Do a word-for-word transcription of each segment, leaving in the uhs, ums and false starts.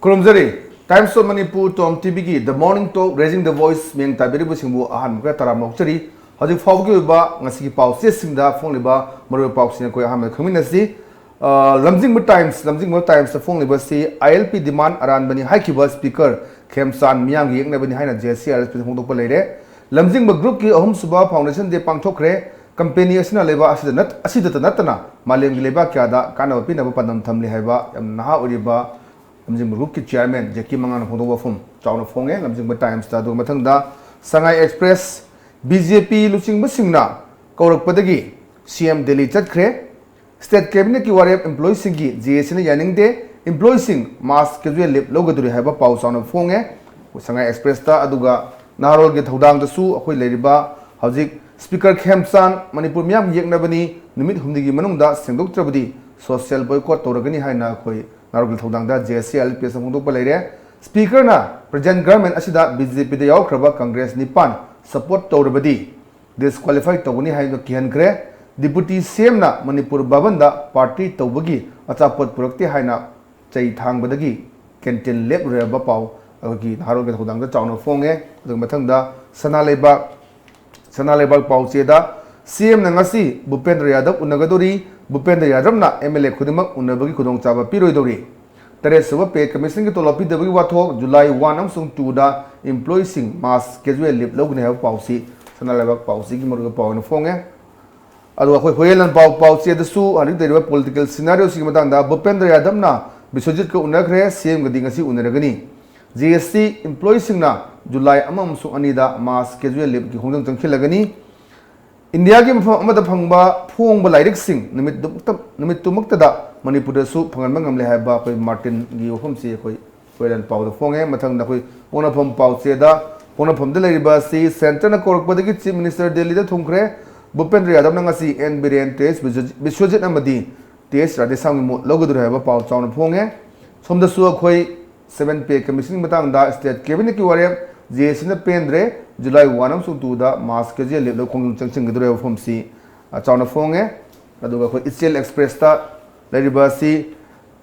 ꯈꯨꯔꯨꯝꯖꯔꯤ꯫ Times of Manipur, Tom ꯇꯤꯚꯤꯒꯤ The Morning Talk, Raising the Voice ꯃꯤꯌꯦꯡ ꯇꯥꯕꯤꯔꯤꯕꯁꯤꯡꯕꯨ ꯑꯍꯥꯟꯕ ꯈꯔ ꯇꯔꯥꯝꯅ ꯑꯣꯛꯆꯔꯤ꯫ ꯍꯧꯖꯤꯛ ꯐꯥꯎꯕꯒꯤ ꯑꯣꯏꯕ ꯉꯁꯤꯒꯤ ꯄꯥꯎꯆꯦꯁꯤꯡꯗ ꯐꯣꯡꯂꯤꯕ ꯃꯔꯨꯑꯣꯏꯕ ꯄꯥꯎꯁꯤꯡ ꯑꯩꯈꯣꯏ ꯑꯍꯥꯟꯕꯗ ꯈꯪꯃꯤꯟꯅꯁꯤ꯫ ꯑ, ꯂꯝꯖꯤꯡꯕ Times, ꯂꯝꯖꯤꯡꯕ Timesꯇ ꯐꯣꯡꯂꯤꯕꯁꯤ I L P demand ꯑꯔꯥꯟꯕꯅꯤ ꯍꯥꯏꯈꯤꯕ Speaker ꯈꯦꯝꯆꯥꯟ ꯃꯤꯌꯥꯝꯒꯤ ꯌꯦꯛꯅꯕꯅꯤ ꯍꯥꯏꯅ J C R S P ꯐꯣꯡꯗꯣꯛꯄ ꯂꯩꯔꯦ꯫ ꯂꯝꯖꯤꯡꯕ groupꯀꯤ ꯑꯍꯨꯝꯁꯨꯕ Foundation Day ꯄꯥꯡꯊꯣꯛꯈ꯭ꯔꯦ꯫ Company ꯑꯁꯤꯅ ꯂꯩꯕꯥꯛ ꯑꯁꯤꯗ ꯅꯠ-, ꯑꯁꯤꯗꯇ ꯅꯠꯇꯅ ꯃꯥꯂꯦꯝꯒꯤ ꯂꯩꯕꯥꯛ ꯀꯌꯥꯗ ꯀꯥꯟꯅꯕ ꯄꯤꯅꯕ ꯄꯥꯟꯗꯝ ꯊꯝꯂꯤ ꯍꯥꯏꯕ ꯌꯥꯝꯅ ꯅꯍꯥ ꯑꯣꯏꯔꯤꯕ ꯂꯝꯖꯤꯡꯕ groupꯀꯤ chairman Jacky ꯃꯉꯥꯅ ꯐꯣꯡꯗꯣꯛꯄ ꯋꯥꯐꯝ ꯆꯥꯎꯅ ꯐꯣꯡꯉꯦ ꯂꯝꯖꯤꯡꯕ Timesꯇ꯫ ꯑꯗꯨꯒ ꯃꯊꯪꯗ Sangai Express, B J P ꯂꯨꯆꯤꯡꯕꯁꯤꯡꯅ ꯀꯧꯔꯛꯄꯗꯒꯤ C M Delhi ꯆꯠꯈ꯭ꯔꯦ꯫ State Cabinetꯀꯤ ꯋꯥꯔꯦꯞ employeeꯁꯤꯡꯒꯤ J A Cꯅ ꯌꯥꯅꯤꯡꯗꯦ꯫ Employeeꯁꯤꯡ mass casual leave ꯂꯧꯒꯗꯧꯔꯤ ꯍꯥꯏꯕ ꯄꯥꯎ ꯆꯥꯎꯅ ꯐꯣꯡꯉꯦ Sangai Expressꯇ꯫ ꯑꯗꯨꯒ ꯅꯍꯥꯔꯣꯜꯒꯤ ꯊꯧꯗꯥꯡꯗꯁꯨ ꯑꯩꯈꯣꯏ ꯂꯩꯔꯤꯕ ꯍꯧꯖꯤꯛ Speaker ꯈꯦꯝꯆꯥꯟ ꯃꯅꯤꯄꯨꯔ ꯃꯤꯌꯥꯝꯒꯤ ꯌꯦꯛꯅꯕꯅꯤ, ꯅꯨꯃꯤꯠ ꯍꯨꯝꯅꯤꯒꯤ ꯃꯅꯨꯡꯗ ꯁꯦꯡꯗꯣꯛꯇ꯭ꯔꯕꯗꯤ social boycott ꯇꯧꯔꯒꯅꯤ ꯍꯥꯏꯅ ꯑꯩꯈꯣꯏ ꯅꯍꯥꯔꯣꯜꯒꯤ ꯊꯧꯗꯥꯡꯗ J C L P S ꯐꯣꯡꯗꯣꯛꯄ ꯂꯩꯔꯦ꯫ Speakerꯅ present government ꯑꯁꯤꯗ B J Pꯗ ꯌꯥꯎꯈ꯭ꯔꯕ Congress ꯅꯤꯄꯥꯟ support ꯇꯧꯔꯕꯗꯤ disqualify ꯇꯧꯒꯅꯤ ꯍꯥꯏꯅ ꯀꯤꯍꯟꯈ꯭ꯔꯦ꯫ Deputy CMꯅ ꯃꯅꯤꯄꯨꯔ ꯚꯕꯟꯗ party ꯇꯧꯕꯒꯤ ꯑꯆꯥꯄꯣꯠ ꯄꯨꯔꯛꯇꯦ ꯍꯥꯏꯅ ꯆꯩ ꯊꯥꯡꯕꯗꯒꯤ canteen ꯂꯦꯞꯂꯨꯔꯦ ꯍꯥꯏꯕ ꯄꯥꯎ ꯑꯩꯈꯣꯏꯒꯤ ꯅꯍꯥꯔꯣꯜꯒꯤ ꯊꯧꯗꯥꯡꯗ ꯆꯥꯎꯅ ꯐꯣꯡꯉꯦ꯫ ꯑꯗꯨꯒ ꯃꯊꯪꯗ ꯁꯅꯥ ꯂꯩꯕꯥꯛ, ꯁꯅꯥ ꯂꯩꯕꯥꯛ ꯄꯥꯎꯆꯦꯗ CMꯅ ꯉꯁꯤ ꯚꯨꯄꯦꯟꯗ꯭ꯔ ꯌꯥꯗꯕ ꯎꯅꯒꯗꯧꯔꯤ꯫ ꯚꯨꯄꯦꯟꯗ꯭ꯔ ꯌꯥꯗꯕꯅ MLA ꯈꯨꯗꯤꯡꯃꯛ ꯎꯅꯕꯒꯤ ꯈꯨꯗꯣꯡꯆꯥꯕ ꯄꯤꯔꯣꯏꯗꯧꯔꯤ꯫ ꯇꯔꯦꯠꯁꯨꯕ Pay Commissionꯒꯤ ꯇꯣꯂꯣꯞ ꯄꯤꯗꯕꯒꯤ ꯋꯥꯊꯣꯛ, July one ꯑꯃꯁꯨꯡ twoꯗ employeeꯁꯤꯡ mass casual leave ꯂꯧꯒꯅꯤ ꯍꯥꯏꯕ ꯄꯥꯎꯁꯤ ꯁꯅꯥ ꯂꯩꯕꯥꯛ ꯄꯥꯎꯆꯦꯒꯤ ꯃꯔꯨꯑꯣꯏꯕ ꯄꯥꯎ ꯑꯣꯏꯅ ꯐꯣꯡꯉꯦ꯫ ꯑꯗꯨꯒ ꯑꯩꯈꯣꯏ ꯍꯨꯏꯌꯦꯟ ꯂꯥꯟꯄꯥꯎ ꯄꯥꯎꯆꯦꯗꯁꯨ ꯍꯧꯖꯤꯛ ꯂꯩꯔꯤꯕ political scenarioꯁꯤꯒꯤ ꯃꯇꯥꯡꯗ ꯚꯨꯄꯦꯟꯗ꯭ꯔ ꯌꯥꯗꯕꯅ ꯕꯤꯁ꯭ꯋꯖꯤꯠꯀ ꯎꯅꯈ꯭ꯔꯦ, CMꯒꯗꯤ ꯉꯁꯤ ꯎꯅꯔꯒꯅꯤ꯫ J S C employeeꯁꯤꯡꯅ July ꯑꯃ ꯑꯃꯁꯨꯡ ꯑꯅꯤꯗ mass casual leaveꯀꯤ ꯈꯣꯡꯖꯪ ꯆꯪꯁꯤꯜꯂꯒꯅꯤ꯫ ꯏꯟꯗꯤꯌꯥꯒꯤ ꯃꯐꯝ ꯑꯃꯗ ꯐꯪꯕ ꯐꯣꯡꯕ ꯂꯥꯏꯔꯤꯛꯁꯤꯡ ꯅꯨꯃꯤꯠꯇꯨꯃꯛꯇ-, ꯅꯨꯃꯤꯠꯇꯨꯃꯛꯇꯗ ꯃꯅꯤꯄꯨꯔꯗꯁꯨ ꯐꯪꯍꯟꯕ ꯉꯝꯂꯦ ꯍꯥꯏꯕ ꯑꯩꯈꯣꯏ ꯃꯥꯔꯇꯤꯟꯒꯤ ꯋꯥꯐꯝꯁꯤ ꯑꯩꯈꯣꯏ ꯍꯨꯏꯌꯦꯟ ꯂꯥꯟꯄꯥꯎꯗ ꯐꯣꯡꯉꯦ꯫ ꯃꯊꯪꯗ ꯑꯩꯈꯣꯏ ꯄꯣꯛꯅꯐꯝ ꯄꯥꯎꯆꯦꯗ, ꯄꯣꯛꯅꯐꯝꯗ ꯂꯩꯔꯤꯕ ꯑꯁꯤ Centreꯅ ꯀꯧꯔꯛꯄꯗꯒꯤ Chief Minister ꯗꯦꯜꯂꯤꯗ ꯊꯨꯡꯈ꯭ꯔꯦ꯫ ꯚꯨꯄꯦꯟꯗ꯭ꯔ ꯌꯥꯗꯕꯅ ꯉꯁꯤ N ꯕꯤꯔꯦꯟ, ꯇꯦꯖ ꯕꯤꯁ꯭ꯋ-, ꯕꯤꯁ꯭ꯋꯖꯤꯠ ꯑꯃꯗꯤ ꯇꯦꯖ ꯔꯥꯙꯦꯁ꯭ꯌꯥꯝꯒꯤ ꯃꯍꯨꯠ ꯂꯧꯒꯗꯧꯔꯤ ꯍꯥꯏꯕ ꯄꯥꯎ ꯆꯥꯎꯅ ꯐꯣꯡꯉꯦ꯫ ꯁꯣꯝꯗꯁꯨ ꯑꯩꯈꯣꯏ seven Pay Commissionꯒꯤ ꯃꯇꯥꯡꯗ State Cabinetꯀꯤ ꯋꯥꯔꯦꯞ J A Cꯅ ꯄꯦꯟꯗ꯭ꯔꯦ꯫ July one ꯑꯃꯁꯨꯡ twoꯗ mass casual leave ꯂꯧ ꯈꯣꯡꯖꯪ ꯆꯪꯁꯤꯟꯒꯗꯧꯔꯤꯕ ꯋꯥꯐꯝꯁꯤ, ꯑ, ꯆꯥꯎꯅ ꯐꯣꯡꯉꯦ꯫ ꯑꯗꯨꯒ ꯑꯩꯈꯣꯏ ꯏꯆꯦꯜ Expressꯇ ꯂꯩꯔꯤꯕ ꯑꯁꯤ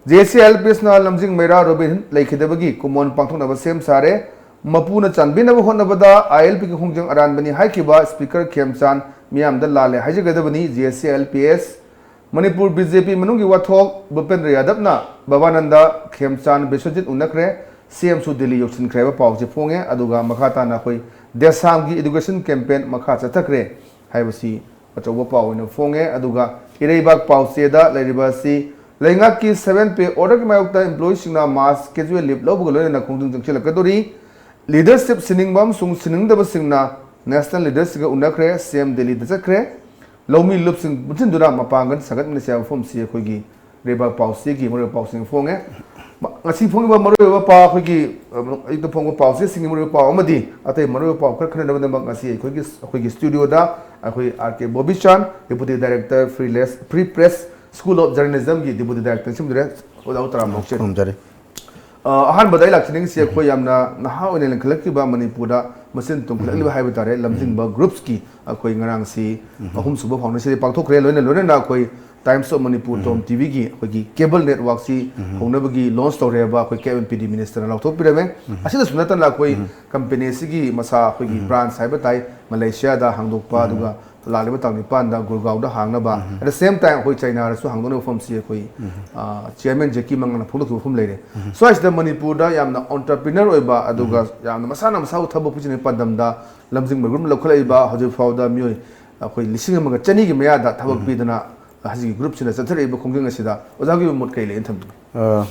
ꯖꯦ ꯑꯦꯁ ꯑꯦꯜ ꯄꯤ ꯑꯦꯁꯅ ꯂꯝꯖꯤꯡ ꯃꯩꯔꯥ ꯔꯣꯕꯤꯟ ꯍꯨꯗ ꯂꯩꯈꯤꯗꯕꯒꯤ ꯀꯨꯃꯣꯟ ꯄꯥꯡꯊꯣꯛꯅꯕ ꯁꯦꯝ ꯁꯥꯔꯦ꯫ ꯃꯄꯨꯅ ꯆꯥꯟꯕꯤꯅꯕ ꯍꯣꯠꯅꯕꯗ ꯑꯥꯏ ꯑꯦꯜ ꯄꯤꯒꯤ ꯈꯣꯡꯖꯪ ꯑꯔꯥꯟꯕꯅꯤ ꯍꯥꯏꯈꯤꯕ ꯁ꯭ꯄꯤꯀꯔ ꯈꯦꯝꯆꯥꯟ ꯃꯤꯌꯥꯝꯗ ꯂꯥꯜꯂꯦ ꯍꯥꯏꯖꯒꯗꯕꯅꯤ꯫ J S L P S Manipur B J P ꯃꯅꯨꯡꯒꯤ ꯋꯥꯊꯣꯛ ꯚꯨꯄꯦꯟꯗ꯭ꯔ ꯌꯥꯗꯕꯅ ꯚꯕꯥꯅꯟꯗ ꯈꯦꯝꯆꯥꯟ ꯕꯤꯁ꯭ꯋꯖꯤꯠ ꯎꯅꯈ꯭ꯔꯦ꯫ ꯁꯤ ꯑꯦꯝꯁꯨ ꯗꯤꯜꯂꯤ ꯌꯧꯁꯤꯟꯈ꯭ꯔꯦ ꯍꯥꯏꯕ ꯄꯥꯎꯁꯦ ꯐꯣꯡꯉꯦ꯫ ꯑꯗꯨꯒ ꯃꯈꯥ ꯇꯥꯅ ꯑꯩꯈꯣꯏ ꯗꯦꯁꯥꯝꯒꯤ ꯏꯗꯨꯀꯦꯁꯟ ꯀꯦꯝꯄꯦꯟ ꯃꯈꯥ ꯆꯠꯊꯈ꯭ꯔꯦ ꯍꯥꯏꯕꯁꯤ ꯑꯆꯧꯕ ꯄꯥꯎ ꯑꯣꯏꯅ ꯐꯣꯡꯉꯦ꯫ ꯑꯗꯨꯒ ꯏꯔꯩꯕꯥꯛ ꯄꯥꯎꯆꯦꯗ ꯂꯩꯔꯤꯕ ꯑꯁꯤ ꯂꯩꯉꯥꯛꯀꯤ ꯁꯚꯦꯟ ꯄꯦ ꯑꯣꯔꯗꯔꯒꯤ ꯃꯥꯌꯣꯛꯇ ꯏꯝꯄ꯭ꯂꯣꯌꯤꯁꯤꯡꯅ ꯃꯥꯁ ꯀꯦꯖꯨꯋꯦꯜ ꯂꯤꯞ ꯂꯧꯕꯒ ꯂꯣꯏꯅꯅ ꯈꯣꯡꯖꯪ ꯆꯪꯁꯤꯜꯂꯛꯀꯗꯣꯔꯤ꯫ ꯂꯤꯗꯔꯁꯤꯞ ꯁꯤꯟꯅꯤꯡꯕ ꯑꯃꯁꯨꯡ ꯁꯤꯟꯅꯤꯡꯗꯕꯁꯤꯡꯅ ꯅꯦꯁꯅꯦꯜ ꯂꯤꯗꯔꯁꯤꯡꯒ ꯎꯅꯈ꯭ꯔꯦ꯫ ꯁꯤ ꯑꯦꯝ ꯗꯤꯜꯂꯤꯗ ꯆꯠꯈ꯭ꯔꯦ꯫ ꯂꯧꯃꯤ ꯂꯨꯞꯁꯤꯡ ꯄꯨꯟꯁꯤꯟꯗꯨꯅ ꯃꯄꯥꯡꯒꯜ ꯁꯥꯒꯠꯃꯤꯟꯅꯁꯤ ꯍꯥꯏꯕ ꯋꯥꯐꯝꯁꯤ ꯑꯩꯈꯣꯏꯒꯤ ꯂꯩꯕꯥꯛ ꯄꯥꯎꯆꯦꯒꯤ ꯃꯔꯨꯑꯣꯏꯕ ꯄꯥꯎꯁꯤꯡ ꯐꯣꯡꯉꯦ꯫ ꯃ-, ꯉꯁꯤ ꯐꯣꯡꯉꯤꯕ ꯃꯔꯨꯑꯣꯏꯕ ꯄꯥꯎ, ꯑꯩꯈꯣꯏꯒꯤ, ꯑ, ꯑꯌꯨꯛꯇ ꯐꯣꯡꯕ ꯄꯥꯎꯆꯦꯁꯤꯡꯒꯤ ꯃꯔꯨꯑꯣꯏꯕ ꯄꯥꯎ ꯑꯃꯗꯤ ꯑꯇꯩ ꯃꯔꯨꯑꯣꯏꯕ ꯄꯥꯎ ꯈꯔ ꯈꯟꯅꯅꯕꯒꯤꯗꯃꯛ ꯉꯁꯤ ꯑꯩꯈꯣꯏꯒꯤ, ꯑꯩꯈꯣꯏꯒꯤ ꯁ꯭ꯇꯨꯗꯤꯑꯣꯗ ꯑꯩꯈꯣꯏ R K Bobichan, Deputy Director, Free Less-, Free Press School of Journalismꯒꯤ Deputy Director ꯁꯤꯟꯕꯤꯔꯦ꯫ ꯑꯣꯖꯥ ꯇꯔꯥꯝꯅ ꯑꯣꯛꯆꯔꯤ꯫ ꯈꯨꯔꯨꯝꯖꯔꯤ꯫ ꯑ, ꯑꯍꯥꯟꯕꯗ ꯑꯩ ꯂꯥꯛꯆꯅꯤꯡꯉꯤꯁꯤ ꯑꯩꯈꯣꯏ ꯌꯥꯝꯅ ꯅꯍꯥ ꯑꯣꯏꯅ ꯂꯤꯡꯈꯠꯂꯛꯂꯤꯕ ꯃꯅꯤꯄꯨꯔꯗ ꯃꯁꯤꯡ ꯇꯨꯝꯈꯠꯂꯛꯂꯤꯕ ꯍꯥꯏꯕ ꯇꯥꯔꯦ, ꯂꯝꯖꯤꯡꯕ ꯒ꯭ꯔꯨꯞꯁꯀꯤ ꯑꯩꯈꯣꯏ ꯉꯔꯥꯡꯁꯤ ꯑꯍꯨꯝꯁꯨꯕ ꯐꯥꯎꯟꯗꯦꯁꯟ ꯄꯥꯡꯊꯣꯛꯈ꯭ꯔꯦ꯫ ꯂꯣꯏꯅ ꯂꯣꯏꯅꯅ ꯑꯩꯈꯣꯏ ꯇꯥꯏꯝꯁ ꯑꯣꯐ ꯃꯅꯤꯄꯨꯔ ꯇꯣꯝ ꯇꯤꯚꯤꯒꯤ ꯑꯩꯈꯣꯏꯒꯤ ꯀꯦꯕꯜ ꯅꯦꯠꯋꯥꯔꯛꯁꯤ ꯍꯧꯅꯕꯒꯤ ꯂꯣꯟꯁ ꯇꯧꯔꯦ ꯍꯥꯏꯕ ꯑꯩꯈꯣꯏ ꯀꯦ ꯑꯦꯟ ꯄꯤ ꯗꯤ ꯃꯤꯅꯤꯁꯇꯔꯅ ꯂꯥꯎꯊꯣꯛꯄꯤꯔꯝꯃꯦ꯫ ꯑꯁꯤꯗꯁꯨ ꯅꯠꯇꯅ ꯑꯩꯈꯣꯏ ꯀꯝꯄꯦꯅꯤ ꯑꯁꯤꯒꯤ ꯃꯁꯥ ꯑꯩꯈꯣꯏꯒꯤ ꯕ꯭ꯔꯥꯟꯁ ꯍꯥꯏꯕ ꯇꯥꯏ, ꯃꯂꯦꯁꯤꯌꯥꯗ ꯍꯥꯡꯗꯣꯛꯄ, ꯑꯗꯨꯒ ꯂꯥꯛꯂꯤꯕ ꯇꯥꯡ ꯅꯤꯄꯥꯟꯗ ꯒꯨꯔꯒꯥꯎꯗ ꯍꯥꯡꯅꯕ, at the same time ꯑꯩꯈꯣꯏ ꯆꯩꯅꯥꯗꯁꯨ ꯍꯥꯡꯗꯣꯛꯅꯕ ꯃꯐꯝꯁꯤ ꯑꯩꯈꯣꯏ, ꯑ, ꯆꯤꯌꯔꯃꯦꯟ ꯖꯦꯀꯤ ꯃꯉꯥꯅ ꯐꯣꯡꯗꯣꯛꯈꯤꯕ ꯃꯐꯝ ꯂꯩꯔꯦ꯫ ꯁ꯭ꯋꯥꯏꯁꯤꯗ ꯃꯅꯤꯄꯨꯔꯗ ꯌꯥꯝꯅ ꯑꯣꯟꯇꯔꯄ꯭ꯔꯤꯅꯔ ꯑꯣꯏꯕ, ꯑꯗꯨꯒ ꯌꯥꯝꯅ ꯃꯁꯥꯅ ꯃꯁꯥꯕꯨ ꯊꯕꯛ ꯄꯤꯖꯅꯤꯡꯕ ꯄꯥꯟꯗꯝꯗ ꯂꯝꯖꯤꯡꯕ ꯒ꯭ꯔꯨꯞꯅ ꯂꯧꯈꯠꯂꯛꯏꯕ ꯍꯧꯖꯤꯛ ꯐꯥꯎꯗ ꯃꯤꯑꯣꯏ ꯑꯩꯈꯣꯏ ꯂꯤꯁꯤꯡ ꯑꯃꯒ ꯆꯅꯤꯒꯤ ꯃꯌꯥꯗ ꯊꯕꯛ ꯄꯤꯗꯅ ꯍꯧꯖꯤꯛꯀꯤ ꯒ꯭ꯔꯨꯞꯁꯤꯅ ꯆꯠꯊꯔꯛꯏꯕ ꯈꯣꯡꯖꯪ ꯑꯁꯤꯗ ꯑꯣꯖꯥꯒꯤ ꯑꯣꯏꯕ ꯃꯣꯠ ꯀꯔꯤ ꯂꯩꯅ ꯊꯝꯕꯤꯒꯦ? ꯑ,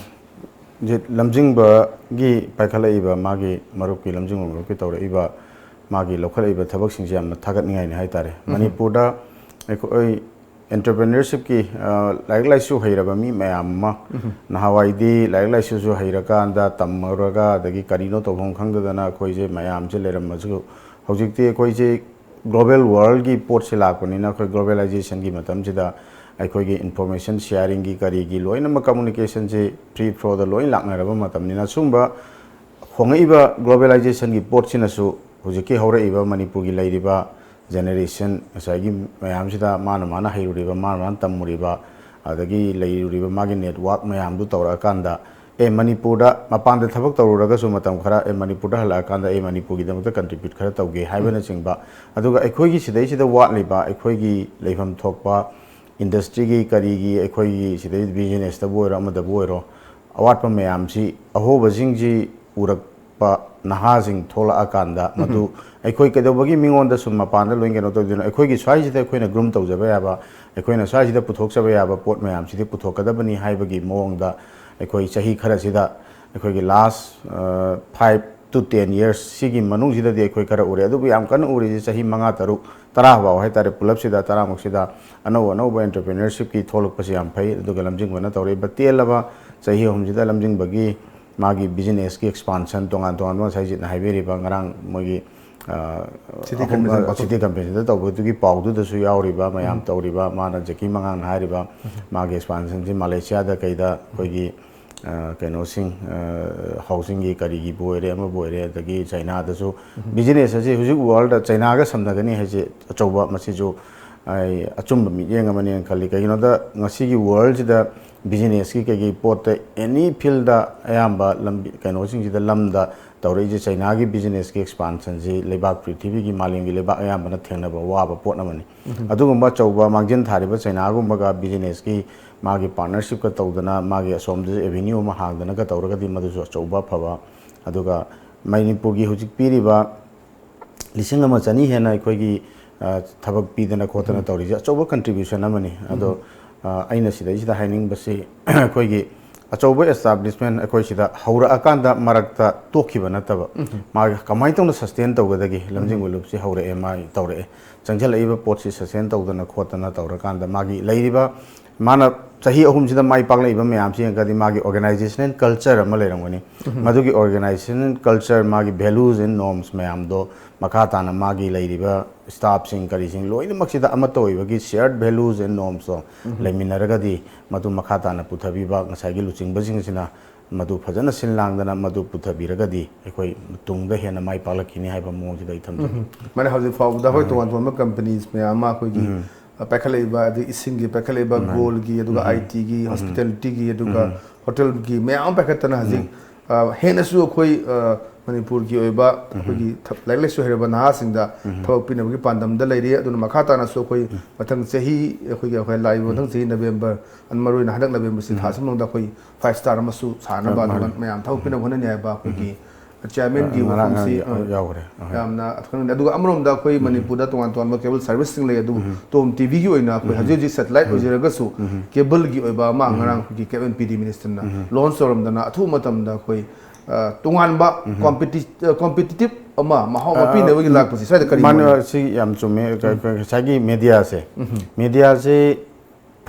ꯍꯧꯖꯤꯛ ꯂꯝꯖꯤꯡꯕꯒꯤ ꯄꯥꯏꯈꯠꯂꯛꯏꯕ, ꯃꯥꯒꯤ ꯃꯔꯨꯞꯀꯤ ꯂꯝꯖꯤꯡꯕ ꯃꯔꯨꯞꯀꯤ ꯇꯧꯔꯛꯏꯕ, ꯃꯥꯒꯤ ꯂꯧꯈꯠꯂꯛꯏꯕ ꯊꯕꯛꯁꯤꯡꯁꯦ ꯌꯥꯝꯅ ꯊꯥꯒꯠꯅꯤꯡꯉꯥꯏꯅꯤ ꯍꯥꯏꯇꯥꯔꯦ꯫ ꯃꯅꯤꯄꯨꯔꯗ ꯑꯩꯈꯣꯏ entrepreneurshipꯀꯤ, ꯑ, ꯂꯥꯏꯔꯤꯛ ꯂꯥꯏꯁꯨ ꯍꯩꯔꯕ ꯃꯤ ꯃꯌꯥꯝ ꯑꯃ, ꯅꯍꯥꯟꯋꯥꯏꯗꯤ ꯂꯥꯏꯔꯤꯛ ꯂꯥꯏꯁꯨꯁꯨ ꯍꯩꯔꯀꯥꯟꯗ ꯇꯝꯃꯨꯔꯒ ꯑꯗꯒꯤ ꯀꯔꯤꯅꯣ ꯇꯧꯐꯝ ꯈꯪꯗꯗꯅ ꯑꯩꯈꯣꯏꯁꯦ ꯃꯌꯥꯝꯁꯦ ꯂꯩꯔꯝꯃꯁꯨ, ꯍꯧꯖꯤꯛꯇꯤ ꯑꯩꯈꯣꯏꯁꯦ global worldꯀꯤ ꯄꯣꯠꯁꯦ ꯂꯥꯛꯄꯅꯤꯅ, ꯑꯩꯈꯣꯏ globalizationꯒꯤ ꯃꯇꯝꯁꯤꯗ ꯑꯩꯈꯣꯏꯒꯤ information sharingꯒꯤ ꯀꯔꯤꯒꯤ ꯂꯣꯏꯅꯃꯛ communicationꯁꯦ free flowꯗ ꯂꯣꯏ ꯂꯥꯛꯅꯔꯕ ꯃꯇꯝꯅꯤꯅ, ꯁꯨꯝꯕ ꯍꯣꯡꯉꯛꯏꯕ globalizationꯒꯤ ꯄꯣꯠꯁꯤꯅꯁꯨ ꯍꯧꯖꯤꯛꯀꯤ ꯍꯧꯔꯛꯏꯕ ꯃꯅꯤꯄꯨꯔꯒꯤ ꯂꯩꯔꯤꯕ generation, ꯉꯁꯥꯏꯒꯤ ꯃꯌꯥꯝꯁꯤꯗ ꯃꯥꯅ ꯃꯥꯅ ꯍꯩꯔꯨꯔꯤꯕ, ꯃꯥꯅ ꯃꯥꯅ ꯇꯝꯃꯨꯔꯤꯕ, ꯑꯗꯒꯤ ꯂꯩꯔꯨꯔꯤꯕ ꯃꯥꯒꯤ network ꯃꯌꯥꯝꯗꯨ ꯇꯧꯔꯛꯑꯀꯥꯟꯗ, ꯑꯦ, ꯃꯅꯤꯄꯨꯔꯗ ꯃꯄꯥꯟꯗ ꯊꯕꯛ ꯇꯧꯔꯨꯔꯒꯁꯨ ꯃꯇꯝ ꯈꯔ, ꯑꯦ, ꯃꯅꯤꯄꯨꯔꯗ ꯍꯜꯂꯛꯑꯀꯥꯟꯗ ꯑꯩ ꯃꯅꯤꯄꯨꯔꯒꯤꯗꯃꯛꯇ contribute ꯈꯔ ꯇꯧꯒꯦ ꯍꯥꯏꯕꯅꯆꯤꯡꯕ꯫ ꯑꯗꯨꯒ ꯑꯩꯈꯣꯏꯒꯤ ꯁꯤꯗꯩꯁꯤꯗ ꯋꯥꯠꯂꯤꯕ, ꯑꯩꯈꯣꯏꯒꯤ ꯂꯩꯐꯝ ꯊꯣꯛꯄ industryꯒꯤ, ꯀꯔꯤꯒꯤ, ꯑꯩꯈꯣꯏꯒꯤ ꯁꯤꯗꯩ businessꯇꯕꯨ ꯑꯣꯏꯔꯣ, ꯑꯃꯗꯕꯨ ꯑꯣꯏꯔꯣ, ꯑꯋꯥꯠꯄ ꯃꯌꯥꯝꯁꯤ, ꯑꯍꯣꯕꯁꯤꯡꯁꯤ ꯎꯔꯛꯄ ꯅꯍꯥꯁꯤꯡ ꯊꯣꯛꯂꯛꯑꯀꯥꯟꯗ, ꯃꯗꯨ ꯑꯩꯈꯣꯏ ꯀꯩꯗꯧꯕꯒꯤ ꯃꯤꯉꯣꯟꯗ ꯁꯨꯝ ꯃꯄꯥꯟꯗ ꯂꯣꯏ ꯀꯩꯅꯣ ꯇꯧꯗꯣꯏꯅꯣ? ꯑꯩꯈꯣꯏꯒꯤ ꯁ꯭ꯋꯥꯏꯁꯤꯗ ꯑꯩꯈꯣꯏꯅ groom ꯇꯧꯖꯕ ꯌꯥꯕ, ꯑꯩꯈꯣꯏꯅ ꯁ꯭ꯋꯥꯏꯁꯤꯗ ꯄꯨꯊꯣꯛꯆꯕ ꯌꯥꯕ ꯄꯣꯠ ꯃꯌꯥꯝꯁꯤꯗꯤ ꯄꯨꯊꯣꯛꯀꯗꯕꯅꯤ ꯍꯥꯏꯕꯒꯤ ꯃꯑꯣꯡꯗ, ꯑꯩꯈꯣꯏ ꯆꯍꯤ ꯈꯔꯁꯤꯗ, ꯑꯩꯈꯣꯏꯒꯤ last, ꯑ, five to ten years ꯁꯤꯒꯤ ꯃꯅꯨꯡꯁꯤꯗꯗꯤ ꯑꯩꯈꯣꯏ ꯈꯔ ꯎꯔꯦ꯫ ꯑꯗꯨꯕꯨ ꯌꯥꯝ ꯀꯟꯅ ꯎꯔꯤꯁꯤ ꯆꯍꯤ ꯃꯉꯥ, ꯇꯔꯨꯛ, ꯇꯔꯥ ꯐꯥꯎ ꯍꯥꯏꯇꯥꯔꯦ, ꯄꯨꯂꯞꯁꯤꯗ, ꯇꯔꯥꯃꯨꯛꯁꯤꯗ ꯑꯅꯧ ꯑꯅꯧꯕ entrepreneurshipꯀꯤ ꯊꯣꯛꯂꯛꯄꯁꯤ ꯌꯥꯝ ꯐꯩ꯫ ꯑꯗꯨꯒ ꯂꯝꯖꯤꯡꯕꯅ ꯇꯧꯔꯛꯏꯕ ꯇꯦꯜꯂꯕ ꯆꯍꯤ ꯑꯍꯨꯝꯁꯤꯗ ꯂꯝꯖꯤꯡꯕꯒꯤ ꯃꯥꯒꯤ businessꯀꯤ expansion, ꯇꯣꯉꯥꯟ ꯇꯣꯉꯥꯟꯕ, ꯉꯁꯥꯏ ꯖꯤꯠꯅ ꯍꯥꯏꯕꯤꯔꯤꯕ ꯉꯔꯥꯡ ꯃꯣꯏꯒꯤ, ꯑ, City ꯑꯍꯨꯝ, Convention ꯑ, ꯄꯥꯡꯊꯣꯛ- City Conventionꯗ ꯇꯧꯕꯗꯨꯒꯤ ꯄꯥꯎꯗꯨꯗꯁꯨ ꯌꯥꯎꯔꯤꯕ ꯃꯌꯥꯝ ꯇꯧꯔꯤꯕ, ꯃꯥꯅ ꯖꯦꯀꯤ ꯃꯉꯥꯡꯅ ꯍꯥꯏꯔꯤꯕ ꯃꯥꯒꯤ expansionꯁꯤ ꯃꯥꯂꯦꯁꯤꯌꯥꯗ ꯀꯩꯗ ꯑꯩꯈꯣꯏꯒꯤ, ꯑ, ꯀꯩꯅꯣꯁꯤꯡ, ꯑ, housingꯒꯤ ꯀꯔꯤꯒꯤꯕꯨ ꯑꯣꯏꯔꯦ, ꯑꯃꯕꯨ ꯑꯣꯏꯔꯦ, ꯑꯗꯒꯤ ꯆꯩꯅꯥꯗꯁꯨ business ꯑꯁꯤ ꯍꯧꯖꯤꯛ worldꯗ ꯆꯩꯅꯥꯒ ꯁꯝꯅꯒꯅꯤ ꯍꯥꯏꯁꯦ ꯑꯆꯧꯕ, ꯃꯁꯤꯁꯨ ꯑꯩ ꯑꯆꯨꯝꯕ ꯃꯤꯠꯌꯦꯡ ꯑꯃꯅꯦꯅ ꯈꯜꯂꯤ꯫ ꯀꯩꯒꯤꯅꯣꯗ ꯉꯁꯤꯒꯤ worldꯁꯤꯗ businessꯀꯤ ꯀꯩꯒꯤ ꯄꯣꯠꯇ any fieldꯗ ꯑꯌꯥꯝꯕ ꯂꯝꯕꯤ ꯀꯩꯅꯣꯁꯤꯡꯁꯤꯗ, ꯂꯝꯗ ꯇꯧꯔꯛꯏꯁꯦ ꯆꯩꯅꯥꯒꯤ businessꯀꯤ expansionꯁꯤ ꯂꯩꯕꯥꯛ, ꯄ꯭ꯔꯤꯊꯤꯕꯤꯒꯤ ꯃꯥꯂꯦꯝꯒꯤ ꯂꯩꯕꯥꯛ ꯑꯌꯥꯝꯕꯅ ꯊꯦꯡꯅꯕ ꯋꯥꯕ ꯄꯣꯠ ꯑꯃꯅꯤ꯫ ꯑꯗꯨꯒꯨꯝꯕ ꯑꯆꯧꯕ ꯃꯥꯡꯖꯤꯟ ꯊꯥꯔꯤꯕ ꯆꯩꯅꯥꯒꯨꯝꯕꯒ businessꯀꯤ ꯃꯥꯒꯤ partnershipꯀ ꯇꯧꯗꯅ ꯃꯥꯒꯤ ꯑꯁꯣꯝꯗꯁꯨ avenue ꯑꯃ ꯍꯥꯡꯗꯅꯒ ꯇꯧꯔꯒꯗꯤ ꯃꯗꯨꯁꯨ ꯑꯆꯧꯕ ꯑꯐꯕ꯫ ꯑꯗꯨꯒ ꯃꯅꯤꯄꯨꯔꯒꯤ ꯍꯧꯖꯤꯛ ꯄꯤꯔꯤꯕ ꯂꯤꯁꯤꯡ ꯑꯃ ꯆꯅꯤ ꯍꯦꯟꯅ ꯑꯩꯈꯣꯏꯒꯤ, ꯑ, ꯊꯕꯛ ꯄꯤꯗꯅ ꯈꯣꯠꯇꯅ ꯇꯧꯔꯤꯁꯦ ꯑꯆꯧꯕ contribution ꯑꯃꯅꯤ꯫ ꯑꯗꯣ, ꯑ, ꯑꯩꯅ ꯁꯤꯗꯩꯁꯤꯗ ꯍꯥꯏꯅꯤꯡꯕꯁꯤ ꯑꯩꯈꯣꯏꯒꯤ ꯑꯆꯧꯕ establishment ꯑꯩꯈꯣꯏ ꯁꯤꯗ ꯍꯧꯔꯛꯑꯀꯥꯟꯗ ꯃꯔꯛꯇ ꯇꯣꯛꯈꯤꯕ ꯅꯠꯇꯕ, ꯃꯥꯒꯤ ꯀꯃꯥꯏꯅ ꯇꯧꯅ sustain ꯇꯧꯒꯗꯒꯦ? ꯂꯝꯖꯤꯡꯕ ꯂꯨꯞꯁꯤ ꯍꯧꯔꯛꯑꯦ, ꯃꯥ ꯇꯧꯔꯛꯑꯦ, ꯆꯪꯁꯤꯜꯂꯛꯏꯕ ꯄꯣꯠꯁꯤ sustain ꯇꯧꯗꯅ ꯈꯣꯠꯇꯅ ꯇꯧꯔꯀꯥꯟꯗ ꯃꯥꯒꯤ ꯂꯩꯔꯤꯕ, ꯃꯥꯅ ꯆꯍꯤ ꯑꯍꯨꯝꯁꯤꯗ ꯃꯥꯏ ꯄꯥꯛꯂꯛꯏꯕ ꯃꯌꯥꯝꯁꯤ ꯌꯦꯡꯉꯒꯗꯤ ꯃꯥꯒꯤ organizational culture ꯑꯃ ꯂꯩꯔꯝꯒꯅꯤ꯫ ꯃꯗꯨꯒꯤ organizational culture, ꯃꯥꯒꯤ values and norms ꯃꯌꯥꯝꯗꯣ ꯃꯈꯥ ꯇꯥꯅ ꯃꯥꯒꯤ ꯂꯩꯔꯤꯕ staffꯁꯤꯡ ꯀꯔꯤꯁꯤꯡ ꯂꯣꯏꯅꯃꯛꯁꯤꯗ ꯑꯃꯠꯇ ꯑꯣꯏꯕꯒꯤ shared values and normsꯇꯣ ꯂꯩꯃꯤꯟꯅꯔꯒꯗꯤ, ꯃꯗꯨ ꯃꯈꯥ ꯇꯥꯅ ꯄꯨꯊꯕꯤꯕ ꯉꯁꯥꯏꯒꯤ ꯂꯨꯆꯤꯡꯕꯁꯤꯡꯁꯤꯅ ꯃꯗꯨ ꯐꯖꯅ ꯁꯤꯟ ꯂꯥꯡꯗꯅ ꯃꯗꯨ ꯄꯨꯊꯕꯤꯔꯒꯗꯤ ꯑꯩꯈꯣꯏ ꯇꯨꯡꯗ ꯍꯦꯟꯅ ꯃꯥꯏ ꯄꯥꯛꯂꯛꯈꯤꯅꯤ ꯍꯥꯏꯕ ꯃꯑꯣꯡꯁꯤꯗ ꯑꯩ ꯊꯝꯖꯒꯦ꯫ ꯃꯥꯅꯦ, ꯍꯧꯖꯤꯛ ꯐꯥꯎꯕꯗ ꯑꯩꯈꯣꯏ ꯇꯣꯉꯥꯟ ꯇꯣꯉꯥꯟꯕ companies ꯃꯌꯥꯝ ꯑꯃ ꯑꯩꯈꯣꯏꯒꯤ, ꯄꯥꯏꯈꯠꯂꯛꯏꯕ, ꯑꯗꯩ ꯏꯁꯤꯡꯒꯤ ꯄꯥꯏꯈꯠꯂꯛꯏꯕ, ꯎꯝ꯫ ꯒꯣꯜꯒꯤ, ꯑꯗꯨꯒ ꯎꯝ꯫ ꯑꯥꯏ ꯇꯤꯒꯤ, ꯎꯝ꯫ ꯍꯣꯁꯄꯤꯇꯥꯂꯤꯇꯤꯒꯤ, ꯑꯗꯨꯒ ꯎꯝ꯫ ꯍꯣꯇꯦꯜꯒꯤ ꯃꯌꯥꯝ ꯑꯃ ꯄꯥꯏꯈꯠꯇꯅ ꯍꯧꯖꯤꯛ, ꯎꯝ꯫ ꯑ, ꯍꯦꯟꯅꯁꯨ ꯑꯩꯈꯣꯏ, ꯑ, ꯃꯅꯤꯄꯨꯔꯒꯤ ꯑꯣꯏꯕ ꯎꯝ꯫ ꯑꯩꯈꯣꯏꯒꯤ ꯊ-, ꯂꯥꯏꯔꯤꯛ ꯂꯥꯏꯁꯨ ꯍꯩꯔꯕ ꯅꯍꯥꯁꯤꯡꯗ ꯎꯝ꯫ ꯊꯕꯛ ꯄꯤꯅꯕꯒꯤ ꯄꯥꯟꯗꯝꯗ ꯂꯩꯔꯤ꯫ ꯑꯗꯨꯅ ꯃꯈꯥ ꯇꯥꯅꯁꯨ ꯑꯩꯈꯣꯏ ꯎꯝ꯫ ꯃꯊꯪ ꯆꯍꯤ, ꯑꯩꯈꯣꯏꯒꯤ, ꯑꯩꯈꯣꯏ ꯂꯥꯛꯏꯕ ꯎꯝ꯫ ꯃꯊꯪ ꯆꯍꯤ ꯅꯕꯦꯝꯕꯔ, ꯃꯔꯨ ꯑꯣꯏꯅ ꯍꯟꯗꯛ ꯅꯕꯦꯝꯕꯔꯁꯤ ꯊꯥ ꯎꯝ꯫ ꯑꯁꯤ ꯃꯅꯨꯡꯗ ꯑꯩꯈꯣꯏ ꯐꯥꯏꯚ ꯁ꯭ꯇꯥꯔ ꯑꯃꯁꯨ ꯁꯥꯅꯕ, ꯑ, ꯑꯗꯨꯒ ꯃꯥꯅꯤ꯫ ꯃꯌꯥꯝ ꯊꯕꯛ ꯄꯤꯅꯕ ꯍꯣꯠꯅꯅꯤ ꯍꯥꯏꯕ ꯑꯩꯈꯣꯏꯒꯤ ꯎꯝ꯫ ꯆꯤꯌꯥꯔꯃꯦꯟꯒꯤ ꯉꯔꯥꯡ ꯋꯥꯐꯝꯁꯤ, ꯉꯔꯥꯡ ꯑ, ꯌꯥꯎꯈ꯭ꯔꯦ꯫ ꯑ꯫ ꯌꯥꯝꯅ ꯑꯈꯟꯅꯕꯅꯤ꯫ ꯑꯗꯨꯒ ꯑꯃꯔꯣꯝꯗ ꯑꯩꯈꯣꯏ ꯎꯝ꯫ ꯃꯅꯤꯄꯨꯔꯗ ꯇꯣꯉꯥꯟ ꯇꯣꯉꯥꯟꯕ ꯀꯦꯕꯜ ꯁꯔꯚꯤꯁꯁꯤꯡ ꯂꯩ, ꯑꯗꯨꯕꯨ ꯎꯝ꯫ ꯇꯣꯝ ꯇꯤꯚꯤꯒꯤ ꯑꯣꯏꯅ ꯑꯩꯈꯣꯏ ꯎꯝ꯫ ꯍꯧꯖꯤꯛ ꯍꯧꯖꯤꯛ ꯁꯦꯇꯦꯂꯥꯏꯠ ꯎꯝ꯫ ꯑꯣꯏꯖꯔꯒꯁꯨ ꯎꯝ꯫ ꯀꯦꯕꯜꯒꯤ ꯑꯣꯏꯕ ꯑꯃ ꯎꯝ꯫ ꯉꯔꯥꯡ ꯑꯩꯈꯣꯏꯒꯤ ꯀꯦꯕꯜ ꯄꯤ ꯗꯤ ꯃꯤꯅꯤꯁꯇꯔꯅ ꯎꯝ꯫ ꯂꯣꯟꯁ ꯇꯧꯔꯝꯗꯅ ꯑꯊꯨꯕ ꯃꯇꯝꯗ ꯑꯩꯈꯣꯏ, ꯑ, ꯇꯣꯉꯥꯟꯕ ꯎꯝ꯫ ꯀꯣꯝꯄꯤꯇꯤ-, ꯑ, ꯀꯣꯝꯄꯤꯇꯤꯇꯤꯞ ꯑꯃ, ꯃꯍꯥꯎ ꯑꯃ ꯑ, ꯄꯤꯅꯕꯒꯤ ꯂꯥꯛꯄꯁꯤ ꯁ꯭ꯋꯥꯏꯗ ꯀꯔꯤ ꯃꯥꯅ ꯃꯣꯠ ꯂꯩ? ꯁꯤ ꯌꯥꯝ ꯆꯨꯝꯃꯦ꯫ ꯀ-, ꯎꯝ꯫ ꯀ-, ꯉꯁꯥꯏꯒꯤ ꯃꯦꯗꯤꯌꯥꯁꯦ, ꯎꯝ꯫ ꯃꯦꯗꯤꯌꯥꯁꯦ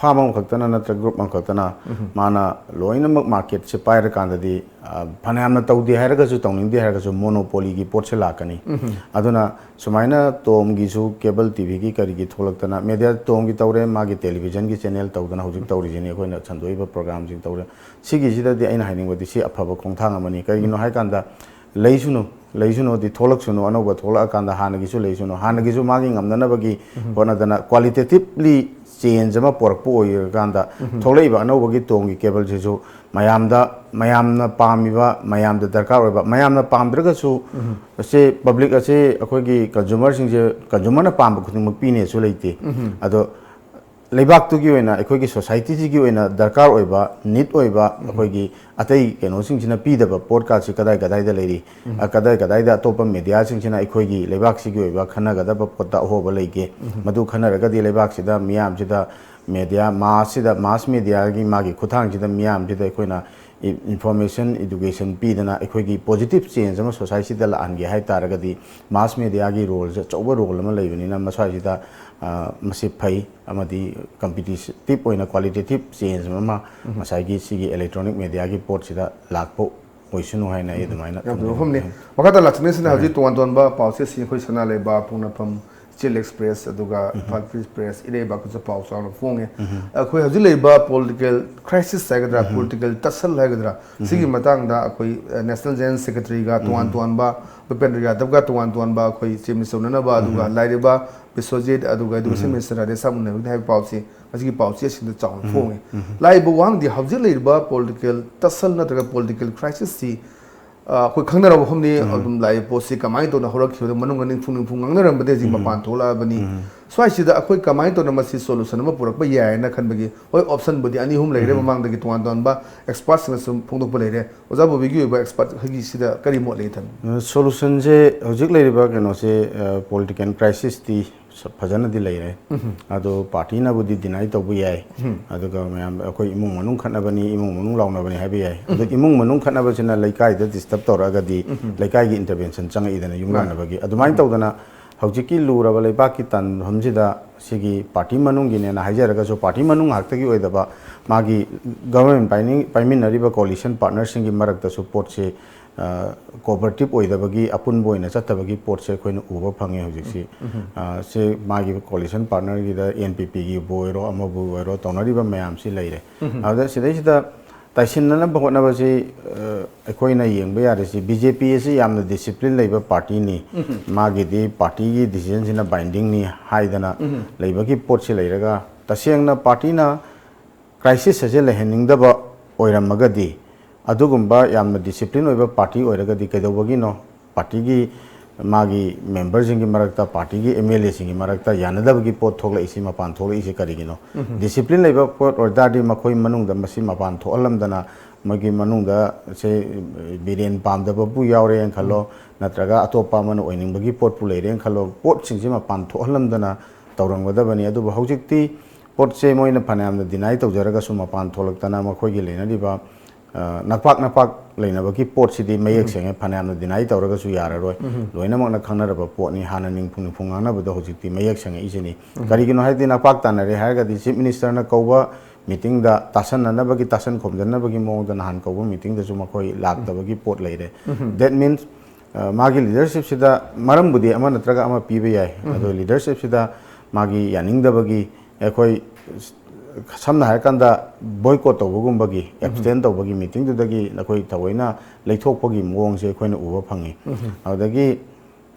ꯐꯥꯝ ꯑꯃꯈꯛꯇꯅ ꯅꯠꯇ꯭ꯔꯒ ꯒ꯭ꯔꯨꯞ ꯑꯃꯈꯛꯇꯅ ꯎꯝ꯫ ꯃꯥꯅ ꯂꯣꯏꯅꯃꯛ ꯃꯥꯔꯀꯦꯠꯁꯦ ꯄꯥꯏꯔꯀꯥꯟꯗꯗꯤ, ꯑ, ꯐꯅꯌꯥꯝꯅ ꯇꯧꯗꯦ ꯍꯥꯏꯔꯒꯁꯨ, ꯇꯧꯅꯤꯡꯗꯦ ꯍꯥꯏꯔꯒꯁꯨ, ꯃꯣꯅꯣꯄꯣꯂꯤꯒꯤ ꯄꯣꯠꯁꯦ ꯂꯥꯛꯀꯅꯤ꯫ ꯎꯝ꯫ ꯑꯗꯨꯅ ꯁꯨꯃꯥꯏꯅ ꯇꯣꯝꯒꯤꯁꯨ ꯀꯦꯕꯜ ꯇꯤꯚꯤꯒꯤ ꯀꯔꯤꯒꯤ ꯊꯣꯛꯂꯛꯇꯅ, ꯃꯦꯗꯤꯌꯥ ꯇꯣꯝꯒꯤ ꯇꯧꯔꯦ, ꯃꯥꯒꯤ ꯇꯦꯂꯤꯚꯤꯖꯟꯒꯤ ꯆꯦꯅꯦꯜ ꯇꯧꯗꯅ ꯍꯧꯖꯤꯛ ꯎꯝ꯫ ꯇꯧꯔꯤꯁꯤꯅꯤ ꯑꯩꯈꯣꯏꯅ ꯁꯟꯗꯣꯛꯏꯕ ꯄ꯭ꯔꯣꯒ꯭ꯔꯥꯝꯁꯤꯡ ꯇꯧꯔꯦ꯫ ꯁꯤꯒꯤꯁꯤꯗꯗꯤ ꯑꯩꯅ ꯍꯥꯏꯅꯤꯡꯕꯗꯤ ꯁꯤ ꯑꯐꯕ ꯈꯣꯡꯊꯥꯡ ꯑꯃꯅꯤ꯫ ꯀꯔꯤꯒꯤꯅꯣ ꯎꯝ꯫ ꯍꯥꯏꯀꯥꯟꯗ ꯂꯩꯁꯅꯨ, ꯂꯩꯁꯅꯨꯗꯤ ꯊꯣꯛꯂꯛꯁꯅꯨ, ꯑꯅꯧꯕ ꯊꯣꯛꯂꯛꯑꯀꯥꯟꯗ ꯍꯥꯟꯅꯒꯤꯁꯨ ꯂꯩꯁꯅꯨ, ꯍꯥꯟꯅꯒꯤꯁꯨ ꯃꯥꯒꯤ ꯉꯝꯅꯅꯕꯒꯤ ꯎꯝ꯫ ꯍꯣꯠꯅꯗꯅ qualitatively change ꯑꯃ ꯄꯨꯔꯛꯄ ꯑꯣꯏꯔꯀꯥꯟꯗ ꯎꯝ꯫ ꯊꯣꯛꯂꯛꯏꯕ ꯑꯅꯧꯕꯒꯤ ꯇꯣꯝꯒꯤ ꯀꯦꯕꯜꯁꯤꯁꯨ ꯃꯌꯥꯝꯗ, ꯃꯌꯥꯝꯅ ꯄꯥꯝꯃꯤꯕ, ꯃꯌꯥꯝꯗ ꯗꯔꯀꯥꯔ ꯑꯣꯏꯕ, ꯃꯌꯥꯝꯅ ꯄꯥꯝꯗ꯭ꯔꯒꯁꯨ ꯎꯝ꯫ ꯑꯁꯤ ꯄꯕ꯭ꯂꯤꯛ ꯑꯁꯤ ꯑꯩꯈꯣꯏꯒꯤ ꯀꯟꯖꯨꯃꯔꯁꯤꯡꯁꯦ, ꯀꯟꯖꯨꯃꯔꯅ ꯄꯥꯝꯕ ꯈꯨꯗꯤꯡꯃꯛ ꯄꯤꯅꯦꯁꯨ ꯂꯩꯇꯦ꯫ ꯎꯝ꯫ ꯑꯗꯣ ꯂꯩꯕꯥꯛꯇꯨꯒꯤ ꯑꯣꯏꯅ, ꯑꯩꯈꯣꯏꯒꯤ ꯁꯣꯁꯥꯏꯇꯤꯁꯤꯒꯤ ꯑꯣꯏꯅ ꯗꯔꯀꯥꯔ ꯑꯣꯏꯕ, ꯅꯤꯗ ꯑꯣꯏꯕ, ꯎꯝ꯫ ꯑꯩꯈꯣꯏꯒꯤ ꯑꯇꯩ ꯀꯩꯅꯣꯁꯤꯡꯁꯤꯅ ꯄꯤꯗꯕ ꯄꯣꯠꯀꯥꯁꯤ ꯀꯗꯥꯏ ꯀꯗꯥꯏꯗ ꯂꯩꯔꯤ? ꯎꯝ꯫ ꯑ, ꯀꯗꯥꯏ ꯀꯗꯥꯏꯗ ꯑꯇꯣꯞꯄ ꯃꯦꯗꯤꯌꯥꯁꯤꯡꯁꯤꯅ ꯑꯩꯈꯣꯏꯒꯤ ꯂꯩꯕꯥꯛꯁꯤꯒꯤ ꯑꯣꯏꯕ ꯈꯟꯅꯒꯗꯕ ꯄꯣꯠꯇ ꯑꯍꯣꯕ ꯂꯩꯒꯦ? ꯎꯝ꯫ ꯃꯗꯨ ꯈꯟꯅꯔꯒꯗꯤ ꯂꯩꯕꯥꯛꯁꯤꯗ ꯃꯤꯌꯥꯝꯁꯤꯗ ꯃꯦꯗꯤꯌꯥ, ꯃꯥꯁꯁꯤꯗ, ꯃꯥꯁ ꯃꯦꯗꯤꯌꯥꯒꯤ ꯃꯥꯒꯤ ꯈꯨꯠꯊꯥꯡꯁꯤꯗ ꯃꯤꯌꯥꯝꯁꯤꯗ ꯑꯩꯈꯣꯏꯅ ꯏ-, ꯏꯟꯐꯣꯔꯃꯦꯁꯟ, ꯏꯗꯨꯀꯦꯁꯟ ꯄꯤꯗꯅ ꯑꯩꯈꯣꯏꯒꯤ ꯄꯣꯖꯤꯇꯤꯚ ꯆꯦꯟꯖ ꯑꯃ ꯁꯣꯁꯥꯏꯇꯤꯗ ꯂꯥꯛꯍꯟꯒꯦ ꯍꯥꯏ ꯇꯥꯔꯒꯗꯤ ꯃꯥꯁ ꯃꯦꯗꯤꯌꯥꯒꯤ ꯔꯣꯜꯁꯦ ꯑꯆꯧꯕ ꯔꯣꯜ ꯑꯃ ꯂꯩꯕꯅꯤꯅ ꯃꯁ꯭ꯋꯥꯏꯁꯤꯗ, ꯑ, ꯃꯁꯤ ꯐꯩ꯫ ꯑꯃꯗꯤ ꯀꯝꯄꯤꯇꯤꯇꯤꯞ ꯑꯣꯏꯅ ꯀ꯭ꯋꯥꯂꯤꯇꯦꯇꯤꯞ ꯆꯦꯟꯖ ꯑꯃ ꯎꯝ꯫ ꯉꯁꯥꯏꯒꯤ ꯁꯤꯒꯤ ꯏꯂꯦꯛꯇ꯭ꯔꯣꯅꯤꯛ ꯃꯦꯗꯤꯌꯥꯒꯤ ꯄꯣꯠꯁꯤꯗ ꯂꯥꯛꯄ ꯑꯣꯏꯁꯅꯨ ꯍꯥꯏꯅ ꯑꯩ ꯎꯝ꯫ ꯑꯗꯨꯃꯥꯏꯅ ꯌꯥꯝ ꯐꯖꯕ ꯊꯝꯖꯅꯤꯡꯉꯤ꯫ ꯋꯥꯐꯝꯅꯤ꯫ ꯃꯈꯥ ꯇꯥꯅ ꯂꯥꯛꯆꯅꯤꯡꯉꯤꯁꯤꯅ ꯎꯝ꯫ ꯍꯧꯖꯤꯛ ꯇꯣꯉꯥꯟ ꯇꯣꯉꯥꯟꯕ ꯄꯥꯎꯆꯦꯁꯤꯡ ꯑꯩꯈꯣꯏ ꯁꯅꯥ ꯂꯩꯕꯥꯛ, ꯄꯣꯛꯅꯐꯝ, ꯏꯆꯦꯜ ꯑꯦꯛꯁꯄ꯭ꯔꯦꯁ, ꯑꯗꯨꯒ ꯎꯝ꯫ ꯏꯝꯐꯥꯜ ꯐ꯭ꯔꯤ ꯄ꯭ꯔꯦꯁ, ꯏꯔꯩꯕꯥꯛꯇꯁꯨ ꯄꯥꯎ ꯆꯥꯎꯅ ꯐꯣꯡꯉꯦ꯫ ꯎꯝ꯫ ꯑꯩꯈꯣꯏ ꯍꯧꯖꯤꯛ ꯂꯩꯔꯤꯕ ꯄꯣꯂꯤꯇꯤꯀꯦꯜ ꯀ꯭ꯔꯥꯏꯁꯤꯁ ꯍꯥꯏꯒꯗ꯭ꯔꯥ, ꯎꯝ꯫ ꯄꯣꯂꯤꯇꯤꯀꯦꯜ ꯇꯁꯜ ꯍꯥꯏꯒꯗ꯭ꯔꯥ, ꯎꯝ꯫ ꯁꯤꯒꯤ ꯃꯇꯥꯡꯗ ꯑꯩꯈꯣꯏ, ꯑ, ꯅꯦꯁꯅꯦꯜ ꯖꯦꯅꯔꯦꯜ ꯁꯦꯀ꯭ꯔꯦꯇꯔꯤꯒ ꯎꯝ꯫ ꯇꯣꯉꯥꯟ ꯇꯣꯉꯥꯟꯕ, ꯚꯨꯄꯦꯟꯗ꯭ꯔ ꯌꯥꯗꯕꯒ ꯇꯣꯉꯥꯟ ꯇꯣꯉꯥꯟꯕ ꯑꯩꯈꯣꯏ ꯆꯦꯟꯃꯤꯟ ꯆꯧꯅꯅꯕ, ꯑꯗꯨꯒ ꯎꯝ꯫ ꯂꯥꯏꯔꯤꯕ ꯕꯤꯁ꯭ꯋꯖꯤꯠ ꯑꯗꯨꯒ Education Minister ꯔꯥꯙꯦꯁ꯭ꯌꯥꯝ ꯎꯅꯕꯒꯤꯅꯤ ꯍꯥꯏꯕ ꯄꯥꯎꯁꯤ ꯉꯁꯤꯒꯤ ꯄꯥꯎꯆꯦꯁꯤꯡꯗ ꯆꯥꯎꯅ ꯐꯣꯡꯉꯤ꯫ ꯂꯥꯛꯏꯕ ꯋꯥꯍꯪꯗꯤ ꯍꯧꯖꯤꯛ ꯂꯩꯔꯤꯕ political tussle ꯅꯠꯇ꯭ꯔꯒ political crisis ꯁꯤ, ꯑ, ꯑꯩꯈꯣꯏ ꯈꯪꯅꯔꯕ ꯃꯐꯝꯅꯤ꯫ ꯑꯗꯨꯝ ꯂꯥꯛꯏꯕ ꯄꯣꯠꯁꯤ ꯀꯃꯥꯏꯅ ꯇꯧꯅ ꯍꯧꯔꯛꯈꯤꯕꯗ ꯃꯅꯨꯡꯗ ꯅꯤꯡꯐꯨ ꯅꯤꯡꯐꯨ ꯉꯥꯡꯅꯔꯝꯕꯗꯒꯤ ꯍꯧꯖꯤꯛ ꯃꯄꯥꯟ ꯊꯣꯛꯂꯛꯑꯕꯅꯤ꯫ ꯁ꯭ꯋꯥꯏꯁꯤꯗ ꯑꯩꯈꯣꯏ ꯀꯃꯥꯏꯅ ꯇꯧꯅ ꯃꯁꯤ solution ꯑꯃ ꯄꯨꯔꯛꯄ ꯌꯥꯏꯅ ꯈꯟꯕꯒꯤ, ꯍꯣꯏ, option ꯕꯨꯗꯤ ꯑꯅꯤ ꯑꯍꯨꯝ ꯂꯩꯔꯦ, ꯃꯃꯥꯡꯗꯒꯤ ꯇꯣꯉꯥꯟ ꯇꯣꯉꯥꯟꯕ expert ꯁꯤꯡꯅꯁꯨ ꯐꯣꯡꯗꯣꯛꯄ ꯂꯩꯔꯦ꯫ ꯑꯣꯖꯥ ꯕꯣꯕꯤꯒꯤ ꯑꯣꯏꯕ expert ꯍꯣꯏꯒꯤ ꯁꯤꯗ ꯀꯔꯤ ꯃꯣꯠ ꯂꯩ ꯊꯝꯕꯤ? ꯑ, solution ꯁꯦ ꯍꯧꯖꯤꯛ ꯂꯩꯔꯤꯕ ꯀꯩꯅꯣꯁꯦ, ꯑ, political crisis ꯇꯤ ꯁ-, ꯐꯖꯅꯗꯤ ꯂꯩꯔꯦ꯫ ꯑꯗꯣ party ꯅꯕꯨꯗꯤ deny ꯇꯧꯕ ꯌꯥꯏ꯫ ꯑꯗꯨꯒ ꯃꯌꯥꯝ ꯑꯩꯈꯣꯏ ꯏꯃꯨꯡ ꯃꯅꯨꯡ ꯈꯠꯅꯕꯅꯤ, ꯏꯃꯨꯡ ꯃꯅꯨꯡ ꯂꯥꯎꯅꯕꯅꯤ ꯍꯥꯏꯕ ꯌꯥꯏ꯫ ꯑꯗꯣ ꯏꯃꯨꯡ ꯃꯅꯨꯡ ꯈꯠꯅꯕꯁꯤꯅ ꯂꯩꯀꯥꯏꯗ disturb ꯇꯧꯔꯛꯑꯒꯗꯤ ꯂꯩꯀꯥꯏꯒꯤ intervention ꯆꯪꯉꯛꯏꯗꯅ ꯌꯨꯝ ꯂꯥꯟꯅꯕꯒꯤ꯫ ꯑꯗꯨꯃꯥꯏꯅ ꯇꯧꯗꯅ ꯍꯧꯖꯤꯛꯀꯤ ꯂꯨꯔꯕ ꯂꯩꯕꯥꯛꯀꯤ ꯇꯥꯟꯐꯝꯁꯤꯗ ꯁꯤꯒꯤ party ꯃꯅꯨꯡꯒꯤꯅꯦꯅ ꯍꯥꯏꯖꯔꯒꯁꯨ, party ꯃꯅꯨꯡ ꯉꯥꯛꯇꯒꯤ ꯑꯣꯏꯗꯕ ꯃꯥꯒꯤ government ꯄꯥꯏꯅꯤꯡ-, ꯄꯥꯏꯃꯤꯟꯅꯔꯤꯕ coalition partner ꯁꯤꯡꯒꯤ ꯃꯔꯛꯇꯁꯨ ꯄꯣꯠꯁꯤ, ꯑ, cooperative ꯑꯣꯏꯗꯕꯒꯤ, ꯑꯄꯨꯟꯕ ꯑꯣꯏꯅ ꯆꯠꯇꯕꯒꯤ ꯄꯣꯠꯁꯦ ꯑꯩꯈꯣꯏꯅ ꯎꯕ ꯐꯪꯉꯦ ꯍꯧꯖꯤꯛꯁꯤ꯫ ꯑ, ꯁꯤ ꯃꯥꯒꯤ coalition partner ꯒꯤꯗ N P P ꯒꯤꯕꯨ ꯑꯣꯏꯔꯣ, ꯑꯃꯕꯨ ꯑꯣꯏꯔꯣ, ꯇꯧꯅꯔꯤꯕ ꯃꯌꯥꯝꯁꯤ ꯂꯩꯔꯦ꯫ ꯑꯗꯨꯗ ꯁꯤꯗꯩꯁꯤꯗ ꯇꯥꯏꯁꯤꯟꯅꯅꯕ ꯍꯣꯠꯅꯕꯁꯤ, ꯑ, ꯑꯩꯈꯣꯏꯅ ꯌꯦꯡꯕ ꯌꯥꯔꯤꯁꯤ, B J P ꯑꯁꯤ ꯌꯥꯝꯅ discipline ꯂꯩꯕ party ꯅꯤ, ꯃꯥꯒꯤꯗꯤ party ꯒꯤ decision ꯁꯤꯅ binding ꯅꯤ ꯍꯥꯏꯗꯅ ꯂꯩꯕꯒꯤ ꯄꯣꯠꯁꯤ ꯂꯩꯔꯒ, ꯇꯁꯦꯡꯅ party ꯅ crisis ꯑꯁꯦ ꯂꯩꯍꯟꯅꯤꯡꯗꯕ ꯑꯣꯏꯔꯝꯃꯒꯗꯤ, ꯑꯗꯨꯒꯨꯝꯕ ꯌꯥꯝꯅ discipline ꯑꯣꯏꯕ party ꯑꯣꯏꯔꯒꯗꯤ ꯀꯩꯗꯧꯕꯒꯤꯅꯣ party ꯒꯤ ꯃꯥꯒꯤ member ꯁꯤꯡꯒꯤ ꯃꯔꯛꯇ, party ꯒꯤ M L A ꯁꯤꯡꯒꯤ ꯃꯔꯛꯇ ꯌꯥꯅꯗꯕꯒꯤ ꯄꯣꯠ ꯊꯣꯛꯂꯛꯏꯁꯤ, ꯃꯄꯥꯟ ꯊꯣꯛꯂꯛꯏꯁꯤ ꯀꯔꯤꯒꯤꯅꯣ? Discipline ꯂꯩꯕ ꯄꯣꯠ ꯑꯣꯏꯇꯥꯔꯗꯤ ꯃꯈꯣꯏ ꯃꯅꯨꯡꯗ ꯃꯁꯤ ꯃꯄꯥꯟ ꯊꯣꯛꯍꯜꯂꯝꯗꯅ, ꯃꯣꯏꯒꯤ ꯃꯅꯨꯡꯗ ꯁꯦ ꯕꯤꯔꯦꯟ ꯄꯥꯝꯗꯕꯕꯨ ꯌꯥꯎꯔꯦꯅ ꯈꯜꯂꯣ, ꯅꯠꯇ꯭ꯔꯒ ꯑꯇꯣꯞꯄ ꯑꯃꯅ ꯑꯣꯏꯅꯤꯡꯕꯒꯤ ꯄꯣꯠꯄꯨ ꯂꯩꯔꯦꯅ ꯈꯜꯂꯣ, ꯄꯣꯠꯁꯤꯡꯁꯤ ꯃꯄꯥꯟ ꯊꯣꯛꯍꯜꯂꯝꯗꯅ ꯇꯧꯔꯝꯒꯗꯕꯅꯤ꯫ ꯑꯗꯨꯕꯨ ꯍꯧꯖꯤꯛꯇꯤ ꯄꯣꯠꯁꯦ ꯃꯣꯏꯅ ꯐꯅꯌꯥꯝꯅ deny ꯇꯧꯖꯔꯒꯁꯨ ꯃꯄꯥꯟ ꯊꯣꯛꯂꯛꯇꯅ ꯃꯈꯣꯏꯒꯤ ꯂꯩꯅꯔꯤꯕ, ꯑ, ꯅꯛꯄꯥꯛ ꯅꯛꯄꯥꯛ ꯂꯩꯅꯕꯒꯤ ꯄꯣꯠꯁꯤꯗꯤ ꯃꯌꯦꯛ ꯁꯦꯡꯉꯦ, ꯐꯅꯌꯥꯝꯅ deny ꯇꯧꯔꯒꯁꯨ ꯌꯥꯔꯔꯣꯏ꯫ ꯂꯣꯏꯅꯃꯛꯅ ꯈꯪꯅꯔꯕ ꯄꯣꯠꯅꯤ꯫ ꯍꯥꯟꯅ ꯅꯤꯡꯐꯨ ꯅꯤꯡꯐꯨ ꯉꯥꯡꯅꯕꯗꯣ ꯍꯧꯖꯤꯛꯇꯤ ꯃꯌꯦꯛ ꯁꯦꯡꯉꯛꯏꯁꯤꯅꯤ꯫ ꯀꯔꯤꯒꯤꯅꯣ ꯍꯥꯏꯔꯗꯤ ꯅꯛꯄꯥꯛ ꯇꯥꯟꯅꯔꯦ ꯍꯥꯏꯔꯒꯗꯤ Chief Minister ꯅ ꯀꯧꯕ meeting ꯗ ꯇꯥꯁꯟꯅꯅꯕꯒꯤ, ꯇꯥꯁꯟ ꯈꯣꯝꯖꯟꯅꯕꯒꯤ ꯃꯑꯣꯡꯗ ꯅꯍꯥꯟ ꯀꯧꯕ meeting ꯗꯁꯨ ꯃꯈꯣꯏ ꯂꯥꯛꯇꯕꯒꯤ ꯄꯣꯠ ꯂꯩꯔꯦ꯫ That means, ꯑ, ꯃꯥꯒꯤ leadership ꯁꯤꯗ ꯃꯔꯝꯕꯨꯗꯤ ꯑꯃ ꯅꯠꯇ꯭ꯔꯒ ꯑꯃ ꯄꯤꯕ ꯌꯥꯏ, ꯑꯗꯣ leadership ꯁꯤꯗ ꯃꯥꯒꯤ ꯌꯥꯅꯤꯡꯗꯕꯒꯤ, ꯑꯩꯈꯣꯏ ꯁꯝꯅ ꯍꯥꯏꯔꯀꯥꯟꯗ boycott ꯇꯧꯕꯒꯨꯝꯕꯒꯤ, abstain ꯇꯧꯕꯒꯤ meeting ꯗꯨꯗꯒꯤ ꯑꯩꯈꯣꯏ ꯊꯑꯣꯏꯅ ꯂꯩꯊꯣꯛꯄꯒꯤ ꯃꯑꯣꯡꯁꯦ ꯑꯩꯈꯣꯏꯅ ꯎꯕ ꯐꯪꯉꯤ꯫ ꯑꯗꯨꯗꯒꯤ,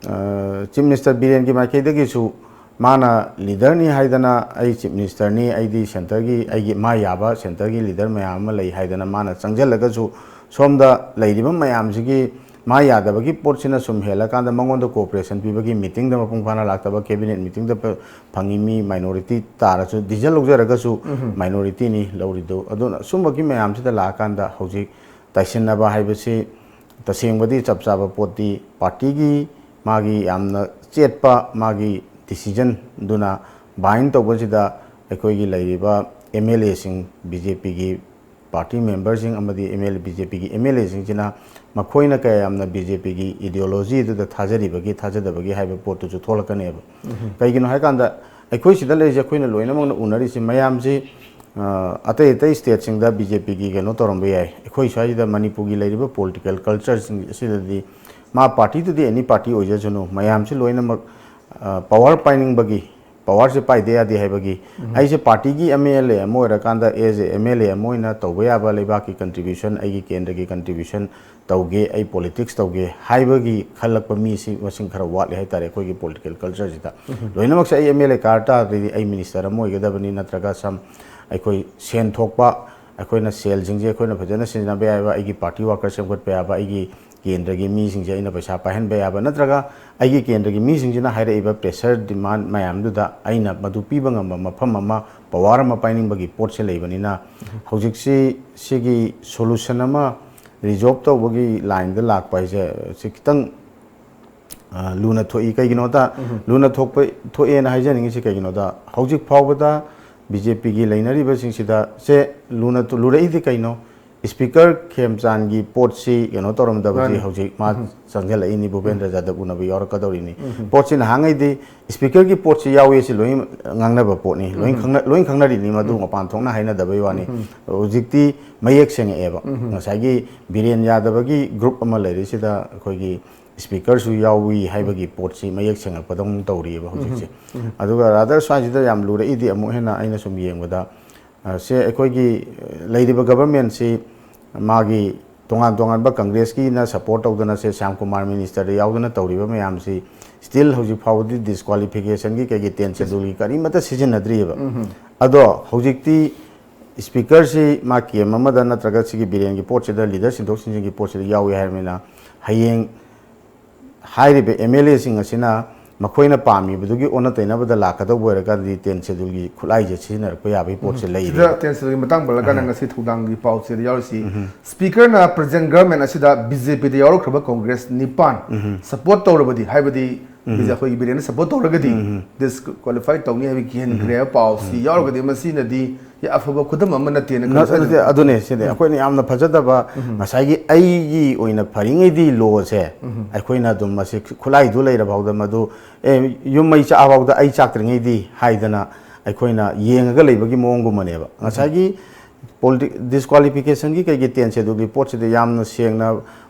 ꯑ, Chief Minister ꯕꯤꯔꯦꯟꯒꯤ ꯃꯥꯏꯀꯩꯗꯒꯤꯁꯨ ꯃꯥꯅ ꯂꯤꯗꯔꯅꯤ ꯍꯥꯏꯗꯅ, "ꯑꯩ ꯆꯤꯐ ꯃꯤꯅꯤꯁꯇꯔꯅꯤ, ꯑꯩꯗꯤ ꯁꯦꯟꯇꯔꯒꯤ, ꯑꯩꯒꯤ ꯃꯥ ꯌꯥꯕ ꯁꯦꯟꯇꯔꯒꯤ ꯂꯤꯗꯔ ꯃꯌꯥꯝ ꯑꯃ ꯂꯩ" ꯍꯥꯏꯗꯅ ꯃꯥꯅ ꯆꯪꯁꯤꯜꯂꯒꯁꯨ, ꯁꯣꯝꯗ ꯂꯩꯔꯤꯕ ꯃꯌꯥꯝꯁꯤꯒꯤ ꯃꯥ ꯌꯥꯗꯕꯒꯤ ꯄꯣꯠꯁꯤꯅ ꯁꯨꯝ ꯍꯦꯜꯂꯀꯥꯟꯗ, ꯃꯉꯣꯟꯗ ꯀꯣꯑꯣꯄꯔꯦꯁꯟ ꯄꯤꯕꯒꯤ ꯃꯤꯇꯤꯡꯗ ꯃꯄꯨꯡ ꯐꯥꯅ ꯂꯥꯛꯇꯕ, ꯀꯦꯕꯤꯅꯦꯠ ꯃꯤꯇꯤꯡꯗ ꯐ-, ꯐꯪꯉꯤ ꯃꯤ ꯃꯥꯏꯅꯣꯔꯤꯇꯤ ꯇꯥꯔꯁꯨ, ꯗꯤꯖꯜ ꯂꯧꯖꯔꯒꯁꯨ ꯃꯥꯏꯅꯣꯔꯤꯇꯤꯅꯤ ꯂꯧꯔꯤꯗꯨ꯫ ꯑꯗꯨꯅ ꯁꯨꯝꯕꯒꯤ ꯃꯌꯥꯝꯁꯤꯗ ꯂꯥꯛꯑꯀꯥꯟꯗ ꯍꯧꯖꯤꯛ ꯇꯥꯏꯁꯤꯟꯅꯕ ꯍꯥꯏꯕꯁꯤ ꯇꯁꯦꯡꯕꯗꯤ ꯆꯞ ꯆꯥꯕ ꯄꯣꯠꯇꯤ ꯄꯥꯔꯇꯤꯒꯤ ꯃꯥꯒꯤ ꯌꯥꯝꯅ ꯆꯦꯠꯄ ꯃꯥꯒꯤ ꯗꯤꯁꯤꯖꯟꯗꯨꯅ ꯕꯥꯏꯟ ꯇꯧꯕꯁꯤꯗ ꯑꯩꯈꯣꯏꯒꯤ ꯂꯩꯔꯤꯕ ꯑꯦꯝ ꯑꯦꯜ ꯑꯦꯁꯤꯡ, ꯕꯤ ꯖꯦ ꯄꯤꯒꯤ ꯄꯥꯔꯇꯤ ꯃꯦꯝꯕꯔꯁꯤꯡ ꯑꯃꯗꯤ M L A, B J ꯄꯤꯒꯤ ꯑꯦꯝ ꯑꯦꯜ ꯑꯦꯁꯤꯡꯁꯤꯅ ꯃꯈꯣꯏꯅ ꯀꯌꯥ ꯌꯥꯝꯅ ꯕꯤ ꯖꯦ ꯄꯤꯒꯤ ꯏꯗꯤꯑꯣꯂꯣꯖꯤꯗꯨꯗ ꯊꯥꯖꯔꯤꯕꯒꯤ, ꯊꯥꯖꯗꯕꯒꯤ ꯍꯥꯏꯕ ꯄꯣꯠꯇꯨꯁꯨ ꯊꯣꯛꯂꯛꯀꯅꯦꯕ꯫ ꯀꯩꯒꯤꯅꯣ ꯍꯥꯏꯀꯥꯟꯗ, ꯑꯩꯈꯣꯏ ꯁꯤꯗ ꯂꯩꯔꯤꯁꯦ, ꯑꯩꯈꯣꯏꯅ ꯂꯣꯏꯅꯃꯛꯅ ꯎꯅꯔꯤꯁꯤ ꯃꯌꯥꯝꯁꯤ, ꯑ, ꯑꯇꯩ ꯑꯇꯩ ꯁ꯭ꯇꯦꯠꯁꯤꯡꯗ ꯕꯤ ꯖꯦ ꯄꯤꯒꯤ ꯀꯩꯅꯣ ꯇꯧꯔꯝꯕ ꯌꯥꯏ꯫ ꯑꯩꯈꯣꯏ ꯁ꯭ꯋꯥꯏꯁꯤꯗ ꯃꯅꯤꯄꯨꯔꯒꯤ ꯂꯩꯔꯤꯕ ꯄꯣꯂꯤꯇꯤꯀꯦꯜ ꯀꯜꯆꯔꯁꯤꯡ ꯑꯁꯤꯗꯗꯤ ꯃꯥ ꯄꯥꯔꯇꯤꯗꯨꯗꯤ ꯑꯦꯅꯤ ꯄꯥꯔꯇꯤ ꯑꯣꯏꯖꯁꯅꯨ, ꯃꯌꯥꯝꯁꯤ ꯂꯣꯏꯅꯃꯛ, ꯑ, ꯄꯋꯥꯔ ꯄꯥꯏꯅꯤꯡꯕꯒꯤ, ꯄꯋꯥꯔꯁꯦ ꯄꯥꯏꯗ ꯌꯥꯗꯦ ꯍꯥꯏꯕꯒꯤ, ꯑꯩꯁꯦ ꯄꯥꯔꯇꯤꯒꯤ ꯑꯦꯝ ꯑꯦꯜ ꯑꯦ ꯑꯃ ꯑꯣꯏꯔꯀꯥꯟꯗ, as A M L A ꯑꯃ ꯑꯣꯏꯅ ꯇꯧꯕ ꯌꯥꯕ ꯂꯩꯕꯥꯛꯀꯤ ꯀꯟꯇ꯭ꯔꯤꯕ꯭ꯌꯨꯁꯟ, ꯑꯩꯒꯤ ꯀꯦꯟꯗ꯭ꯔꯒꯤ ꯀꯟꯇ꯭ꯔꯤꯕ꯭ꯌꯨꯁꯟ ꯇꯧꯒꯦ, ꯑꯩ ꯄꯣꯂꯤꯇꯤꯛꯁ ꯇꯧꯒꯦ ꯍꯥꯏꯕꯒꯤ ꯈꯜꯂꯛꯄ ꯃꯤꯁꯤ ꯃꯁꯤꯡ ꯈꯔ ꯋꯥꯠꯂꯤ ꯍꯥꯏꯇꯥꯔꯦ ꯑꯩꯈꯣꯏꯒꯤ ꯄꯣꯂꯤꯇꯤꯀꯦꯜ ꯀꯜꯆꯔꯁꯤꯗ꯫ ꯂꯣꯏꯅꯃꯛꯁꯦ ꯑꯩ ꯑꯦꯝ ꯑꯦꯜ ꯑꯦ ꯀꯥꯔ ꯇꯥꯔꯗꯤ ꯑꯩ ꯃꯤꯅꯤꯁꯇꯔ ꯑꯃ ꯑꯣꯏꯒꯗꯕꯅꯤ, ꯅꯠꯇ꯭ꯔꯒ ꯁꯝ ꯑꯩꯈꯣꯏ ꯁꯦꯟ ꯊꯣꯛꯄ, ꯑꯩꯈꯣꯏꯅ ꯁꯦꯜꯁꯤꯡꯁꯦ ꯑꯩꯈꯣꯏꯅ ꯐꯖꯅ ꯁꯤꯖꯤꯟꯅꯕ ꯌꯥꯏꯕ, ꯑꯩꯒꯤ ꯄꯥꯔꯇꯤ ꯋꯥꯔꯀꯔ ꯁꯦꯝꯒꯠꯄ ꯌꯥꯕ, ꯑꯩꯒꯤ ꯀꯦꯟꯗ꯭ꯔꯒꯤ ꯃꯤꯁꯤꯡꯁꯦ ꯑꯩꯅ ꯄꯩꯁꯥ ꯄꯥꯏꯍꯟꯕ ꯌꯥꯕ, ꯅꯠꯇ꯭ꯔꯒ ꯑꯩꯒꯤ ꯀꯦꯟꯗ꯭ꯔꯒꯤ ꯃꯤꯁꯤꯡꯁꯤꯅ ꯍꯥꯏꯔꯛꯏꯕ ꯄ꯭ꯔꯦꯁꯔ ꯗꯤꯃꯥꯟ ꯃꯌꯥꯝꯗꯨꯗ ꯑꯩꯅ ꯃꯗꯨ ꯄꯤꯕ ꯉꯝꯕ ꯃꯐꯝ ꯑꯃ, ꯄꯋꯥꯔ ꯑꯃ ꯄꯥꯏꯅꯤꯡꯕꯒꯤ ꯄꯣꯠꯁꯦ ꯂꯩꯕꯅꯤꯅ, ꯍꯧꯖꯤꯛꯁꯤ ꯁꯤꯒꯤ ꯁꯣꯂꯨꯁꯟ ꯑꯃ ꯔꯤꯖꯣꯜꯕ ꯇꯧꯕꯒꯤ ꯂꯥꯏꯟꯗ ꯂꯥꯛꯄ ꯍꯥꯏꯁꯦ ꯁꯤ ꯈꯤꯇꯪ, ꯑ, ꯂꯨꯅ ꯊꯣꯛꯏ꯫ ꯀꯩꯒꯤꯅꯣꯗ ꯂꯨꯅ ꯊꯣꯛꯄ, ꯊꯣꯛꯑꯦꯅ ꯍꯥꯏꯖꯅꯤꯡꯉꯤꯁꯤ ꯀꯩꯒꯤꯅꯣꯗ, ꯍꯧꯖꯤꯛ ꯐꯥꯎꯕꯗ ꯕꯤ ꯖꯦ ꯄꯤꯒꯤ ꯂꯩꯅꯔꯤꯕꯁꯤꯡꯁꯤꯗ ꯁꯦ ꯂꯨꯅ ꯊꯣ-, ꯂꯨꯔꯛꯏꯗꯤ ꯀꯩꯅꯣ? ꯁ꯭ꯄꯤꯀꯔ ꯈꯦꯝꯆꯥꯟꯒꯤ ꯄꯣꯠꯁꯤ ꯀꯩꯅꯣ ꯇꯧꯔꯝꯗꯕꯁꯤ ꯃꯥꯅꯤ꯫ ꯍꯧꯖꯤꯛ ꯃꯥ ꯆꯪꯁꯤꯜꯂꯛꯏꯅꯤ, ꯚꯨꯄꯦꯟꯗ꯭ꯔ ꯌꯥꯗꯕ ꯎꯅꯕ ꯌꯥꯎꯔꯛꯀꯗꯧꯔꯤꯅꯤ꯫ ꯄꯣꯠꯁꯤ ꯅꯍꯥꯟꯉꯩꯗꯤ ꯁ꯭ꯄꯤꯀꯔꯒꯤ ꯄꯣꯠꯁꯤ ꯌꯥꯎꯏ ꯁꯤ ꯂꯣꯏ ꯉꯥꯡꯅꯕ ꯄꯣꯠꯅꯤ, ꯂꯣꯏ ꯈꯪꯅ-, ꯂꯣꯏ ꯈꯪꯅꯔꯤꯅꯤ, ꯃꯗꯨ ꯃꯄꯥꯟ ꯊꯣꯛꯅ ꯍꯥꯏꯅꯗꯕꯩ ꯋꯥꯅꯤ꯫ ꯍꯧꯖꯤꯛꯇꯤ ꯃꯌꯦꯛ ꯁꯦꯡꯉꯛꯑꯦꯕ꯫ ꯉꯁꯥꯏꯒꯤ ꯕꯤꯔꯦꯟ ꯌꯥꯗꯕꯒꯤ ꯒ꯭ꯔꯨꯞ ꯑꯃ ꯂꯩꯔꯤꯁꯤꯗ ꯑꯩꯈꯣꯏꯒꯤ ꯁ꯭ꯄꯤꯀꯔꯁꯨ ꯌꯥꯎꯏ ꯍꯥꯏꯕꯒꯤ ꯄꯣꯠꯁꯤ ꯃꯌꯦꯛ ꯁꯦꯡꯉꯛꯄꯗꯧꯅ ꯇꯧꯔꯤꯑꯕ ꯍꯧꯖꯤꯛꯁꯦ꯫ ꯑꯗꯨꯒ ꯔꯥꯗꯔ ꯁ꯭ꯋꯥꯏꯁꯤꯗ ꯌꯥꯝ ꯂꯨꯔꯛꯏꯗꯤ ꯑꯃꯨꯛ ꯍꯦꯟꯅ ꯑꯩꯅ ꯁꯨꯝ ꯌꯦꯡꯕꯗ, ꯑ, ꯁꯦ ꯑꯩꯈꯣꯏꯒꯤ, ꯑ, ꯂꯩꯔꯤꯕ ꯒꯕꯔꯃꯦꯟꯁꯤ ꯃꯥꯒꯤ ꯇꯣꯉꯥꯟ ꯇꯣꯉꯥꯟꯕ ꯀꯪꯒ꯭ꯔꯦꯁꯀꯤꯅ ꯁꯄꯣꯔꯠ ꯇꯧꯗꯅ ꯁꯦ ꯁ꯭ꯌꯥꯝ ꯀꯨꯃꯥꯔ ꯃꯤꯅꯤꯁꯇꯔꯗ ꯌꯥꯎꯗꯅ ꯇꯧꯔꯤꯕ ꯃꯌꯥꯝꯁꯤ ꯁ꯭ꯇꯤꯜ ꯍꯧꯖꯤꯛ ꯐꯥꯎꯕꯗꯤ ꯗꯤꯁꯀ꯭ꯋꯥꯂꯤꯐꯤꯀꯦꯁꯟꯒꯤ ꯀꯩꯒꯤ ꯇꯦꯟ ꯁꯦꯗꯨꯜꯒꯤ ꯀꯔꯤꯃꯠꯇ ꯁꯤꯖꯤꯟꯅꯗ꯭ꯔꯤꯑꯕ꯫ ꯑꯗꯣ ꯍꯧꯖꯤꯛꯇꯤ ꯁ꯭ꯄꯤꯀꯔꯁꯤ ꯃꯥ ꯀꯦꯝ ꯑꯃꯗ ꯅꯠꯇ꯭ꯔꯒ ꯁꯤꯒꯤ ꯕꯤꯔꯦꯟꯒꯤ ꯄꯣꯠꯁꯤꯗ ꯂꯤꯗꯔ ꯁꯤꯟꯗꯣꯛ ꯁꯤꯟꯖꯤꯟꯒꯤ ꯄꯣꯠꯁꯤꯗ ꯌꯥꯎꯏ ꯍꯥꯏꯔꯕꯅꯤꯅ ꯍꯌꯦꯡ ꯍꯥꯏꯔꯤꯕ ꯑꯦꯝ ꯑꯦꯜ ꯑꯦꯁꯤꯡ ꯑꯁꯤꯅ ꯃꯈꯣꯏꯅ ꯄꯥꯝꯃꯤꯕꯗꯨꯒꯤ ꯑꯣꯟꯅ ꯇꯩꯅꯕꯗ ꯂꯥꯛꯀꯗꯧꯕ ꯑꯣꯏꯔꯒꯗꯤ ꯇꯦꯟ ꯁꯦꯗꯨꯜꯒꯤ ꯈꯨꯠꯂꯥꯏꯁꯦ ꯁꯤꯖꯤꯟꯅꯔꯛꯄ ꯌꯥꯕꯒꯤ ꯄꯣꯠꯁꯦ ꯂꯩꯔꯤ꯫ ꯁꯤꯗ ꯇꯦꯟ ꯁꯦꯗꯨꯜꯒꯤ ꯃꯇꯥꯡ ꯄꯜꯂꯀꯥꯟꯗ ꯉꯁꯤ ꯊꯧꯗꯥꯡꯒꯤ ꯄꯥꯎꯆꯦꯗ ꯌꯥꯎꯔꯤꯁꯤ ꯁ꯭ꯄꯤꯀꯔꯅ ꯄ꯭ꯔꯖꯦꯟ ꯒꯚꯔꯟꯃꯦꯟ ꯑꯁꯤꯗ ꯕꯤ ꯖꯦ ꯄꯤꯗ ꯌꯥꯎꯔꯛꯈ꯭ꯔꯕ ꯀꯣꯡꯒ꯭ꯔꯦꯁ ꯅꯤꯄꯥꯟ ꯁꯄꯣꯔꯠ ꯇꯧꯔꯕꯗꯤ, ꯍꯥꯏꯕꯗꯤ ꯕꯤ ꯖꯦ ꯑꯩꯈꯣꯏꯒꯤ ꯕꯤꯔꯦꯟꯅ ꯁꯄꯣꯔꯠ ꯇꯧꯔꯒꯗꯤ ꯗꯤꯁꯀ꯭ꯋꯥꯂꯤꯐꯥꯏ ꯇꯧꯅꯤ ꯍꯥꯏꯕꯒꯤ ꯀꯤꯍꯟꯈ꯭ꯔꯦ ꯍꯥꯏꯕ ꯄꯥꯎꯁꯤ ꯌꯥꯎꯔꯒꯗꯤ ꯃꯁꯤꯅꯗꯤ ꯑꯐꯕ ꯈꯨꯗꯝ ꯑꯃ ꯅꯠꯇꯦꯅ ꯈꯜꯂꯤ꯫ ꯑꯗꯨꯅꯦ ꯁꯤꯅꯦ ꯑꯩꯈꯣꯏꯅ ꯌꯥꯝꯅ ꯐꯖꯗꯕ ꯉꯁꯥꯏꯒꯤ ꯑꯩꯒꯤ ꯑꯣꯏꯅ ꯐꯔꯤꯉꯩꯗꯤ ꯂꯣꯁꯦ ꯑꯩꯈꯣꯏꯅ ꯑꯗꯨꯝ ꯃꯁꯤ ꯈꯨꯠꯂꯥꯏꯗꯨ ꯂꯩꯔꯐꯥꯎꯗ ꯃꯗꯨ ꯑꯦ ꯌꯨꯝ ꯃꯩ ꯆꯥꯛꯑꯐꯥꯎꯗ ꯑꯩ ꯆꯥꯛꯇ꯭ꯔꯤꯉꯩꯗꯤ ꯍꯥꯏꯗꯅ ꯑꯩꯈꯣꯏꯅ ꯌꯦꯡꯉꯒ ꯂꯩꯕꯒꯤ ꯃꯑꯣꯡꯒꯨꯝꯕꯅꯦꯕ꯫ ꯉꯁꯥꯏꯒꯤ ꯄꯣꯂꯤꯇꯤ ꯗꯤꯁꯀ꯭ꯋꯥꯂꯤꯐꯤꯀꯦꯁꯟꯒꯤ ꯀꯩꯒꯤ ꯇꯦꯟ ꯁꯦꯗꯨꯜꯒꯤ ꯄꯣꯠꯁꯤꯗ ꯌꯥꯝꯅ ꯁꯦꯡꯅ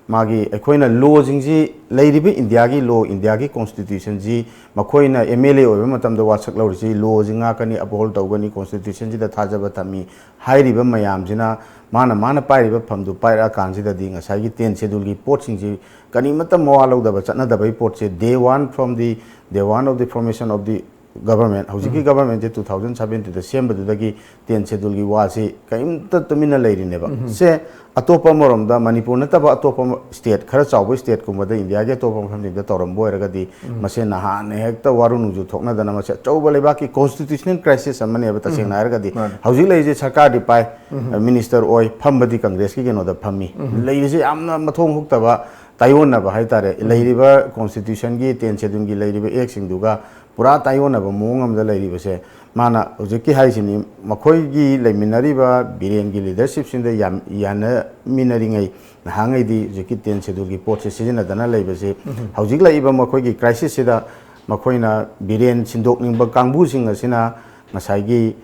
ꯃꯥꯒꯤ ꯑꯩꯈꯣꯏꯅ ꯂꯣꯁꯤꯡꯁꯤ ꯂꯩꯔꯤꯕ ꯏꯟꯗꯤꯌꯥꯒꯤ ꯂꯣ, ꯏꯟꯗꯤꯌꯥꯒꯤ ꯀꯣꯟꯁꯇꯤꯇ꯭ꯌꯨꯁꯟꯁꯤ ꯃꯈꯣꯏꯅ ꯑꯦꯝ ꯑꯦꯜ ꯑꯦ ꯑꯣꯏꯕ ꯃꯇꯝꯗ ꯋꯥꯁꯛ ꯂꯧꯔꯤꯁꯤ ꯂꯣꯁꯤ ꯉꯥꯛꯀꯅꯤ, ꯑꯞꯍꯣꯜ ꯇꯧꯒꯅꯤ, ꯀꯣꯟꯁꯇꯤꯇ꯭ꯌꯨꯁꯟꯁꯤꯗ ꯊꯥꯖꯕ ꯊꯝꯃꯤ ꯍꯥꯏꯔꯤꯕ ꯃꯌꯥꯝꯁꯤꯅ ꯃꯥꯅ ꯃꯥꯅ ꯄꯥꯏꯔꯤꯕ ꯐꯝꯗꯨ ꯄꯥꯏꯔꯛꯑꯀꯥꯟꯁꯤꯗꯗꯤ ꯉꯁꯥꯏꯒꯤ ꯇꯦꯟ ꯁꯦꯗꯨꯜꯒꯤ ꯄꯣꯠꯁꯤꯡꯁꯤ ꯀꯔꯤꯃꯠꯇ ꯃꯋꯥ ꯂꯧꯗꯕ ꯆꯠꯅꯗꯕꯒꯤ ꯄꯣꯠꯁꯦ day one from the day one of the formation of the government, ꯍꯧꯖꯤꯛꯀꯤ ꯒꯚꯔꯟꯃꯦꯟꯁꯦ ꯇꯨ ꯊꯥꯎꯖꯟ ꯁꯕꯦꯟꯇꯤꯟꯗ ꯁꯦꯝꯕꯗꯨꯗꯒꯤ ꯇꯦꯟ ꯁꯦꯗꯨꯜꯒꯤ ꯋꯥꯁꯤ ꯀꯔꯤꯝꯇ ꯇꯨꯃꯤꯟꯅ ꯂꯩꯔꯤꯅꯦꯕ꯫ ꯁꯦ ꯑꯇꯣꯞꯄ ꯑꯃꯔꯣꯝꯗ ꯃꯅꯤꯄꯨꯔ ꯅꯠꯇꯕ ꯑꯇꯣꯞꯄ ꯁ꯭ꯇꯦꯠ ꯈꯔ ꯆꯥꯎꯕ ꯁ꯭ꯇꯦꯠꯀꯨꯝꯕꯗ ꯏꯟꯗꯤꯌꯥꯒꯤ ꯑꯇꯣꯞꯄ ꯃꯐꯝꯁꯤꯡꯗ ꯇꯧꯔꯝꯕ ꯑꯣꯏꯔꯒꯗꯤ ꯃꯁꯦ ꯅꯍꯥꯟꯅ ꯍꯦꯛꯇ ꯋꯥꯔꯨ ꯅꯨꯡꯖꯨ ꯊꯣꯛꯅꯗꯅ ꯃꯁꯦ ꯑꯆꯧꯕ ꯂꯩꯕꯥꯛꯀꯤ ꯀꯣꯟꯁꯇꯤꯇ꯭ꯌꯨꯁꯅꯦꯜ ꯀ꯭ꯔꯥꯏꯁꯤꯁ ꯑꯃꯅꯦꯕ ꯇꯁꯦꯡꯅ ꯍꯥꯏꯔꯒꯗꯤ꯫ ꯍꯧꯖꯤꯛ ꯂꯩꯔꯤꯁꯦ ꯁꯔꯀꯥꯔꯗꯤ ꯄꯥꯏ, ꯃꯤꯅꯤꯁꯇꯔ ꯑꯣꯏ, ꯐꯝꯕꯗꯤ ꯀꯪꯒ꯭ꯔꯦꯁꯀꯤ ꯀꯩꯅꯣꯗ ꯐꯝꯃꯤ꯫ ꯂꯩꯔꯤꯁꯦ ꯌꯥꯝꯅ ꯃꯊꯣꯡ ꯍꯨꯛꯇꯕ, ꯇꯥꯏꯑꯣꯟꯅꯕ ꯍꯥꯏꯇꯥꯔꯦ꯫ ꯂꯩꯔꯤꯕ ꯀꯣꯟꯁꯇꯤꯇ꯭ꯌꯨꯁꯟꯒꯤ ꯇꯦꯟ ꯁꯦꯗꯨꯜꯒꯤ ꯂꯩꯔꯤꯕ ꯑꯦꯛꯁꯤꯡꯗꯨꯒ ꯄꯨꯔꯥ ꯇꯥꯏꯑꯣꯟꯅꯕ ꯃꯑꯣꯡ ꯑꯃꯗ ꯂꯩꯔꯤꯕꯁꯦ ꯃꯥꯅ ꯍꯧꯖꯤꯛꯀꯤ ꯍꯥꯏꯁꯤꯅꯤ꯫ ꯃꯈꯣꯏꯒꯤ ꯂꯩꯃꯤꯟꯅꯔꯤꯕ ꯕꯤꯔꯦꯟꯒꯤ ꯂꯤꯗꯔꯁꯤꯞꯁꯤꯡꯗ ꯌꯥꯟ ꯌꯥꯅꯃꯤꯟꯅꯔꯤꯉꯩ ꯅꯍꯥꯟꯉꯩꯗꯤ ꯍꯧꯖꯤꯛꯀꯤ ꯇꯦꯟ ꯁꯦꯗꯨꯜꯒꯤ ꯄꯣꯠꯁꯦ ꯁꯤꯖꯤꯟꯅꯗꯅ ꯂꯩꯕꯁꯤ ꯍꯧꯖꯤꯛ ꯂꯥꯛꯏꯕ ꯃꯈꯣꯏꯒꯤ ꯀ꯭ꯔꯥꯏꯁꯤꯁꯁꯤꯗ ꯃꯈꯣꯏꯅ ꯕꯤꯔꯦꯟ ꯁꯤꯟꯗꯣꯛꯅꯤꯡꯕ ꯀꯥꯡꯕꯨꯁꯤꯡ ꯑꯁꯤꯅ ꯉꯁꯥꯏꯒꯤ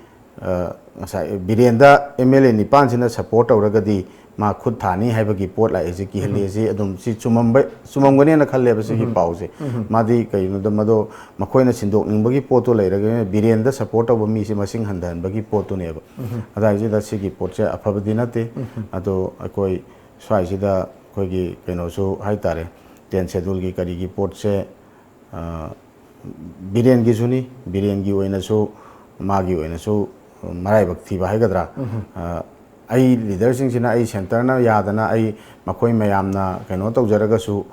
ꯉꯁꯥꯏ ꯕꯤꯔꯦꯟꯗ ꯑꯦꯝ ꯑꯦꯜ ꯑꯦ ꯅꯤꯄꯥꯟꯁꯤꯅ ꯁꯄꯣꯔꯠ ꯇꯧꯔꯒꯗꯤ ꯃꯥ ꯈꯨꯠ ꯊꯥꯅꯤ ꯍꯥꯏꯕꯒꯤ ꯄꯣꯠ ꯂꯥꯛꯏꯁꯦ ꯀꯤꯍꯜꯂꯤ꯫ ꯑꯁꯤ ꯑꯗꯨꯝ ꯁꯤ ꯆꯨꯝꯃꯝꯕ ꯆꯨꯝꯃꯝꯒꯅꯦꯅ ꯈꯜꯂꯦꯕ ꯁꯤꯒꯤ ꯄꯥꯎꯁꯦ꯫ ꯃꯥꯗꯤ ꯀꯩꯒꯤꯅꯣꯗ ꯃꯗꯣ ꯃꯈꯣꯏꯅ ꯁꯤꯟꯗꯣꯛꯅꯤꯡꯕꯒꯤ ꯄꯣꯠꯇꯣ ꯂꯩꯔꯒ ꯕꯤꯔꯦꯟꯗ ꯁꯄꯣꯔꯠ ꯇꯧꯕ ꯃꯤꯁꯦ ꯃꯁꯤꯡ ꯍꯟꯊꯍꯟꯕꯒꯤ ꯄꯣꯠꯇꯨꯅꯦꯕ꯫ ꯑꯗꯨꯗꯥꯏꯁꯤꯗ ꯁꯤꯒꯤ ꯄꯣꯠꯁꯦ ꯑꯐꯕꯗꯤ ꯅꯠꯇꯦ꯫ ꯑꯗꯣ ꯑꯩꯈꯣꯏ ꯁ꯭ꯋꯥꯏꯁꯤꯗ ꯑꯩꯈꯣꯏꯒꯤ ꯀꯩꯅꯣꯁꯨ ꯍꯥꯏꯇꯥꯔꯦ, ꯇꯦꯟ ꯁꯦꯗꯨꯜꯒꯤ ꯀꯔꯤꯒꯤ ꯄꯣꯠꯁꯦ, ꯑ, ꯕꯤꯔꯦꯟꯒꯤꯁꯨꯅꯤ, ꯕꯤꯔꯦꯟꯒꯤ ꯑꯣꯏꯅꯁꯨ, ꯃꯥꯒꯤ ꯑꯣꯏꯅꯁꯨ ꯃꯔꯥꯏꯕꯛ ꯊꯤꯕ ꯍꯥꯏꯒꯗ꯭ꯔꯥ? ꯑ, ꯑꯩ ꯂꯤꯗꯔꯁꯤꯡꯁꯤꯅ, ꯑꯩ ꯁꯦꯟꯇꯔꯅ ꯌꯥꯗꯅ, ꯑꯩ ꯃꯈꯣꯏ ꯃꯌꯥꯝꯅ ꯀꯩꯅꯣ ꯇꯧꯖꯔꯒꯁꯨ,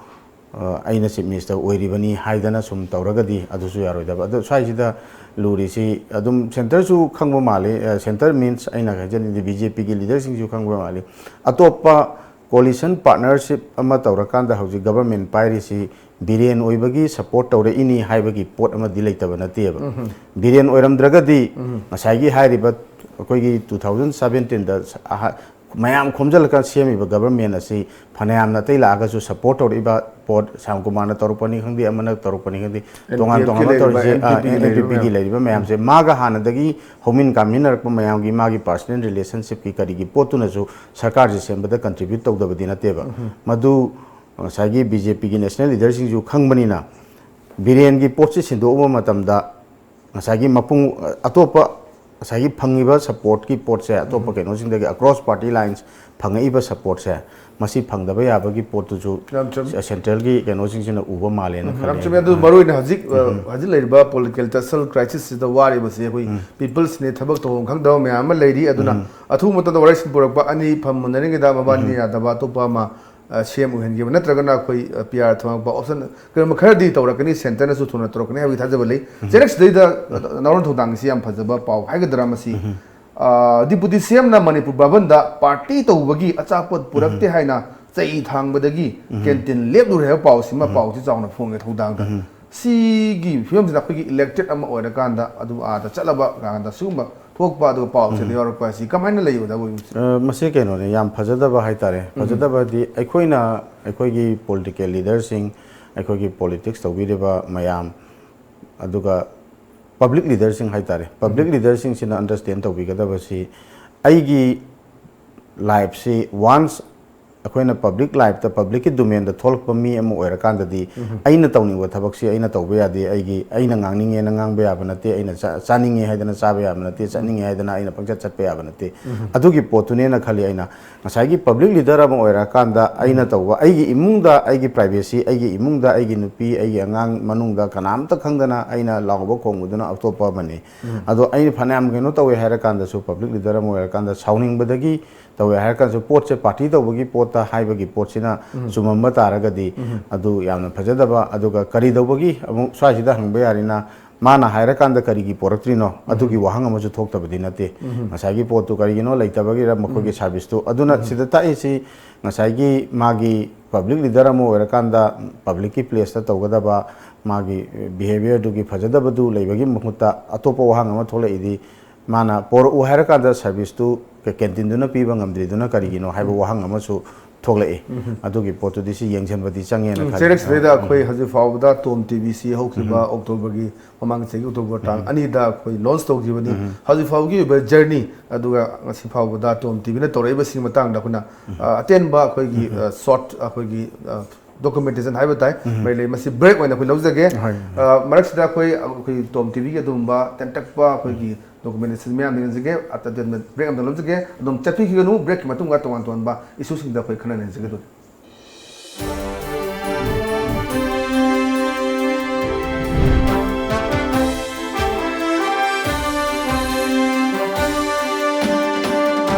ꯑ, ꯑꯩꯅ ꯆꯤꯐ ꯃꯤꯅꯤꯁꯇꯔ ꯑꯣꯏꯔꯤꯕꯅꯤ ꯍꯥꯏꯗꯅ ꯁꯨꯝ ꯇꯧꯔꯒꯗꯤ ꯑꯗꯨꯁꯨ ꯌꯥꯔꯣꯏꯗꯕ꯫ ꯑꯗꯣ ꯁ꯭ꯋꯥꯏꯁꯤꯗ ꯂꯨꯔꯤꯁꯤ ꯑꯗꯨꯝ ꯁꯦꯟꯇꯔꯁꯨ ꯈꯪꯕ ꯃꯥꯜꯂꯤ, ꯑ, ꯁꯦꯟꯇꯔ ꯃꯤꯟꯁ ꯑꯩꯅ ꯍꯥꯏꯖꯅꯤꯡꯉꯤꯗꯤ ꯕꯤ ꯖꯦ ꯄꯤꯒꯤ ꯂꯤꯗꯔꯁꯤꯡꯁꯨ ꯈꯪꯕ ꯃꯥꯜꯂꯤ꯫ ꯑꯇꯣꯞꯄ ꯀꯣꯂꯤꯁꯟ ꯄꯥꯔꯠꯅꯔꯁꯤꯞ ꯑꯃ ꯇꯧꯔꯀꯥꯟꯗ ꯍꯧꯖꯤꯛ ꯒꯕꯔꯃꯦꯟ ꯄꯥꯏꯔꯤꯁꯤ ꯕꯤꯔꯦꯟ ꯑꯣꯏꯕꯒꯤ ꯁꯄꯣꯔꯠ ꯇꯧꯔꯛꯏꯅꯤ ꯍꯥꯏꯕꯒꯤ ꯄꯣꯠ ꯑꯃꯗꯤ ꯂꯩꯇꯕ ꯅꯠꯇꯦꯕ꯫ ꯕꯤꯔꯦꯟ ꯑꯣꯏꯔꯝꯗ꯭ꯔꯒꯗꯤ ꯉꯁꯥꯏꯒꯤ ꯍꯥꯏꯔꯤꯕ ꯑꯩꯈꯣꯏꯒꯤ ꯇꯨ ꯊꯥꯎꯖꯟ ꯁꯕꯦꯟꯇꯤꯟꯗ ꯃꯌꯥꯝ ꯈꯣꯝꯖꯤꯜꯂꯀꯥꯟ ꯁꯦꯝꯃꯤꯕ ꯒꯕꯔꯃꯦꯟ ꯑꯁꯤ ꯐꯅꯌꯥꯝꯅ ꯑꯇꯩ ꯂꯥꯛꯑꯒꯁꯨ ꯁꯄꯣꯔꯠ ꯇꯧꯔꯛꯏꯕ ꯄꯣꯠ, ꯁ꯭ꯌꯥꯝ ꯀꯨꯃꯥꯔꯅ ꯇꯧꯔꯛꯄꯅꯤ ꯈꯪꯗꯦ, ꯑꯃꯅ ꯇꯧꯔꯛꯄꯅꯤ ꯈꯪꯗꯦ, ꯇꯣꯉꯥꯟ ꯇꯣꯉꯥꯟꯕ ꯇꯧꯔꯤꯁꯦ, ꯑꯦꯟ ꯄꯤ ꯄꯤꯒꯤ ꯂꯩꯔꯤꯕ ꯃꯌꯥꯝꯁꯦ ꯃꯥꯒ ꯍꯥꯟꯅꯗꯒꯤ ꯍꯧꯃꯤꯟ ꯀꯥꯃꯤꯟꯅꯔꯛꯄ ꯃꯌꯥꯝꯒꯤ, ꯃꯥꯒꯤ ꯄꯥꯔꯁꯅꯦꯜ ꯔꯤꯂꯦꯁꯟꯁꯤꯞꯀꯤ ꯀꯔꯤꯒꯤ ꯄꯣꯠꯇꯨꯅꯁꯨ ꯁꯔꯀꯥꯔꯁꯦ ꯁꯦꯝꯕꯗ ꯀꯟꯇ꯭ꯔꯤꯕ꯭ꯌꯨꯠ ꯇꯧꯗꯕꯗꯤ ꯅꯠꯇꯦꯕ꯫ ꯃꯗꯨ ꯉꯁꯥꯏꯒꯤ ꯕꯤ ꯖꯦ ꯄꯤꯒꯤ ꯅꯦꯁꯅꯦꯜ ꯂꯤꯗꯔꯁꯤꯡꯁꯨ ꯈꯪꯕꯅꯤꯅ, ꯕꯤꯔꯦꯟꯒꯤ ꯄꯣꯠꯁꯤ ꯁꯤꯟꯗꯣꯛꯎꯕ ꯃꯇꯝꯗ ꯉꯁꯥꯏꯒꯤ ꯃꯄꯨꯡ, ꯑꯇꯣꯞꯄ ꯉꯁꯥꯏꯒꯤ ꯐꯪꯉꯤꯕ ꯁꯄꯣꯔꯠꯀꯤ ꯄꯣꯠꯁꯦ, ꯑꯇꯣꯞꯄ ꯀꯩꯅꯣꯁꯤꯡꯗꯒꯤ, ꯑꯦꯀ꯭ꯔꯣꯁ ꯄꯥꯔꯇꯤ ꯂꯥꯏꯟꯁ ꯐꯪꯉꯛꯏꯕ ꯁꯄꯣꯔꯠꯁꯦ, ꯃꯁꯤ ꯐꯪꯗꯕ ꯌꯥꯕꯒꯤ ꯄꯣꯠꯇꯨꯁꯨ ꯁꯦꯟꯇ꯭ꯔꯦꯜꯒꯤ ꯀꯩꯅꯣꯁꯤꯡꯁꯤꯅ ꯎꯕ ꯃꯥꯜꯂꯦꯅ ꯈꯜꯂꯦ꯫ ꯌꯥꯝ ꯆꯨꯝꯃꯦ꯫ ꯑꯗꯨ ꯃꯔꯨ ꯑꯣꯏꯅ ꯍꯧꯖꯤꯛ, ꯑ, ꯍꯧꯖꯤꯛ ꯂꯩꯔꯤꯕ ꯄꯣꯂꯤꯇꯤꯀꯦꯜ ꯇꯁꯜ ꯀ꯭ꯔꯥꯏꯁꯤꯁꯁꯤꯗ ꯋꯥꯔꯤꯕꯁꯤ ꯑꯩꯈꯣꯏ ꯄꯤꯄꯜꯁꯅꯦ, ꯊꯕꯛ ꯇꯧꯐꯝ ꯈꯪꯗꯕ ꯃꯌꯥꯝ ꯑꯃ ꯂꯩꯔꯤ꯫ ꯑꯗꯨꯅ ꯑꯊꯨꯕ ꯃꯇꯝꯗ ꯋꯥꯔꯦꯞꯁꯤꯟ ꯄꯨꯔꯛꯄ, ꯑꯅꯤ ꯐꯝꯃꯨꯟꯅꯔꯤꯉꯩꯗ ꯃꯕꯥꯅꯤ ꯌꯥꯗꯕ ꯑꯇꯣꯞꯄ ꯑꯃ, ꯑ, ꯁꯤ ꯑꯦꯝ ꯑꯣꯏꯍꯟꯈꯤꯕ, ꯅꯠꯇ꯭ꯔꯒꯅ ꯑꯩꯈꯣꯏ, ꯑ, ꯄꯤ ꯑꯥꯔ ꯊꯝꯃꯛꯄ ꯑꯣꯞꯁꯟ ꯀꯔꯝꯕ ꯈꯔꯗꯤ ꯇꯧꯔꯛꯀꯅꯤ, ꯁꯦꯟꯇꯔꯅꯁꯨ ꯊꯨꯅ ꯇꯧꯔꯛꯀꯅꯤ ꯍꯥꯏꯕꯒꯤ ꯊꯥꯖꯕ ꯂꯩ꯫ ꯆꯦꯔꯦꯛꯁꯤꯗꯩꯗ, ꯑ, ꯅꯥꯎꯔꯣꯟ ꯊꯧꯗꯥꯡꯒꯤꯁꯤ ꯌꯥꯝ ꯐꯖꯕ ꯄꯥꯎ ꯍꯥꯏꯒꯗ꯭ꯔꯥ ꯃꯁꯤ? ꯑ, ꯗꯤꯄꯨꯇꯤ ꯁꯤ ꯑꯦꯝꯅ ꯃꯅꯤꯄꯨꯔ ꯚꯕꯟꯗ ꯄꯥꯔꯇꯤ ꯇꯧꯕꯒꯤ ꯑꯆꯥꯄꯣꯠ ꯄꯨꯔꯛꯇꯦ ꯍꯥꯏꯅ ꯆꯩ ꯊꯥꯡꯕꯗꯒꯤ ꯀꯦꯟꯇꯤꯟ ꯂꯦꯞꯂꯨꯔꯦ ꯍꯥꯏꯕ ꯄꯥꯎꯁꯤꯃ, ꯄꯥꯎꯁꯤ ꯆꯥꯎꯅ ꯐꯣꯡꯉꯦ ꯊꯧꯗꯥꯡꯗ꯫ ꯁꯤꯒꯤ ꯐꯤꯕꯝꯁꯤꯗ ꯑꯩꯈꯣꯏꯒꯤ ꯏꯂꯦꯛꯇꯦꯠ ꯑꯃ ꯑꯣꯏꯔꯀꯥꯟꯗ, ꯑꯗꯨ ꯑꯥꯗ ꯆꯠꯂꯕ ꯀꯥꯟꯗ ꯁꯤꯒꯨꯝꯕ ꯊꯣꯛꯄ, ꯑꯗꯨꯒ ꯄꯥꯎꯁꯤꯗ ꯌꯥꯎꯔꯛꯄ ꯑꯁꯤ ꯀꯃꯥꯏꯅ ꯂꯩ, ꯑꯣꯖꯥ ꯑꯣꯏꯕꯁꯦ? ꯑ, ꯃꯁꯤ ꯀꯩꯅꯣꯅꯦ, ꯌꯥꯝ ꯐꯖꯗꯕ ꯍꯥꯏꯇꯥꯔꯦ꯫ ꯐꯖꯗꯕꯗꯤ ꯑꯩꯈꯣꯏꯅ, ꯑꯩꯈꯣꯏꯒꯤ ꯄꯣꯂꯤꯇꯤꯀꯦꯜ ꯂꯤꯗꯔꯁꯤꯡ, ꯑꯩꯈꯣꯏꯒꯤ ꯄꯣꯂꯤꯇꯤꯛꯁ ꯇꯧꯕꯤꯔꯤꯕ ꯃꯌꯥꯝ, ꯑꯗꯨꯒ ꯄꯕ꯭ꯂꯤꯛ ꯂꯤꯗꯔꯁꯤꯡ ꯍꯥꯏꯇꯥꯔꯦ, ꯄꯕ꯭ꯂꯤꯛ ꯂꯤꯗꯔꯁꯤꯡꯁꯤꯅ ꯑꯟꯗꯔꯁ꯭ꯇꯦꯟ ꯇꯧꯕꯤꯒꯗꯕꯁꯤ, ꯑꯩꯒꯤ ꯂꯥꯏꯐꯁꯤ ꯋꯥꯟꯁ ꯑꯩꯈꯣꯏꯅ ꯄꯕ꯭ꯂꯤꯛ ꯂꯥꯏꯐꯇ, ꯄꯕ꯭ꯂꯤꯛꯀꯤ ꯗꯣꯃꯦꯟꯗ ꯊꯣꯛꯂꯛꯄ ꯃꯤ ꯑꯃ ꯑꯣꯏꯔꯀꯥꯟꯗꯗꯤ, ꯑꯩꯅ ꯇꯧꯅꯤꯡꯕ ꯊꯕꯛꯁꯤ ꯑꯩꯅ ꯇꯧꯕ ꯌꯥꯗꯦ, ꯑꯩꯒꯤ, ꯑꯩꯅ ꯉꯥꯡꯅꯤꯡꯉꯦꯅ ꯉꯥꯡꯕ ꯌꯥꯕ ꯅꯠꯇꯦ, ꯑꯩꯅ ꯆꯥ-, ꯆꯥꯅꯤꯡꯉꯦ ꯍꯥꯏꯗꯅ ꯆꯥꯕ ꯌꯥꯕ ꯅꯠꯇꯦ, ꯆꯠꯅꯤꯡꯉꯦ ꯍꯥꯏꯗꯅ ꯑꯩꯅ ꯄꯪꯆꯠ ꯆꯠꯄ ꯌꯥꯕ ꯅꯠꯇꯦ꯫ ꯑꯗꯨꯒꯤ ꯄꯣꯠꯇꯨꯅꯦꯅ ꯈꯜꯂꯤ ꯑꯩꯅ꯫ ꯉꯁꯥꯏꯒꯤ ꯄꯕ꯭ꯂꯤꯛ ꯂꯤꯗꯔ ꯑꯃ ꯑꯣꯏꯔꯀꯥꯟꯗ ꯑꯩꯅ ꯇꯧꯕ, ꯑꯩꯒꯤ ꯏꯃꯨꯡꯗ ꯑꯩꯒꯤ ꯄ꯭ꯔꯥꯏꯚꯦꯁꯤ, ꯑꯩꯒꯤ ꯏꯃꯨꯡꯗ ꯑꯩꯒꯤ ꯅꯨꯄꯤ, ꯑꯩꯒꯤ ꯑꯉꯥꯡ ꯃꯅꯨꯡꯗ ꯀꯅꯥꯝꯇ ꯈꯪꯗꯅ ꯑꯩꯅ ꯂꯥꯎꯕ ꯈꯣꯡꯕꯗꯨꯅ ꯑꯇꯣꯞꯄ ꯑꯃꯅꯤ꯫ ꯑꯗꯣ ꯑꯩꯅ ꯐꯅꯌꯥꯝ ꯀꯩꯅꯣ ꯇꯧꯋꯦ ꯍꯥꯏꯔꯀꯥꯟꯗꯁꯨ, ꯄꯕ꯭ꯂꯤꯛ ꯂꯤꯗꯔ ꯑꯃ ꯑꯣꯏꯔꯀꯥꯟꯗ ꯁꯥꯎꯅꯤꯡꯕꯗꯒꯤ ꯇꯧꯋꯦ ꯍꯥꯏꯔ ꯀꯥꯟꯗꯁꯨ, ꯄꯣꯠꯁꯦ ꯄꯥꯔꯇꯤ ꯇꯧꯕꯒꯤ ꯄꯣꯠꯇ ꯍꯥꯏꯕꯒꯤ ꯄꯣꯠꯁꯤꯅ ꯆꯨꯝꯃꯝꯕ ꯇꯥꯔꯒꯗꯤ, ꯑꯗꯨ ꯌꯥꯝꯅ ꯐꯖꯗꯕ꯫ ꯑꯗꯨꯒ ꯀꯔꯤ ꯇꯧꯕꯒꯤ, ꯑꯃꯨꯛ ꯁ꯭ꯋꯥꯏꯁꯤꯗ ꯍꯪꯕ ꯌꯥꯔꯤꯅ, ꯃꯥꯅ ꯍꯥꯏꯔꯀꯥꯟꯗ ꯀꯔꯤꯒꯤ ꯄꯣꯔꯛꯇ꯭ꯔꯤꯅꯣ? ꯑꯗꯨꯒꯤ ꯋꯥꯍꯪ ꯑꯃꯁꯨ ꯊꯣꯛꯇꯕꯗꯤ ꯅꯠꯇꯦ꯫ ꯉꯁꯥꯏꯒꯤ ꯄꯣꯠꯇꯨ ꯀꯔꯤꯒꯤꯅꯣ ꯂꯩꯇꯕꯒꯤꯔ ꯃꯈꯣꯏꯒꯤ ꯁꯥꯔꯚꯤꯁꯇꯨ? ꯑꯗꯨꯅ ꯁꯤꯗ ꯇꯥꯛꯏꯁꯤ, ꯉꯁꯥꯏꯒꯤ ꯃꯥꯒꯤ ꯄꯕ꯭ꯂꯤꯛ ꯂꯤꯗꯔ ꯑꯃ ꯑꯣꯏꯔꯀꯥꯟꯗ ꯄꯕ꯭ꯂꯤꯛꯀꯤ ꯄ꯭ꯂꯦꯁꯇ ꯇꯧꯒꯗꯕ ꯃꯥꯒꯤ ꯕꯤꯍꯦꯕꯤꯌꯔꯗꯨꯒꯤ ꯐꯖꯗꯕꯗꯨ ꯂꯩꯕꯒꯤ ꯃꯍꯨꯠꯇ ꯑꯇꯣꯞꯄ ꯋꯥꯍꯪ ꯑꯃ ꯊꯣꯛꯂꯛꯏꯗꯤ, ꯃꯥꯅ ꯄꯣꯔꯛꯎ ꯍꯥꯏꯔꯀꯥꯟꯗ ꯁꯥꯔꯚꯤꯁꯇꯨ ꯀꯦꯟꯇꯤꯟꯗꯨꯅ ꯄꯤꯕ ꯉꯝꯗ꯭ꯔꯤꯗꯨꯅ ꯀꯔꯤꯒꯤꯅꯣ ꯍꯥꯏꯕ ꯋꯥꯍꯪ ꯑꯃꯁꯨ ꯊꯣꯛꯂꯛꯏ꯫ ꯑꯗꯨꯒꯤ ꯄꯣꯠꯇꯨꯗꯤ ꯁꯤ ꯌꯦꯡꯁꯤꯟꯕꯗꯤ ꯆꯪꯉꯦꯅ ꯎꯝ, ꯈꯜꯂꯤ꯫ ꯆꯦꯔꯦꯛꯁꯤꯗꯩꯗ ꯑꯩꯈꯣꯏ ꯍꯧꯖꯤꯛ ꯐꯥꯎꯕꯗ ꯇꯣꯝ ꯇꯤ ꯚꯤꯁꯤ ꯍꯧꯈꯤꯕ ꯑꯣꯛꯇꯣꯕꯔꯒꯤ ꯃꯃꯥꯡ ꯆꯍꯤꯒꯤ ꯑꯣꯛꯇꯣꯕꯔ ꯇꯥꯡ ꯑꯅꯤꯗ ꯑꯩꯈꯣꯏ ꯂꯣꯟꯁ ꯇꯧꯈꯤꯕꯅꯤ꯫ ꯍꯧꯖꯤꯛ ꯐꯥꯎꯒꯤ ꯑꯣꯏꯕ ꯖꯔꯅꯤ, ꯑꯗꯨꯒ ꯉꯁꯤ ꯐꯥꯎꯕꯗ ꯇꯣꯝ ꯇꯤ ꯚꯤꯅ ꯇꯧꯔꯛꯏꯕꯁꯤꯒꯤ ꯃꯇꯥꯡꯗ ꯑꯩꯈꯣꯏꯅ, ꯑ, ꯑꯇꯦꯟꯕ ꯑꯩꯈꯣꯏꯒꯤ, ꯑ, ꯁꯣꯔꯠ ꯑꯩꯈꯣꯏꯒꯤ, ꯑ, ꯗꯣꯀꯨꯃꯦꯟꯇꯦꯁꯟ ꯍꯥꯏꯕ ꯇꯥꯏ, ꯃꯔꯤ ꯂꯩ꯫ ꯃꯁꯤ ꯕ꯭ꯔꯦꯛ ꯑꯣꯏꯅ ꯑꯩꯈꯣꯏ ꯂꯧꯖꯒꯦ꯫ ꯍꯣꯏ꯫ ꯑ, ꯃꯔꯛꯁꯤꯗ ꯑꯩꯈꯣꯏ, ꯑꯩꯈꯣꯏ ꯇꯣꯝ ꯇꯤ ꯚꯤꯒꯤ ꯑꯗꯨꯒꯨꯝꯕ ꯇꯦꯟꯇꯛꯄ ꯑꯩꯈꯣꯏꯒꯤ ꯗꯣꯀꯨꯃꯦꯟꯇꯦꯁꯟ ꯃꯌꯥꯝ ꯌꯦꯡꯖꯒꯦ꯫ ꯑꯇꯦꯟꯕ ꯕ꯭ꯔꯦꯛ ꯑꯃꯇ ꯂꯧꯖꯒꯦ꯫ ꯑꯗꯨꯝ ꯆꯠꯄꯤꯈꯤꯒꯅꯨ, ꯕ꯭ꯔꯦꯛꯀꯤ ꯃꯇꯨꯡꯗ ꯇꯣꯉꯥꯟ ꯇꯣꯉꯥꯟꯕ ꯏꯁꯨꯁꯤꯡꯗ ꯑꯩꯈꯣꯏ ꯈꯟꯅ ꯅꯩꯅꯖꯒꯗꯣꯏꯅꯤ꯫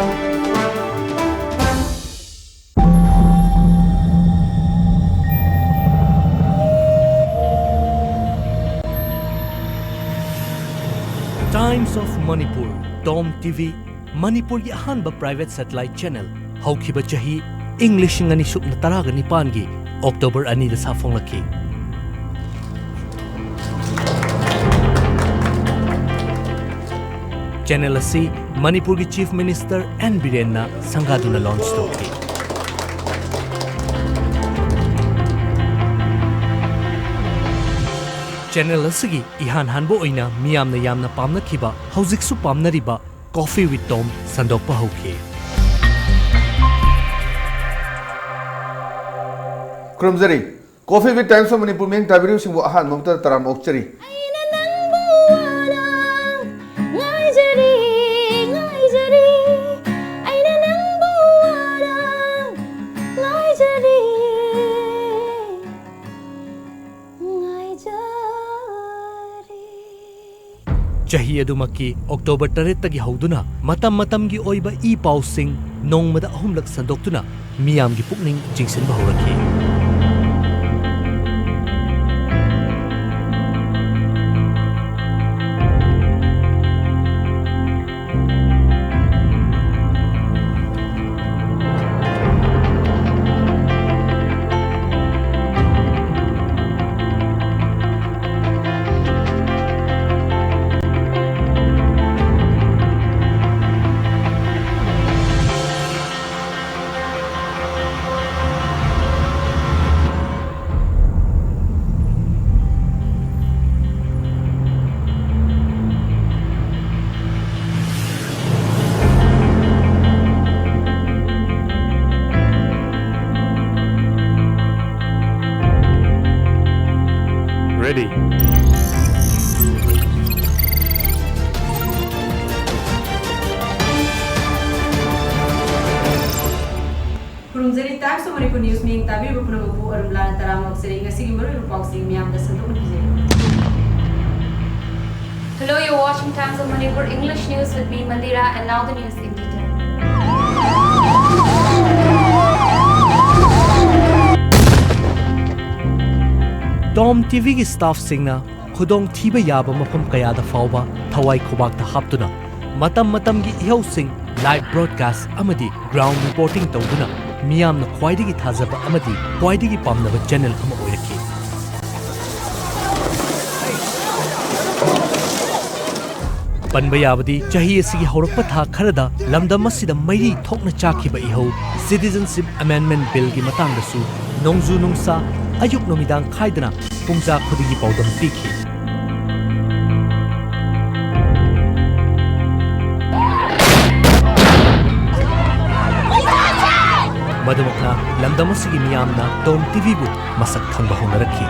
Times of Manipur, Tom T V, ꯃꯅꯤꯄꯨꯔꯒꯤ ꯑꯍꯥꯟꯕ ꯄ꯭ꯔꯥꯏꯚꯦꯠ ꯁꯦꯇꯦꯂꯥꯏꯠ ꯆꯦꯅꯦꯜ, ꯍꯧꯈꯤꯕ ꯆꯍꯤ, ꯏꯪ ꯂꯤꯁꯤꯡ ꯑꯅꯤ ꯁꯨꯞꯅ ꯇꯔꯥꯒ ꯅꯤꯄꯥꯟꯒꯤ ꯑꯣꯛꯇꯣꯕꯔ ꯑꯅꯤꯗ ꯁꯥꯐꯣꯡꯂꯛꯈꯤ꯫ ꯆꯦꯅꯦꯜ ꯑꯁꯤ ꯃꯅꯤꯄꯨꯔꯒꯤ ꯆꯤꯐ ꯃꯤꯅꯤꯁꯇꯔ ꯑꯦꯟ ꯕꯤꯔꯦꯟꯅ ꯁꯪꯒꯥꯗꯨꯅ ꯂꯣꯟꯆ ꯇꯧꯈꯤ꯫ ꯆꯦꯅꯦꯜ ꯑꯁꯤꯒꯤ ꯏꯍꯥꯟ ꯍꯥꯟꯕ ꯑꯣꯏꯅ ꯃꯤꯌꯥꯝꯅ ꯌꯥꯝꯅ ꯄꯥꯝꯅꯈꯤꯕ, ꯍꯧꯖꯤꯛꯁꯨ ꯄꯥꯝꯅꯔꯤꯕ Coffee with Tom ꯁꯟꯗꯣꯛꯄ ꯍꯧꯈꯤ꯫ ꯈꯨꯔꯨꯝꯖꯔꯤ꯫ Coffee with Times of Manipur ꯃꯤꯠꯌꯦꯡ ꯇꯥꯕꯤꯔꯤꯕꯁꯤꯡꯕꯨ ꯑꯍꯥꯟꯕ ꯃꯛꯇꯗ ꯇꯔꯥꯝꯅ ꯑꯣꯛꯆꯔꯤ꯫ ꯑꯩꯅ ꯅꯪꯕꯨ ꯋꯥꯅ ꯉꯥꯏꯖꯔꯤ, ꯉꯥꯏꯖꯔꯤ꯫ ꯑꯩꯅ ꯅꯪꯕꯨ ꯋꯥꯅ ꯉꯥꯏꯖꯔꯤ, ꯉꯥꯏꯖꯔꯤ꯫ ꯆꯍꯤ ꯑꯗꯨꯃꯛꯀꯤ October ꯇꯔꯦꯠꯇꯒꯤ ꯍꯧꯗꯨꯅ ꯃꯇꯝ ꯃꯇꯝꯒꯤ ꯑꯣꯏꯕ ꯏ ꯄꯥꯎꯁꯤꯡ ꯅꯣꯡꯃꯗ ꯑꯍꯨꯝꯂꯛ ꯁꯟꯗꯣꯛꯇꯨꯅ ꯃꯤꯌꯥꯝꯒꯤ ꯄꯨꯛꯅꯤꯡ ꯆꯤꯡꯁꯤꯟꯕ ꯍꯧꯔꯛꯈꯤ꯫ Ready. ꯈꯨꯔꯨꯝꯖꯔꯤ꯫ Times of Manipur News ꯃꯤꯠꯌꯦꯡ ꯇꯥꯕꯤꯔꯤꯕ ꯄꯨꯝꯅꯃꯛꯄꯨ ꯑꯔꯨꯝ ꯂꯥꯟꯅ ꯇꯔꯥꯝꯅ ꯑꯣꯛꯆꯔꯤ꯫ ꯉꯁꯤꯒꯤ ꯃꯔꯨꯑꯣꯏꯕ ꯄꯥꯎꯁꯤꯡ ꯃꯤꯌꯥꯝꯗ ꯁꯟꯗꯣꯛꯅ ꯄꯤꯖꯔꯤ꯫ Hello, you're watching Times of Manipur English News with me, Mandira, and now the news in detail. Tom TVꯒꯤ staffꯁꯤꯡꯅ ꯈꯨꯗꯣꯡꯊꯤꯕ ꯌꯥꯕ ꯃꯐꯝ ꯀꯌꯥꯗ ꯐꯥꯎꯕ ꯊꯋꯥꯏ ꯈꯨꯕꯥꯛꯇ ꯍꯥꯞꯇꯨꯅ ꯃꯇꯝ ꯃꯇꯝꯒꯤ ꯏꯍꯧꯁꯤꯡ, live broadcast ꯑꯃꯗꯤ ground reporting ꯇꯧꯗꯨꯅ ꯃꯤꯌꯥꯝꯅ ꯈ꯭ꯋꯥꯏꯗꯒꯤ ꯊꯥꯖꯕ ꯑꯃꯗꯤ ꯈ꯭ꯋꯥꯏꯗꯒꯤ ꯄꯥꯝꯅꯕ channel ꯑꯃ ꯑꯣꯏꯔꯛꯈꯤ꯫ ꯄꯟꯕ ꯌꯥꯕꯗꯤ, ꯆꯍꯤ ꯑꯁꯤꯒꯤ ꯍꯧꯔꯛꯄ ꯊꯥ ꯈꯔꯗ ꯂꯝꯗꯝ ꯑꯁꯤꯗ ꯃꯩꯔꯤ ꯊꯣꯛꯅ ꯆꯥꯛꯈꯤꯕ ꯏꯍꯧ Citizenship Amendment Billꯒꯤ ꯃꯇꯥꯡꯗꯁꯨ ꯅꯣꯡꯖꯨ ꯅꯨꯡꯁꯥ, ꯑꯌꯨꯛ ꯅꯨꯃꯤꯗꯥꯡ ꯈꯥꯏꯗꯅ ꯄꯨꯡꯖꯥ ꯈꯨꯗꯤꯡꯒꯤ ꯄꯥꯎꯗꯝ ꯄꯤꯈꯤ꯫ ꯃꯗꯨꯃꯛꯅ ꯂꯝꯗꯝ ꯑꯁꯤꯒꯤ ꯃꯤꯌꯥꯝꯅ ꯇꯣꯝ ꯇꯤꯚꯤꯕꯨ ꯃꯁꯛ ꯈꯪꯕ ꯍꯧꯅꯔꯛꯈꯤ꯫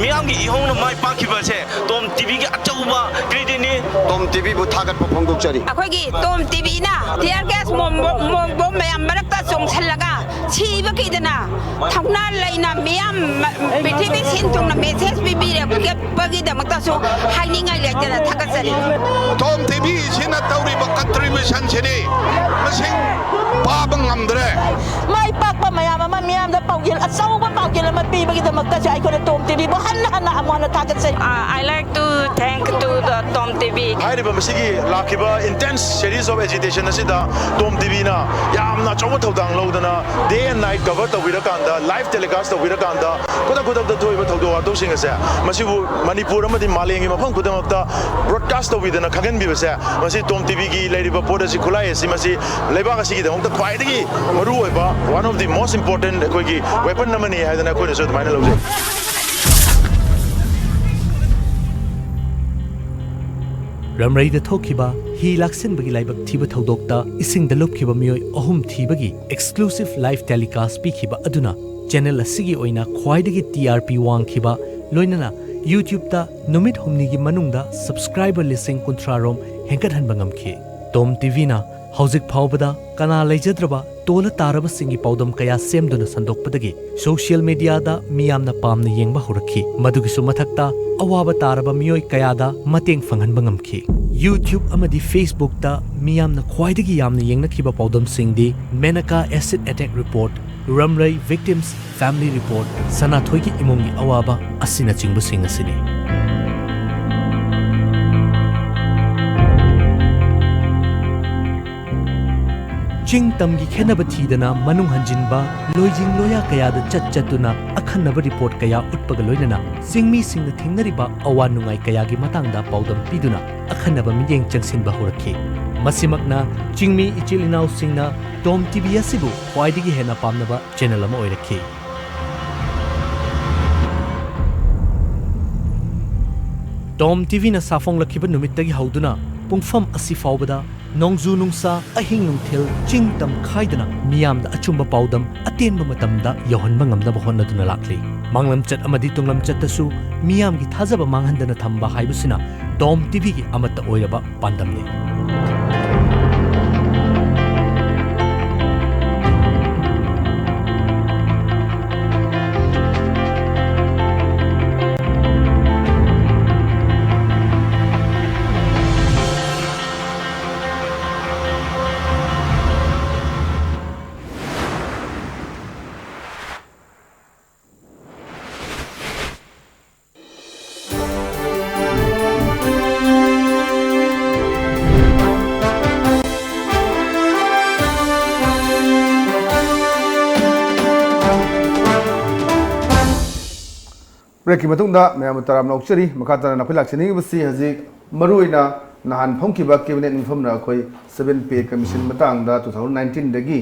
ꯃꯤꯌꯥꯝꯒꯤ ꯏꯍꯧꯅ ꯃꯥꯏ ꯄꯥꯛꯈꯤꯕ ꯑꯁꯦ ꯇꯣꯝ ꯇꯤꯚꯤꯒꯤ ꯑꯆꯧꯕ creditꯅꯤ꯫ ꯇꯣꯝ ꯇꯤꯚꯤꯕꯨ ꯊꯥꯒꯠꯄ ꯐꯣꯡꯗꯣꯛꯆꯔꯤ꯫ ꯑꯩꯈꯣꯏꯒꯤ ꯇꯣꯝ ꯇꯤꯚꯤꯅ tear gas mom-, mom-, bomb ꯃꯌꯥꯝ ꯃꯔꯛꯇ ꯆꯣꯡꯁꯤꯜꯂꯒ ꯁꯤꯕ ꯀꯤꯗꯅ ꯊꯧꯅꯥ ꯂꯩꯅ ꯃꯤꯌꯥꯝ ꯃ-, ꯄ꯭ꯔꯤꯊꯤꯕꯤ ꯁꯤꯟ ꯊꯨꯡꯅ message ꯄꯤꯕꯤꯔꯛꯄꯒꯤꯗꯃꯛꯇꯁꯨ ꯍꯥꯏꯅꯤꯡꯉꯥꯏ ꯂꯩꯇꯅ ꯊꯥꯒꯠꯆꯔꯤ꯫ ꯇꯣꯝ ꯇꯤꯚꯤꯁꯤꯅ ꯇꯧꯔꯤꯕ contributionꯁꯤꯗꯤ ꯃꯁꯤꯡ ꯄꯥꯕ ꯉꯝꯗ꯭ꯔꯦ꯫ ꯃꯥꯏ ꯄꯥꯛꯄ ꯃꯌꯥꯝ ꯑꯃ ꯃꯤꯌꯥꯝꯗ ꯄꯥꯎꯖꯦꯜ, ꯑꯆꯧꯕ ꯄꯥꯎꯖꯦꯜ ꯑꯃ ꯄꯤꯕꯒꯤꯗꯃꯛꯇꯁꯨ ꯑꯩꯈꯣꯏꯅ ꯇꯣꯝ ꯇꯤꯚꯤꯕꯨ ꯍꯟꯅ ꯍꯟꯅ ꯑꯃꯨꯛ ꯍꯟꯅ ꯊꯥꯒꯠꯆꯔꯤ꯫ Uh, I like to thank to the Tom TV. ꯍꯥꯏꯔꯤꯕ ꯃꯁꯤꯒꯤ ꯂꯥꯛꯈꯤꯕ intense series of agitation ꯑꯁꯤꯗ ꯇꯣꯝ ꯇꯤꯚꯤꯅ ꯌꯥꯝꯅ ꯑꯆꯧꯕ ꯊꯧꯗꯥꯡ ꯂꯧꯗꯅ day and night cover ꯇꯧꯕꯤꯔꯀꯥꯟꯗ, live telecast ꯇꯧꯕꯤꯔꯀꯥꯟꯗ, ꯈꯨꯗꯛ ꯈꯨꯗꯛꯇ ꯊꯣꯛꯏꯕ ꯊꯧꯗꯣꯛ ꯋꯥꯊꯣꯛꯁꯤꯡ ꯑꯁꯦ ꯃꯁꯤꯕꯨ ꯃꯅꯤꯄꯨꯔ ꯑꯃꯗꯤ ꯃꯥꯂꯦꯝꯒꯤ ꯃꯐꯝ ꯈꯨꯗꯤꯡꯃꯛꯇ broadcast ꯇꯧꯕꯤꯗꯅ ꯈꯪꯍꯟꯕꯤꯕꯁꯦ, ꯃꯁꯤ ꯇꯣꯝ ꯇꯤꯚꯤꯒꯤ ꯂꯩꯔꯤꯕ ꯄꯣꯠ ꯑꯁꯤ, ꯈꯨꯠꯂꯥꯏ ꯑꯁꯤ, ꯃꯁꯤ ꯂꯩꯕꯥꯛ ꯑꯁꯤꯒꯤꯗꯃꯛꯇ ꯈ꯭ꯋꯥꯏꯗꯒꯤ ꯃꯔꯨꯑꯣꯏꯕ, one of the most important ꯑꯩꯈꯣꯏꯒꯤ weapon ꯑꯃꯅꯤ ꯍꯥꯏꯗꯅ ꯑꯩꯈꯣꯏꯅꯁꯨ ꯑꯗꯨꯃꯥꯏꯅ ꯂꯧꯖꯩ꯫ ꯔꯝꯔꯩꯗ ꯊꯣꯛꯈꯤꯕ ꯍꯤ ꯂꯥꯛꯁꯤꯟꯕꯒꯤ ꯂꯥꯏꯕꯛ ꯊꯤꯕ ꯊꯧꯗꯣꯛꯇ ꯏꯁꯤꯡꯗ ꯂꯨꯞꯈꯤꯕ ꯃꯤꯑꯣꯏ ꯑꯍꯨꯝ ꯊꯤꯕꯒꯤ exclusive live telecast ꯄꯤꯈꯤꯕ ꯑꯗꯨꯅ channel ꯑꯁꯤꯒꯤ ꯑꯣꯏꯅ ꯈ꯭ꯋꯥꯏꯗꯒꯤ T R P ꯋꯥꯡꯈꯤꯕ, ꯂꯣꯏꯅꯅ YouTubeꯇ ꯅꯨꯃꯤꯠ ꯍꯨꯝꯅꯤꯒꯤ ꯃꯅꯨꯡꯗ subscriber ꯂꯤꯁꯤꯡ ꯀꯨꯟꯊ꯭ꯔꯥ ꯔꯣꯝ ꯍꯦꯟꯒꯠꯍꯟꯕ ꯉꯝꯈꯤ꯫ ꯇꯣꯝ ꯇꯤꯚꯤꯅ ꯍꯧꯖꯤꯛ ꯐꯥꯎꯕꯗ ꯀꯅꯥ ꯂꯩꯖꯗ꯭ꯔꯕ ꯇꯣꯜꯂ ꯇꯥꯔꯕꯁꯤꯡꯒꯤ ꯄꯥꯎꯗꯝ ꯀꯌꯥ ꯁꯦꯝꯗꯨꯅ ꯁꯟꯗꯣꯛꯄꯗꯒꯤ social mediaꯗ ꯃꯤꯌꯥꯝꯅ ꯄꯥꯝꯅ ꯌꯦꯡꯕ ꯍꯧꯔꯛꯈꯤ꯫ ꯃꯗꯨꯒꯤꯁꯨ ꯃꯊꯛꯇ ꯑꯋꯥꯕ ꯇꯥꯔꯕ ꯃꯤꯑꯣꯏ ꯀꯌꯥꯗ ꯃꯇꯦꯡ ꯐꯪꯍꯟꯕ ꯉꯝꯈꯤ꯫ YouTube ꯑꯃꯗꯤ Facebookꯇ ꯃꯤꯌꯥꯝꯅ ꯈ꯭ꯋꯥꯏꯗꯒꯤ ꯌꯥꯝꯅ ꯌꯦꯡꯅꯈꯤꯕ ꯄꯥꯎꯗꯝꯁꯤꯡꯗꯤ Menaka acid attack report, ꯔꯝꯔꯩ victims family report, ꯁꯅꯥꯊꯣꯏꯒꯤ ꯏꯃꯨꯡꯒꯤ ꯑꯋꯥꯕ ꯑꯁꯤꯅꯆꯤꯡꯕꯁꯤꯡ ꯑꯁꯤꯅꯤ꯫ ꯆꯤꯡ ꯇꯝꯒꯤ ꯈꯦꯠꯅꯕ ꯊꯤꯗꯅ ꯃꯅꯨꯡ ꯍꯟꯖꯤꯟꯕ, ꯂꯣꯏꯖꯤꯡ ꯂꯣꯌꯥ ꯀꯌꯥꯗ ꯆꯠ ꯆꯠꯇꯨꯅ ꯑꯈꯟꯅꯕ report ꯀꯌꯥ ꯎꯠꯄꯒ ꯂꯣꯏꯅꯅ ꯆꯤꯡꯃꯤꯁꯤꯡꯅ ꯊꯦꯡꯅꯔꯤꯕ ꯑꯋꯥ ꯅꯨꯡꯉꯥꯏ ꯀꯌꯥꯒꯤ ꯃꯇꯥꯡꯗ ꯄꯥꯎꯗꯝ ꯄꯤꯗꯨꯅ ꯑꯈꯟꯅꯕ ꯃꯤꯠꯌꯦꯡ ꯆꯪꯁꯤꯟꯕ ꯍꯧꯔꯛꯈꯤ꯫ ꯃꯁꯤꯃꯛꯅ ꯆꯤꯡꯃꯤ ꯏꯆꯤꯜ ꯏꯅꯥꯎꯁꯤꯡꯅ ꯇꯣꯝ ꯇꯤꯚꯤ ꯑꯁꯤꯕꯨ ꯈ꯭ꯋꯥꯏꯗꯒꯤ ꯍꯦꯟꯅ ꯄꯥꯝꯅꯕ channel ꯑꯃ ꯑꯣꯏꯔꯛꯈꯤ꯫ ꯇꯣꯝ ꯇꯤꯚꯤꯅ ꯁꯥꯐꯣꯡꯂꯛꯈꯤꯕ ꯅꯨꯃꯤꯠꯇꯒꯤ ꯍꯧꯗꯨꯅ ꯄꯨꯡꯐꯝ ꯑꯁꯤ ꯐꯥꯎꯕꯗ ꯅꯣꯡꯖꯨ ꯅꯨꯡꯁꯥ, ꯑꯍꯤꯡ ꯅꯨꯡꯊꯤꯜ, ꯆꯤꯡ ꯇꯝ ꯈꯥꯏꯗꯅ ꯃꯤꯌꯥꯝꯗ ꯑꯆꯨꯝꯕ ꯄꯥꯎꯗꯝ ꯑꯇꯦꯟꯕ ꯃꯇꯝꯗ ꯌꯧꯍꯟꯕ ꯉꯝꯅꯕ ꯍꯣꯠꯅꯗꯨꯅ ꯂꯥꯛꯂꯤ꯫ ꯃꯥꯡꯂꯝꯆꯠ ꯑꯃꯗꯤ ꯇꯨꯡꯂꯝꯆꯠꯇꯁꯨ ꯃꯤꯌꯥꯝꯒꯤ ꯊꯥꯖꯕ ꯃꯥꯡꯍꯟꯗꯅ ꯊꯝꯕ ꯍꯥꯏꯕꯁꯤꯅ ꯇꯣꯝ ꯇꯤꯚꯤꯒꯤ ꯑꯃꯠꯇ ꯑꯣꯏꯔꯕ ꯄꯥꯟꯗꯝꯅꯤ꯫ ꯕ꯭ꯔꯦꯛꯀꯤ ꯃꯇꯨꯡꯗ ꯃꯌꯥꯝꯕꯨ ꯇꯔꯥꯝꯅ ꯑꯣꯛꯆꯔꯤ꯫ ꯃꯈꯥ ꯇꯥꯅ ꯑꯩꯈꯣꯏ ꯂꯥꯛꯆꯅꯤꯡꯉꯤꯕꯁꯤ ꯍꯧꯖꯤꯛ ꯃꯔꯨꯑꯣꯏꯅ ꯅꯍꯥꯟ ꯐꯝꯈꯤꯕ ꯀꯦꯕꯤꯅꯦꯠ ꯃꯤꯐꯝꯅ ꯑꯩꯈꯣꯏ ꯁꯚꯦꯟ ꯄꯦ ꯀꯃꯤꯁꯟ ꯃꯇꯥꯡꯗ two thousand nineteenꯗꯒꯤ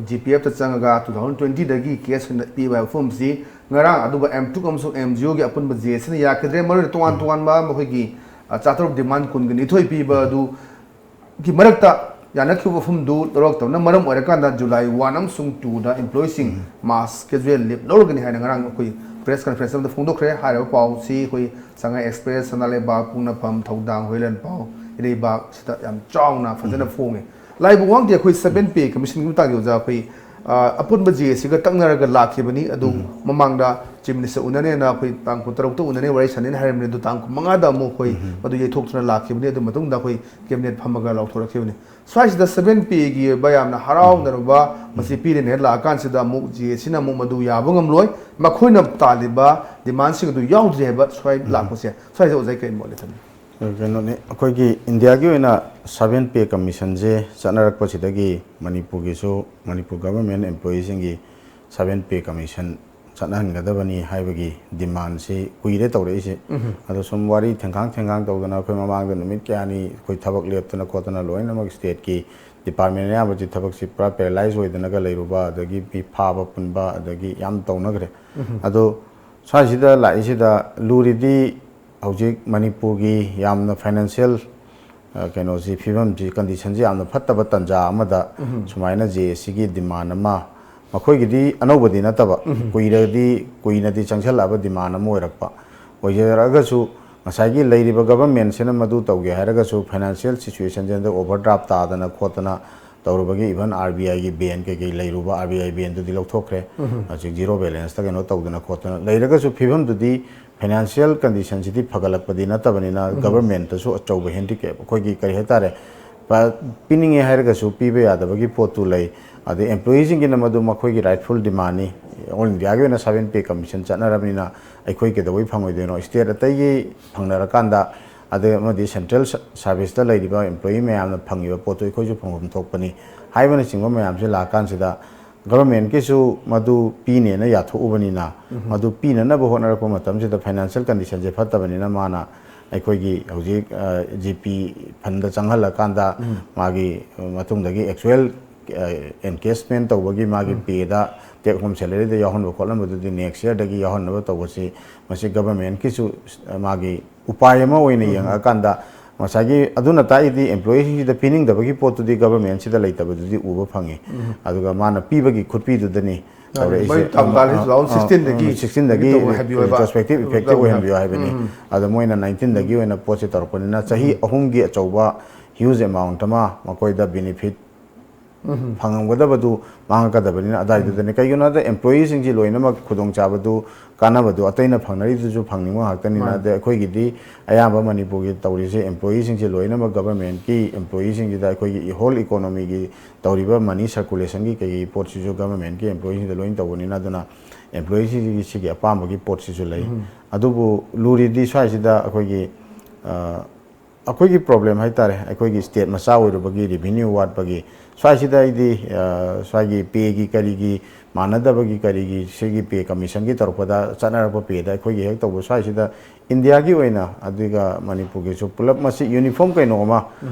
ꯖꯤ ꯄꯤ ꯑꯦꯐꯇ ꯆꯪꯉꯒ two thousand twentyꯗꯒꯤ ꯀꯦꯁ ꯑꯣꯏꯅ ꯄꯤꯕ ꯍꯥꯏꯕ ꯐꯣꯝꯁꯤ ꯉꯔꯥꯡ ꯑꯗꯨꯒ ꯑꯦꯝ ꯇꯨꯛ ꯑꯃꯁꯨꯡ ꯑꯦꯝ ꯖꯤ ꯑꯣꯒꯤ ꯑꯄꯨꯟꯕ ꯖꯦ ꯑꯦꯁꯤꯅ ꯌꯥꯈꯤꯗ꯭ꯔꯦ꯫ ꯃꯔꯨꯑꯣꯏꯅ ꯇꯣꯉꯥꯟ ꯇꯣꯉꯥꯟꯕ ꯃꯈꯣꯏꯒꯤ ꯆꯥꯇꯔꯨꯛ ꯗꯤꯃꯥꯟ ꯀꯨꯟꯒ ꯅꯤꯊꯣꯏ ꯄꯤꯕ ꯑꯗꯨ ꯒꯤ ꯃꯔꯛꯇ ꯌꯥꯅꯈꯤꯕ ꯋꯥꯐꯝꯗꯨ ꯂꯧꯔꯛꯇꯕꯅ ꯃꯔꯝ ꯑꯣꯏꯔꯀꯥꯟꯗ ꯖꯨꯂꯥꯏ ꯋꯥꯟ ꯑꯃꯁꯨꯡ ꯇꯨꯗ ꯏꯝꯄ꯭ꯂꯣꯌꯤꯁꯤꯡ ꯃꯥꯁ ꯀꯦꯖꯨꯋꯦꯜ ꯂꯤꯞ ꯂꯧꯔꯒꯅꯤ ꯍꯥꯏꯅ ꯉꯔꯥꯡ ꯑꯩꯈꯣꯏ ꯄ꯭ꯔꯦꯁ ꯀꯟꯐꯔꯦꯟꯁ ꯑꯃꯗ ꯐꯣꯡꯗꯣꯛꯈ꯭ꯔꯦ꯫ ꯍꯥꯏꯔꯤꯕ ꯄꯥꯎꯁꯤ ꯑꯩꯈꯣꯏ ꯁꯉꯥꯏ ꯑꯦꯛꯁꯄ꯭ꯔꯦꯁ, ꯁꯅꯥ ꯂꯩꯕꯥꯛ, ꯄꯣꯛꯅꯐꯝ, ꯊꯧꯗꯥꯡ, ꯍꯨꯏꯂꯟꯄꯥꯎ, ꯏꯔꯩꯕꯥꯛꯁꯤꯗ ꯌꯥꯝ ꯆꯥꯎꯅ ꯐꯖꯅ ꯐꯣꯡꯉꯦ꯫ ꯂꯥꯏꯕꯨ ꯋꯥꯡꯗꯦ ꯑꯩꯈꯣꯏ ꯁꯚꯦꯟ ꯄꯦ ꯀꯃꯤꯁꯟꯒꯤ ꯃꯇꯥꯡꯗ ꯑꯣꯖꯥ ꯑꯩꯈꯣꯏ ꯑ, ꯑꯄꯨꯟꯕ ꯖꯦ ꯑꯦꯁꯤꯒ ꯇꯛꯅꯔꯒ ꯂꯥꯛꯈꯤꯕꯅꯤ꯫ ꯑꯗꯨ ꯃꯃꯥꯡꯗ ꯆꯤꯐ ꯃꯤꯅꯤꯁꯇꯔ ꯎꯅꯅꯦꯅ ꯑꯩꯈꯣꯏ ꯇꯥꯡ ꯀꯨꯟꯇꯔꯨꯛꯇ ꯎꯅꯅꯦ ꯋꯥꯔꯤ ꯁꯥꯅꯦꯅ ꯍꯥꯏꯔꯝꯃꯤ꯫ ꯑꯗꯨ ꯇꯥꯡ ꯀꯨꯟꯃꯉꯥꯗ ꯑꯃꯨꯛ ꯑꯩꯈꯣꯏ ꯃꯗꯨ ꯌꯩꯊꯣꯛꯇꯨꯅ ꯂꯥꯛꯈꯤꯕꯅꯤ꯫ ꯑꯗꯨ ꯃꯇꯨꯡꯗ ꯑꯩꯈꯣꯏ ꯀꯦꯕꯤꯅꯦꯠ ꯐꯝꯃꯒ ꯂꯥꯎꯊꯣꯔꯛꯈꯤꯕꯅꯤ꯫ ꯁ꯭ꯋꯥꯏꯁꯤꯗ ꯁꯚꯦꯟ ꯄꯦꯒꯤ ꯑꯣꯏꯕ ꯌꯥꯝꯅ ꯍꯔꯥꯎꯅꯔꯕ ꯃꯁꯤ ꯄꯤꯔꯦꯅ ꯍꯦꯛ ꯂꯥꯛꯑꯀꯥꯟꯁꯤꯗ ꯑꯃꯨꯛ ꯖꯦ ꯑꯦꯁꯤꯅ ꯑꯃꯨꯛ ꯃꯗꯨ ꯌꯥꯕ ꯉꯝꯂꯣꯏ, ꯃꯈꯣꯏꯅ ꯇꯥꯜꯂꯤꯕ ꯗꯤꯃꯥꯟꯁꯤꯡ ꯑꯗꯨ ꯌꯥꯎꯗ꯭ꯔꯤ ꯍꯥꯏꯕ ꯁ꯭ꯋꯥꯏ ꯂꯥꯛꯄꯁꯦ꯫ ꯁ꯭ꯋꯥꯏꯁꯤꯗ ꯑꯣꯖꯥ ꯀꯔꯤ ꯃꯣꯠ ꯂꯩ ꯊꯝꯕꯤ? ꯀꯩꯅꯣꯅꯤ, ꯑꯩꯈꯣꯏꯒꯤ ꯏꯟꯗꯤꯌꯥꯒꯤ ꯑꯣꯏꯅ ꯁꯚꯦꯟ ꯄꯦ ꯀꯃꯤꯁꯟꯁꯦ ꯆꯠꯅꯔꯛꯄꯁꯤꯗꯒꯤ ꯃꯅꯤꯄꯨꯔꯒꯤꯁꯨ, ꯃꯅꯤꯄꯨꯔ ꯒꯚꯔꯟꯃꯦꯟ ꯑꯦꯝꯄ꯭ꯂꯣꯌꯤꯁꯤꯡꯒꯤ ꯁꯚꯦꯟ ꯄꯦ ꯀꯃꯤꯁꯟ ꯆꯠꯅꯍꯟꯒꯗꯕꯅꯤ ꯍꯥꯏꯕꯒꯤ ꯗꯤꯃꯥꯟꯁꯤ ꯀꯨꯏꯔꯦ ꯇꯧꯔꯛꯏꯁꯦ꯫ ꯑꯗꯣ ꯁꯨꯝ ꯋꯥꯔꯤ ꯊꯦꯡꯈꯥꯡ ꯊꯦꯡꯈꯥꯡ ꯇꯧꯗꯅ ꯑꯩꯈꯣꯏ ꯃꯃꯥꯡꯗ ꯅꯨꯃꯤꯠ ꯀꯌꯥꯅꯤ ꯑꯩꯈꯣꯏ ꯊꯕꯛ ꯂꯦꯞꯇꯅ ꯈꯣꯠꯇꯅ ꯂꯣꯏꯅꯃꯛ ꯁ꯭ꯇꯦꯠꯀꯤ ꯗꯤꯄꯥꯔꯠꯃꯦꯟ ꯑꯌꯥꯝꯕꯁꯤ ꯊꯕꯛꯁꯤ ꯄꯨꯔꯥ ꯄꯦꯔꯥꯂꯥꯏꯁ ꯑꯣꯏꯗꯅꯒ ꯂꯩꯔꯨꯕ, ꯑꯗꯒꯤ ꯃꯤ ꯐꯥꯕ ꯄꯨꯟꯕ, ꯑꯗꯒꯤ ꯌꯥꯝ ꯇꯧꯅꯈ꯭ꯔꯦ꯫ ꯑꯗꯣ ꯁ꯭ꯋꯥꯏꯁꯤꯗ ꯂꯥꯛꯏꯁꯤꯗ ꯂꯨꯔꯤꯗꯤ ꯍꯧꯖꯤꯛ ꯃꯅꯤꯄꯨꯔꯒꯤ ꯌꯥꯝꯅ ꯐꯥꯏꯅꯥꯟꯁꯤꯌꯦꯜ ꯀꯩꯅꯣꯁꯤ, ꯐꯤꯕꯝꯁꯤ, ꯀꯟꯗꯤꯁꯟꯁꯤ ꯌꯥꯝꯅ ꯐꯠꯇꯕ ꯇꯥꯟꯖꯥ ꯑꯃꯗ ꯁꯨꯃꯥꯏꯅ ꯖꯦ ꯑꯦ ꯁꯤꯒꯤ ꯗꯤꯃꯥꯟ ꯑꯃ, ꯃꯈꯣꯏꯒꯤꯗꯤ ꯑꯅꯧꯕꯗꯤ ꯅꯠꯇꯕ, ꯀꯨꯏꯔꯗꯤ ꯀꯨꯏꯅꯗꯤ ꯆꯪꯁꯜꯂꯛꯑꯕ ꯗꯤꯃꯥꯟ ꯑꯃ ꯑꯣꯏꯔꯛꯄ ꯑꯣꯏꯖꯔꯒꯁꯨ, ꯉꯁꯥꯏꯒꯤ ꯂꯩꯔꯤꯕ ꯒꯕꯔꯃꯦꯟꯁꯤꯅ ꯃꯗꯨ ꯇꯧꯒꯦ ꯍꯥꯏꯔꯒꯁꯨ ꯐꯥꯏꯅꯥꯟꯁꯤꯌꯦꯜ ꯁꯤꯆꯨꯋꯦꯁꯟꯁꯤ ꯍꯟꯗꯛ ꯑꯣꯚꯔꯗ꯭ꯔꯥꯐ ꯇꯥꯗꯅ ꯈꯣꯠꯇꯅ ꯇꯧꯔꯨꯕꯒꯤ, ꯏꯚꯟ ꯑꯥꯔ ꯕꯤ ꯑꯥꯏꯒꯤ ꯕꯦꯟ ꯀꯩꯀꯩ ꯂꯩꯔꯨꯕ, ꯑꯥꯔ ꯕꯤ ꯑꯥꯏ ꯕꯦꯟꯗꯨꯗꯤ ꯂꯧꯊꯣꯛꯈ꯭ꯔꯦ꯫ ꯍꯧꯖꯤꯛ ꯖꯤꯔꯣ ꯕꯦꯂꯦꯟꯁꯇ ꯀꯩꯅꯣ ꯇꯧꯗꯅ ꯈꯣꯠꯇꯅ ꯂꯩꯔꯒꯁꯨ, ꯐꯤꯕꯝꯗꯨꯗꯤ, ꯐꯥꯏꯅꯥꯟꯁꯤꯌꯦꯜ ꯀꯟꯗꯤꯁꯟꯁꯤꯗꯤ ꯐꯒꯠꯂꯛꯄꯗꯤ ꯅꯠꯇꯕꯅꯤꯅ, ꯒꯕꯔꯃꯦꯟꯇꯁꯨ ꯑꯆꯧꯕ ꯍꯦꯟꯗꯤꯀꯦꯞ, ꯑꯩꯈꯣꯏꯒꯤ ꯀꯔꯤ ꯍꯥꯏꯇꯥꯔꯦ, ꯄ-, ꯄꯤꯅꯤꯡꯉꯦ ꯍꯥꯏꯔꯒꯁꯨ ꯄꯤꯕ ꯌꯥꯗꯕꯒꯤ ꯄꯣꯠꯇꯨ ꯂꯩ꯫ ꯑꯗꯩ ꯑꯦꯝꯄ꯭ꯂꯣꯌꯤꯁꯤꯡꯒꯤꯅ ꯃꯗꯨ ꯃꯈꯣꯏꯒꯤ ꯔꯥꯏꯠꯐꯨꯜ ꯗꯤꯃꯥꯟꯅꯤ꯫ ꯑꯣꯜ ꯏꯟꯗꯤꯌꯥꯒꯤ ꯑꯣꯏꯅ ꯁꯚꯦꯟ ꯄꯦ ꯀꯃꯤꯁꯟ ꯆꯠꯅꯔꯕꯅꯤꯅ, ꯑꯩꯈꯣꯏ ꯀꯩꯗꯧꯕꯩ ꯐꯪꯉꯣꯏꯗꯣꯏꯅꯣ? ꯁ꯭ꯇꯦꯠ ꯑꯇꯩꯒꯤ ꯐꯪꯅꯔꯀꯥꯟꯗ, ꯑꯗꯩ ꯑꯃꯗꯤ ꯁꯦꯟꯇ꯭ꯔꯦꯜ ꯁ-, ꯁꯥꯔꯚꯤꯁꯇ ꯂꯩꯔꯤꯕ ꯑꯦꯝꯄ꯭ꯂꯣꯌꯤ ꯃꯌꯥꯝꯅ ꯐꯪꯉꯤꯕ ꯄꯣꯠꯇꯨ ꯑꯩꯈꯣꯏꯁꯨ ꯐꯪꯐꯝ ꯊꯣꯛꯄꯅꯤ ꯍꯥꯏꯕꯅꯆꯤꯡꯕ ꯃꯌꯥꯝꯁꯦ ꯂꯥꯛꯀꯥꯟꯁꯤꯗ, ꯒꯚꯔꯟꯃꯦꯟꯠꯀꯤꯁꯨ ꯃꯗꯨ ꯄꯤꯅꯦꯅ ꯌꯥꯊꯣꯛꯎꯕꯅꯤꯅ, ꯃꯗꯨ ꯄꯤꯅꯅꯕ ꯍꯣꯠꯅꯔꯛꯄ ꯃꯇꯝꯁꯤꯗ ꯐꯥꯏꯅꯥꯟꯁꯤꯌꯦꯜ ꯀꯟꯗꯤꯁꯟꯁꯦ ꯐꯠꯇꯕꯅꯤꯅ, ꯃꯥꯅ ꯑꯩꯈꯣꯏꯒꯤ ꯍꯧꯖꯤꯛ, ꯑ, ꯖꯤ ꯄꯤ ꯐꯟꯗ ꯆꯪꯍꯜꯂꯀꯥꯟꯗ, ꯃꯥꯒꯤ ꯃꯇꯨꯡꯗꯒꯤ ꯑꯦꯛꯆꯨꯋꯦꯜ, ꯑ, ꯑꯦꯟꯀꯦꯁꯃꯦꯟ ꯇꯧꯕꯒꯤ ꯃꯥꯒꯤ ꯄꯦꯗ, ꯇꯦꯛ ꯍꯣꯝ ꯁꯦꯂꯔꯤꯗ ꯌꯥꯎꯍꯟꯕ ꯈꯣꯠꯍꯟꯕꯗꯨꯗꯤ ꯅꯦꯛꯁ ꯌꯔꯗꯒꯤ ꯌꯥꯎꯍꯟꯅꯕ ꯇꯧꯕꯁꯤ, ꯃꯁꯤ ꯒꯚꯔꯟꯃꯦꯟꯠꯀꯤꯁꯨ, ꯑ, ꯃꯥꯒꯤ ꯎꯄꯥꯏ ꯑꯃ ꯑꯣꯏꯅ ꯌꯦꯡꯉꯛꯑꯀꯥꯟꯗ, ꯉꯁꯥꯏꯒꯤ ꯑꯗꯨꯅ ꯇꯥꯛꯏꯗꯤ ꯑꯦꯝꯄ꯭ꯂꯣꯌꯤꯁꯤꯡꯁꯤꯗ ꯄꯤꯅꯤꯡꯗꯕꯒꯤ ꯄꯣꯠꯇꯨꯗꯤ ꯒꯚꯔꯟꯃꯦꯟꯠꯁꯤꯗ ꯂꯩꯇꯕꯗꯨꯗꯤ ꯎꯕ ꯐꯪꯉꯤ꯫ ꯑꯗꯨꯒ ꯃꯥꯅ ꯄꯤꯕꯒꯤ ꯈꯨꯠꯄꯤꯗꯨꯗꯅꯤ ꯃꯥꯅꯤ, ꯇꯧꯔꯛꯏꯁꯦ꯫ ꯃꯣꯏ ꯇꯥꯡ ꯇꯥꯔꯤꯁꯦ ꯑ, ꯑ, two thousand sixteen ꯗꯒꯤ ꯑ, sixteen ꯗꯒꯤ ꯀꯩꯅꯣ ꯇꯧꯕ ꯍꯥꯏꯕꯤꯌꯨ ꯍꯥꯏꯕ꯫ Retrospective effective ꯇꯧꯕ ꯍꯥꯏꯕ꯫ ꯑꯣꯏꯍꯟꯕꯤꯌꯨ ꯍꯥꯏꯕꯅꯤ꯫ ꯎꯝ, ꯎꯝ꯫ ꯑꯗ ꯃꯣꯏꯅ nineteen ꯗꯒꯤ ꯑꯣꯏꯅ ꯄꯣꯠꯁꯦ ꯇꯧꯔꯛꯄꯅꯤꯅ, ꯆꯍꯤ ꯑꯍꯨꯝꯒꯤ ꯑꯆꯧꯕ huge amount ꯑꯃ ꯃꯈꯣꯏꯗ benefit ꯐꯪꯉꯝꯒꯗꯕꯗꯨ ꯃꯥꯡꯉꯛꯀꯗꯕꯅꯤꯅ, ꯑꯗꯥꯏꯗꯨꯗꯅꯤ꯫ ꯀꯩꯒꯤꯅꯣ ꯍꯥꯏꯕꯗ, ꯑꯦꯝꯄ꯭ꯂꯣꯌꯤꯁꯤꯡꯁꯤ ꯂꯣꯏꯅꯃꯛ ꯈꯨꯗꯣꯡꯆꯥꯕꯗꯨ, ꯀꯥꯟꯅꯕꯗꯨ ꯑꯇꯩꯅ ꯐꯪꯅꯔꯤꯗꯨꯁꯨ ꯐꯪꯅꯤꯡꯕ ꯉꯥꯛꯇꯅꯤꯅ꯫ ꯃꯥꯅꯤ꯫ ꯑꯗ ꯑꯩꯈꯣꯏꯒꯤꯗꯤ ꯑꯌꯥꯝꯕ ꯃꯅꯤꯄꯨꯔꯒꯤ ꯇꯧꯔꯤꯁꯦ, ꯑꯦꯝꯄ꯭ꯂꯣꯌꯤꯁꯤꯡꯁꯦ ꯂꯣꯏꯅꯃꯛ ꯒꯚꯔꯟꯃꯦꯟꯠꯀꯤ ꯑꯦꯝꯄ꯭ꯂꯣꯌꯤꯁꯤꯡꯁꯤꯗ ꯑꯩꯈꯣꯏꯒꯤ whole economyꯒꯤ ꯇꯧꯔꯤꯕ money circulationꯒꯤ ꯀꯩꯒꯤ ꯄꯣꯠꯁꯤꯁꯨ ꯒꯚꯔꯟꯃꯦꯟꯠꯀꯤ ꯑꯦꯝꯄ꯭ꯂꯣꯌꯤꯁꯤꯡꯗ ꯂꯣꯏꯅ ꯇꯧꯕꯅꯤꯅ, ꯑꯗꯨꯅ ꯑꯦꯝꯄ꯭ꯂꯣꯌꯤꯁꯤꯡꯒꯤ ꯁꯤꯒꯤ ꯑꯄꯥꯝꯕꯒꯤ ꯄꯣꯠꯁꯤꯁꯨ ꯂꯩ꯫ ꯑꯗꯨꯕꯨ ꯂꯨꯔꯤꯗꯤ ꯁ꯭ꯋꯥꯏꯁꯤꯗ ꯑꯩꯈꯣꯏꯒꯤ, ꯑ, ꯑꯩꯈꯣꯏꯒꯤ problem ꯍꯥꯏꯇꯥꯔꯦ, ꯑꯩꯈꯣꯏꯒꯤ ꯁ꯭ꯇꯦꯠ ꯃꯆꯥ ꯑꯣꯏꯔꯨꯕꯒꯤ, ꯔꯤꯚꯤꯅ꯭ꯌꯨ ꯋꯥꯠꯄꯒꯤ, ꯁ꯭ꯋꯥꯏꯁꯤꯗ ꯑꯩꯗꯤ, ꯑ, ꯁ꯭ꯋꯥꯏꯒꯤ ꯄꯦꯒꯤ ꯀꯔꯤꯒꯤ ꯃꯥꯟꯅꯗꯕꯒꯤ ꯀꯔꯤꯒꯤ ꯁꯤꯒꯤ ꯄꯦ ꯀꯃꯤꯁꯟꯒꯤ ꯇꯧꯔꯛꯄꯗ ꯆꯠꯅꯔꯛꯄ ꯄꯦꯗ ꯑꯩꯈꯣꯏꯒꯤ ꯍꯦꯛ ꯇꯧꯕ ꯁ꯭ꯋꯥꯏꯁꯤꯗ ꯏꯟꯗꯤꯌꯥꯒꯤ ꯑꯣꯏꯅ ꯑꯗꯨꯒ ꯃꯅꯤꯄꯨꯔꯒꯤꯁꯨ ꯄꯨꯂꯞ ꯃꯁꯤ ꯌꯨꯅꯤꯐꯣꯔꯝ ꯀꯩꯅꯣ ꯑꯃ,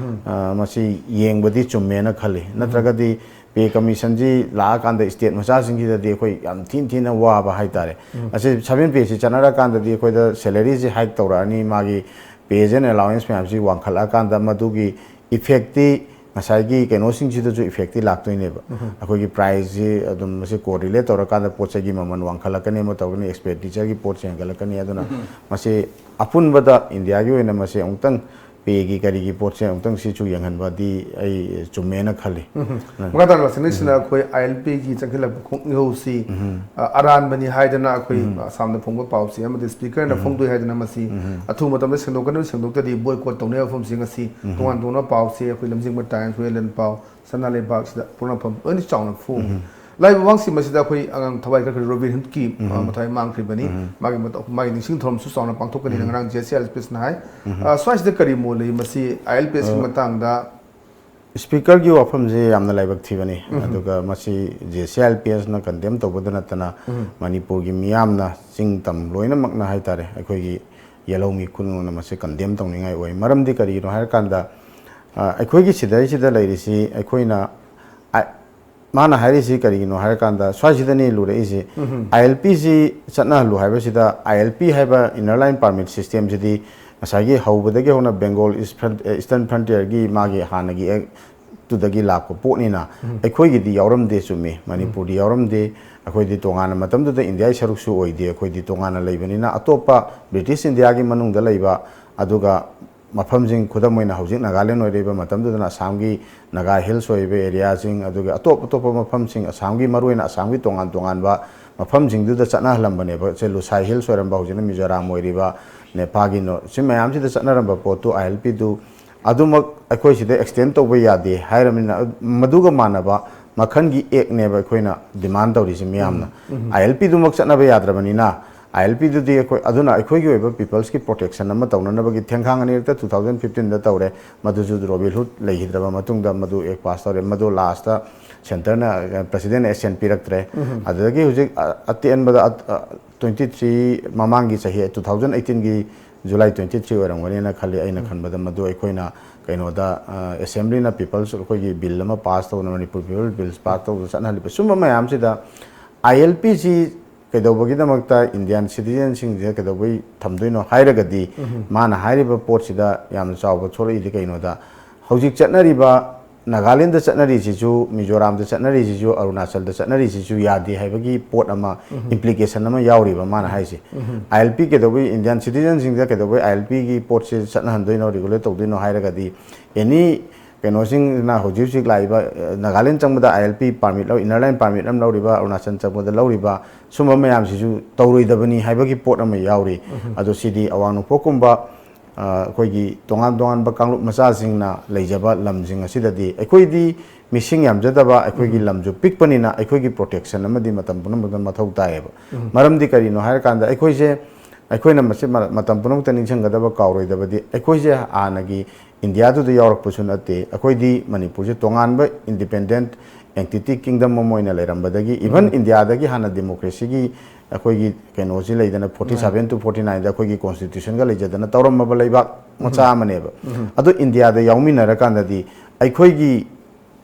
ꯑ, ꯃꯁꯤ ꯌꯦꯡꯕꯗꯤ ꯆꯨꯝꯃꯦꯅ ꯈꯜꯂꯤ꯫ ꯅꯠꯇ꯭ꯔꯒꯗꯤ ꯄꯦ ꯀꯃꯤꯁꯟꯁꯤ ꯂꯥꯛꯑꯀꯥꯟꯗ ꯁ꯭ꯇꯦꯠ ꯃꯆꯥꯁꯤꯡꯁꯤꯗꯗꯤ ꯑꯩꯈꯣꯏ ꯌꯥꯝ ꯊꯤꯅ ꯊꯤꯅ ꯋꯥꯕ ꯍꯥꯏꯇꯥꯔꯦ꯫ ꯑꯁꯤ ꯁꯚꯦꯟ ꯄꯦꯁꯤ ꯆꯠꯅꯔꯀꯥꯟꯗꯗꯤ ꯑꯩꯈꯣꯏꯗ ꯁꯦꯂꯔꯤꯁꯤ ꯍꯥꯏꯛ ꯇꯧꯔꯛꯑꯅꯤ, ꯃꯥꯒꯤ ꯄꯦꯁ ꯑꯦꯟ ꯑꯦꯂꯥꯎꯋꯦꯟꯁ ꯃꯌꯥꯝꯁꯤ ꯋꯥꯡꯈꯠꯂꯛꯑꯀꯥꯟꯗ ꯃꯗꯨꯒꯤ ꯏꯐꯦꯛꯇꯤ ꯉꯁꯥꯏꯒꯤ ꯀꯩꯅꯣꯁꯤꯡꯁꯤꯗꯁꯨ ꯏꯐꯦꯛꯇꯤ ꯂꯥꯛꯇꯣꯏꯅꯦꯕ꯫ ꯑꯩꯈꯣꯏꯒꯤ ꯄ꯭ꯔꯥꯏꯁꯁꯤ ꯑꯗꯨꯝ ꯃꯁꯤ ꯀꯣꯔꯤꯂꯦꯠ ꯇꯧꯔꯀꯥꯟꯗ ꯄꯣꯠ ꯆꯩꯒꯤ ꯃꯃꯜ ꯋꯥꯡꯈꯠꯂꯛꯀꯅꯤ, ꯑꯃ ꯇꯧꯒꯅꯤ, ꯑꯦꯛꯁꯄꯦꯟꯗꯤꯆꯔꯒꯤ ꯄꯣꯠꯁꯦ ꯍꯦꯟꯒꯠꯂꯛꯀꯅꯤ꯫ ꯑꯗꯨꯅ ꯃꯁꯤ ꯑꯄꯨꯟꯕꯗ ꯏꯟꯗꯤꯌꯥꯒꯤ ꯑꯣꯏꯅ ꯃꯁꯤ ꯑꯃꯨꯛꯇꯪ ꯄꯦꯒꯤ ꯀꯔꯤꯒꯤ ꯄꯣꯠꯁꯦ ꯑꯃꯨꯛꯇꯪ ꯁꯤꯁꯨ ꯌꯦꯡꯍꯟꯕꯗꯤ ꯑꯩ ꯆꯨꯝꯃꯦꯅ ꯈꯜꯂꯤ꯫ ꯃꯈꯥ ꯇꯥꯅ ꯂꯥꯛꯆꯅꯤꯡꯉꯤꯁꯤꯅ ꯑꯩꯈꯣꯏ ꯑꯥꯏ ꯑꯦꯜ ꯄꯤꯒꯤ ꯆꯪꯁꯤꯜꯂꯛꯄ ꯈꯣꯡ ꯏꯍꯧꯁꯤ, ꯑ, ꯑꯔꯥꯟꯕꯅꯤ ꯍꯥꯏꯗꯅ ꯑꯩꯈꯣꯏ ꯑꯁꯥꯝꯗ ꯐꯣꯡꯕ ꯄꯥꯎꯁꯤ ꯑꯃꯗꯤ ꯁ꯭ꯄꯤꯀꯔꯅ ꯐꯣꯡꯗꯣꯛꯏ ꯍꯥꯏꯗꯅ ꯃꯁꯤ ꯑꯊꯨꯕ ꯃꯇꯝꯗ ꯁꯦꯡꯗꯣꯛꯀꯅꯤ, ꯁꯦꯡꯗꯣꯛꯇ꯭ꯔꯗꯤ ꯕꯣꯏꯀꯣꯠ ꯇꯧꯅꯤ ꯍꯥꯏꯕ ꯋꯥꯐꯝꯁꯤ ꯉꯁꯤ ꯇꯣꯉꯥꯟ ꯇꯣꯉꯥꯟꯕ ꯄꯥꯎꯁꯤ ꯑꯩꯈꯣꯏ ꯂꯝꯖꯤꯡꯕ ꯇꯥꯏꯝꯁ, ꯋꯦꯂꯦꯟ ꯄꯥꯎ, ꯁꯅꯥ ꯂꯩꯕꯥꯛꯁꯤꯗ ꯄꯣꯛꯅꯐꯝ ꯂꯣꯏꯅ ꯆꯥꯎꯅ ꯐꯣꯡꯉꯤ꯫ ꯂꯥꯛꯏꯕ ꯋꯥꯡꯁꯤ ꯃꯁꯤꯗ ꯑꯩꯈꯣꯏ ꯑꯉꯥꯡ ꯊꯋꯥꯏ ꯀꯠꯈ꯭ꯔꯕ ꯔꯣꯕꯤꯟ ꯍꯨꯗꯀꯤ, ꯑ, ꯃꯊ꯭ꯋꯥꯏ ꯃꯥꯡꯈ꯭ꯔꯤꯕꯅꯤ꯫ ꯃꯥꯒꯤ ꯃꯇꯧ-, ꯃꯥꯒꯤ ꯅꯤꯡꯁꯤꯡ ꯊꯧꯔꯝꯁꯨ ꯆꯥꯎꯅ ꯄꯥꯡꯊꯣꯛꯀꯅꯤꯅ ꯉꯔꯥꯡ J C I L P ꯑꯦꯁꯅ ꯍꯥꯏ꯫ ꯑ, ꯁ꯭ꯋꯥꯏꯁꯤꯗ ꯀꯔꯤ ꯃꯣꯜ ꯂꯩ? ꯃꯁꯤ ꯑꯥꯏ ꯑꯦꯜ ꯄꯤ ꯑꯦꯁꯀꯤ ꯃꯇꯥꯡꯗ ꯁ꯭ꯄꯤꯀꯔꯒꯤ ꯋꯥꯐꯝꯁꯦ ꯌꯥꯝꯅ ꯂꯥꯏꯕꯛ ꯊꯤꯕꯅꯤ꯫ ꯑꯗꯨꯒ ꯃꯁꯤ J C I L P ꯑꯦꯁꯅ condemn ꯇꯧꯕꯗ ꯅꯠꯇꯅ ꯃꯅꯤꯄꯨꯔꯒꯤ ꯃꯤꯌꯥꯝꯅ ꯆꯤꯡ ꯇꯝ ꯂꯣꯏꯅꯃꯛꯅ ꯍꯥꯏꯇꯥꯔꯦ, ꯑꯩꯈꯣꯏꯒꯤ ꯌꯦꯜꯍꯧꯃꯤ ꯈꯨꯗꯤꯡꯃꯛꯅ ꯃꯁꯤ ꯀꯟꯗꯦꯝ ꯇꯧꯅꯤꯡꯉꯥꯏ ꯑꯣꯏ꯫ ꯃꯔꯝꯗꯤ ꯀꯔꯤꯒꯤꯅꯣ ꯍꯥꯏꯔꯀꯥꯟꯗ, ꯑ, ꯑꯩꯈꯣꯏꯒꯤ ꯁꯤꯗꯩꯁꯤꯗ ꯂꯩꯔꯤꯁꯤ ꯑꯩꯈꯣꯏꯅ, ꯑ, ꯃꯥꯅ ꯍꯥꯏꯔꯤꯁꯤ ꯀꯔꯤꯒꯤꯅꯣ ꯍꯥꯏꯔꯀꯥꯟꯗ ꯁ꯭ꯋꯥꯏꯁꯤꯗꯅꯤ ꯂꯨꯔꯛꯏꯁꯤ꯫ ꯑꯥꯏ ꯑꯦꯜ ꯄꯤꯁꯤ ꯆꯠꯅꯍꯜꯂꯨ ꯍꯥꯏꯕꯁꯤꯗ, ꯑꯥꯏ ꯑꯦꯜ ꯄꯤ ꯍꯥꯏꯕ ꯏꯟꯅꯔ ꯂꯥꯏꯟ ꯄꯥꯔꯃꯤꯠ ꯁꯤꯁꯇꯦꯝꯁꯤꯗꯤ ꯉꯁꯥꯏꯒꯤ ꯍꯧꯕꯗꯒꯤ ꯍꯧꯅ ꯕꯦꯡꯒꯣꯜ ꯏꯁ ꯐ꯭ꯔꯟ-, ꯑꯦ, ꯏꯁꯇꯔꯟ ꯐ꯭ꯔꯟꯇꯤꯌꯔꯒꯤ ꯃꯥꯒꯤ ꯍꯥꯟꯅꯒꯤ ꯑꯦꯛꯇꯨꯗꯒꯤ ꯂꯥꯛꯄ ꯄꯣꯠꯅꯤꯅ, ꯑꯩꯈꯣꯏꯒꯤꯗꯤ ꯌꯥꯎꯔꯝꯗꯦ, ꯆꯨꯝꯃꯤ, ꯃꯅꯤꯄꯨꯔꯗꯤ ꯌꯥꯎꯔꯝꯗꯦ꯫ ꯑꯩꯈꯣꯏꯗꯤ ꯇꯣꯉꯥꯟꯅ ꯃꯇꯝꯗꯨꯗ ꯏꯟꯗꯤꯌꯥꯒꯤ ꯁꯔꯨꯛꯁꯨ ꯑꯣꯏꯗꯦ, ꯑꯩꯈꯣꯏꯗꯤ ꯇꯣꯉꯥꯟꯅ ꯂꯩꯕꯅꯤꯅ꯫ ꯑꯇꯣꯞꯄ ꯕ꯭ꯔꯤꯇꯤꯁ ꯏꯟꯗꯤꯌꯥꯒꯤ ꯃꯅꯨꯡꯗ ꯂꯩꯕ, ꯑꯗꯨꯒ ꯃꯐꯝꯁꯤꯡ, ꯈꯨꯗꯝ ꯑꯣꯏꯅ ꯍꯧꯖꯤꯛ ꯅꯥꯒꯥꯂꯦꯟ ꯑꯣꯏꯔꯤꯕ ꯃꯇꯝꯗꯨꯗꯅ ꯑꯁꯥꯝꯒꯤ ꯅꯥꯒꯥ ꯍꯤꯜꯁ ꯑꯣꯏꯔꯤꯕ ꯑꯦꯔꯤꯌꯥꯁꯤꯡ, ꯑꯗꯨꯒ ꯑꯇꯣꯞ ꯑꯇꯣꯞꯄ ꯃꯐꯝꯁꯤꯡ, ꯑꯁꯥꯝꯒꯤ, ꯃꯔꯨꯑꯣꯏꯅ ꯑꯁꯥꯝꯒꯤ ꯇꯣꯉꯥꯟ ꯇꯣꯉꯥꯟꯕ ꯃꯐꯝꯁꯤꯡꯗꯨꯗ ꯆꯠꯅꯍꯜꯂꯝꯕꯅꯦꯕ꯫ ꯁꯦ ꯂꯨꯁꯥꯏ ꯍꯤꯜꯁ ꯑꯣꯏꯔꯝꯕ, ꯍꯧꯖꯤꯛꯅ ꯃꯤꯖꯣꯔꯥꯝ ꯑꯣꯏꯔꯤꯕ, ꯅꯦꯄꯥꯒꯤꯅꯣ, ꯁꯤ ꯃꯌꯥꯝꯁꯤꯗ ꯆꯠꯅꯔꯝꯕ ꯄꯣꯠꯇꯨ ꯑꯥꯏ ꯑꯦꯜ ꯄꯤꯗꯨ ꯑꯗꯨꯃꯛ ꯑꯩꯈꯣꯏ ꯁꯤꯗ ꯑꯦꯛꯁꯇꯦꯟ ꯇꯧꯕ ꯌꯥꯗꯦ ꯍꯥꯏꯔꯕꯅꯤꯅ, ꯃꯗꯨꯒ ꯃꯥꯟꯅꯕ ꯃꯈꯜꯒꯤ ꯑꯦꯛꯅꯦꯕ ꯑꯩꯈꯣꯏꯅ ꯗꯤꯃꯥꯟ ꯇꯧꯔꯤꯁꯤ ꯃꯤꯌꯥꯝꯅ꯫ ꯑꯥꯏ ꯑꯦꯜ ꯄꯤꯗꯨꯃꯛ ꯆꯠꯅꯕ ꯌꯥꯗ꯭ꯔꯕꯅꯤꯅ, ꯑꯥꯏ ꯑꯦꯜ ꯄꯤꯗꯨꯗꯤ ꯑꯩꯈꯣꯏ, ꯑꯗꯨꯅ ꯑꯩꯈꯣꯏꯒꯤ ꯑꯣꯏꯕ ꯄꯤꯄꯜꯁꯀꯤ ꯄ꯭ꯔꯣꯇꯦꯛꯁꯟ ꯑꯃ ꯇꯧꯅꯅꯕꯒꯤ ꯊꯦꯡꯈꯥꯡ ꯑꯅꯤꯔꯛꯇ ꯇꯨ ꯊꯥꯎꯖꯟ ꯐꯤꯐꯇꯤꯟꯗ ꯇꯧꯔꯦ꯫ ꯃꯗꯨꯁꯨ ꯔꯣꯕꯤꯟ ꯍꯨꯗ ꯂꯩꯈꯤꯗ꯭ꯔꯕ ꯃꯇꯨꯡꯗ ꯃꯗꯨ ꯑꯦꯛ ꯄꯥꯁ ꯇꯧꯔꯦ꯫ ꯃꯗꯨ ꯂꯥꯁꯇ ꯁꯦꯟꯇꯔꯅ, ꯑ, ꯄ꯭ꯔꯁꯤꯗꯦꯟꯅ ꯑꯦꯛꯁꯟ ꯄꯤꯔꯛꯇ꯭ꯔꯦ꯫ ꯑꯗꯨꯗꯒꯤ ꯍꯧꯖꯤꯛ, ꯑ, ꯑꯇꯦꯟꯕꯗ, ꯑ, ꯑ, ꯇ꯭ꯋꯦꯟꯇꯤ ꯊ꯭ꯔꯤ ꯃꯃꯥꯡꯒꯤ ꯆꯍꯤ, ꯇꯨ ꯊꯥꯎꯖꯟ ꯑꯩꯠꯇꯤꯟꯒꯤ July twenty three ꯑꯣꯏꯔꯝꯒꯅꯤꯅ ꯈꯜꯂꯤ꯫ ꯑꯩꯅ ꯈꯟꯕꯗ ꯃꯗꯨ ꯑꯩꯈꯣꯏꯅ ꯀꯩꯅꯣꯗ, ꯑ, assemblyꯅ people's, ꯑꯩꯈꯣꯏꯒꯤ bill ꯑꯃ pass ꯇꯧꯗꯅ, ꯃꯅꯤꯄꯨꯔ people bills pass ꯇꯧꯗꯅ ꯆꯠꯅꯍꯜꯂꯤꯕ ꯁꯨꯝꯕ ꯃꯌꯥꯝꯁꯤꯗ I L P ꯁꯤ ꯀꯩꯗꯧꯕꯒꯤꯗꯃꯛꯇ Indian citizenꯁꯤꯡꯁꯤꯗ ꯀꯩꯗꯧꯕꯩ ꯊꯝꯗꯣꯏꯅꯣ ꯍꯥꯏꯔꯒꯗꯤ, ꯃꯥꯅ ꯍꯥꯏꯔꯤꯕ ꯄꯣꯠꯁꯤꯗ ꯌꯥꯝꯅ ꯆꯥꯎꯕ ꯊꯣꯛꯂꯛꯏꯗꯤ ꯀꯩꯅꯣꯗ, ꯍꯧꯖꯤꯛ ꯆꯠꯅꯔꯤꯕ ꯅꯥꯒꯥꯂꯦꯟꯗ ꯆꯠꯅꯔꯤꯁꯤꯁꯨ, ꯃꯤꯖꯣꯔꯥꯝꯗ ꯆꯠꯅꯔꯤꯁꯤꯁꯨ, ꯑꯔꯨꯅꯥꯆꯜꯗ ꯆꯠꯅꯔꯤꯁꯤꯁꯨ ꯌꯥꯗꯦ ꯍꯥꯏꯕꯒꯤ ꯄꯣꯠ ꯑꯃ, implication ꯑꯃ ꯌꯥꯎꯔꯤꯕ ꯃꯥꯅ ꯍꯥꯏꯁꯦ꯫ I L P ꯀꯩꯗꯧꯕꯩ, Indian citizenꯁꯤꯡꯗ ꯀꯩꯗꯧꯕꯩ I L Pꯒꯤ ꯄꯣꯠꯁꯦ ꯆꯠꯅꯍꯟꯗꯣꯏꯅꯣ, regulate ꯇꯧꯗꯣꯏꯅꯣ ꯍꯥꯏꯔꯒꯗꯤ, any ꯀꯩꯅꯣꯁꯤꯡꯁꯤꯅ ꯍꯧꯖꯤꯛ ꯍꯧꯖꯤꯛ ꯂꯥꯛꯏꯕ, ꯑ, ꯅꯥꯒꯥꯂꯦꯟ ꯆꯪꯕꯗ I L P permit ꯂꯧ, inner line permit ꯑꯃ ꯂꯧꯔꯤꯕ, ꯑꯔꯨꯅꯥꯆꯜ ꯆꯪꯕꯗ ꯂꯧꯔꯤꯕ, ꯁꯨꯝꯕ ꯃꯌꯥꯝꯁꯤꯁꯨ ꯇꯧꯔꯣꯏꯗꯕꯅꯤ ꯍꯥꯏꯕꯒꯤ ꯄꯣꯠ ꯑꯃ ꯌꯥꯎꯔꯤ꯫ ꯑꯗꯣ ꯁꯤꯗꯤ ꯑꯋꯥꯡ ꯅꯣꯡꯄꯣꯛꯀꯨꯝꯕ, ꯑ, ꯑꯩꯈꯣꯏꯒꯤ ꯇꯣꯉꯥꯟ ꯇꯣꯉꯥꯟꯕ ꯀꯥꯡꯂꯨꯞ ꯃꯆꯥꯁꯤꯡꯅ ꯂꯩꯖꯕ ꯂꯝꯁꯤꯡ ꯑꯁꯤꯗꯗꯤ, ꯑꯩꯈꯣꯏꯗꯤ ꯃꯤꯁꯤꯡ ꯌꯥꯝꯖꯗꯕ, ꯑꯩꯈꯣꯏꯒꯤ ꯂꯝꯁꯨ ꯄꯤꯛꯄꯅꯤꯅ ꯑꯩꯈꯣꯏꯒꯤ protection ꯑꯃꯗꯤ ꯃꯇꯝ ꯄꯨꯝꯅꯃꯛꯇ ꯃꯊꯧ ꯇꯥꯏꯌꯦꯕ꯫ ꯃꯔꯝꯗꯤ ꯀꯔꯤꯅꯣ ꯍꯥꯏꯔꯀꯥꯟꯗ, ꯑꯩꯈꯣꯏꯁꯦ, ꯑꯩꯈꯣꯏꯅ ꯃꯁꯤ ꯃ-, ꯃꯇꯝ ꯄꯨꯝꯅꯃꯛꯇ ꯅꯤꯡꯁꯤꯡꯒꯗꯕ, ꯀꯥꯎꯔꯣꯏꯗꯕꯗꯤ, ꯑꯩꯈꯣꯏꯁꯦ ꯍꯥꯟꯅꯒꯤ ꯏꯟꯗꯤꯌꯥꯗꯨꯗ ꯌꯥꯎꯔꯛꯄꯁꯨ ꯅꯠꯇꯦ꯫ ꯑꯩꯈꯣꯏꯗꯤ ꯃꯅꯤꯄꯨꯔꯁꯦ ꯇꯣꯉꯥꯟꯕ independent entity kingdom ꯑꯃ ꯑꯣꯏꯅ ꯂꯩꯔꯝꯕꯗꯒꯤ, even ꯏꯟꯗꯤꯌꯥꯗꯒꯤ ꯍꯥꯟꯅ democracyꯒꯤ ꯑꯩꯈꯣꯏꯒꯤ ꯀꯩꯅꯣꯁꯤ ꯂꯩꯗꯅ, forty seven to forty nineꯗ ꯑꯩꯈꯣꯏꯒꯤ constitutionꯒ ꯂꯩꯖꯗꯅ ꯇꯧꯔꯝꯃꯕ ꯂꯩꯕꯥꯛ ꯃꯆꯥ ꯑꯃꯅꯦꯕ꯫ ꯑꯗꯣ ꯏꯟꯗꯤꯌꯥꯗ ꯌꯥꯎꯃꯤꯟꯅꯔꯀꯥꯟꯗꯗꯤ ꯑꯩꯈꯣꯏꯒꯤ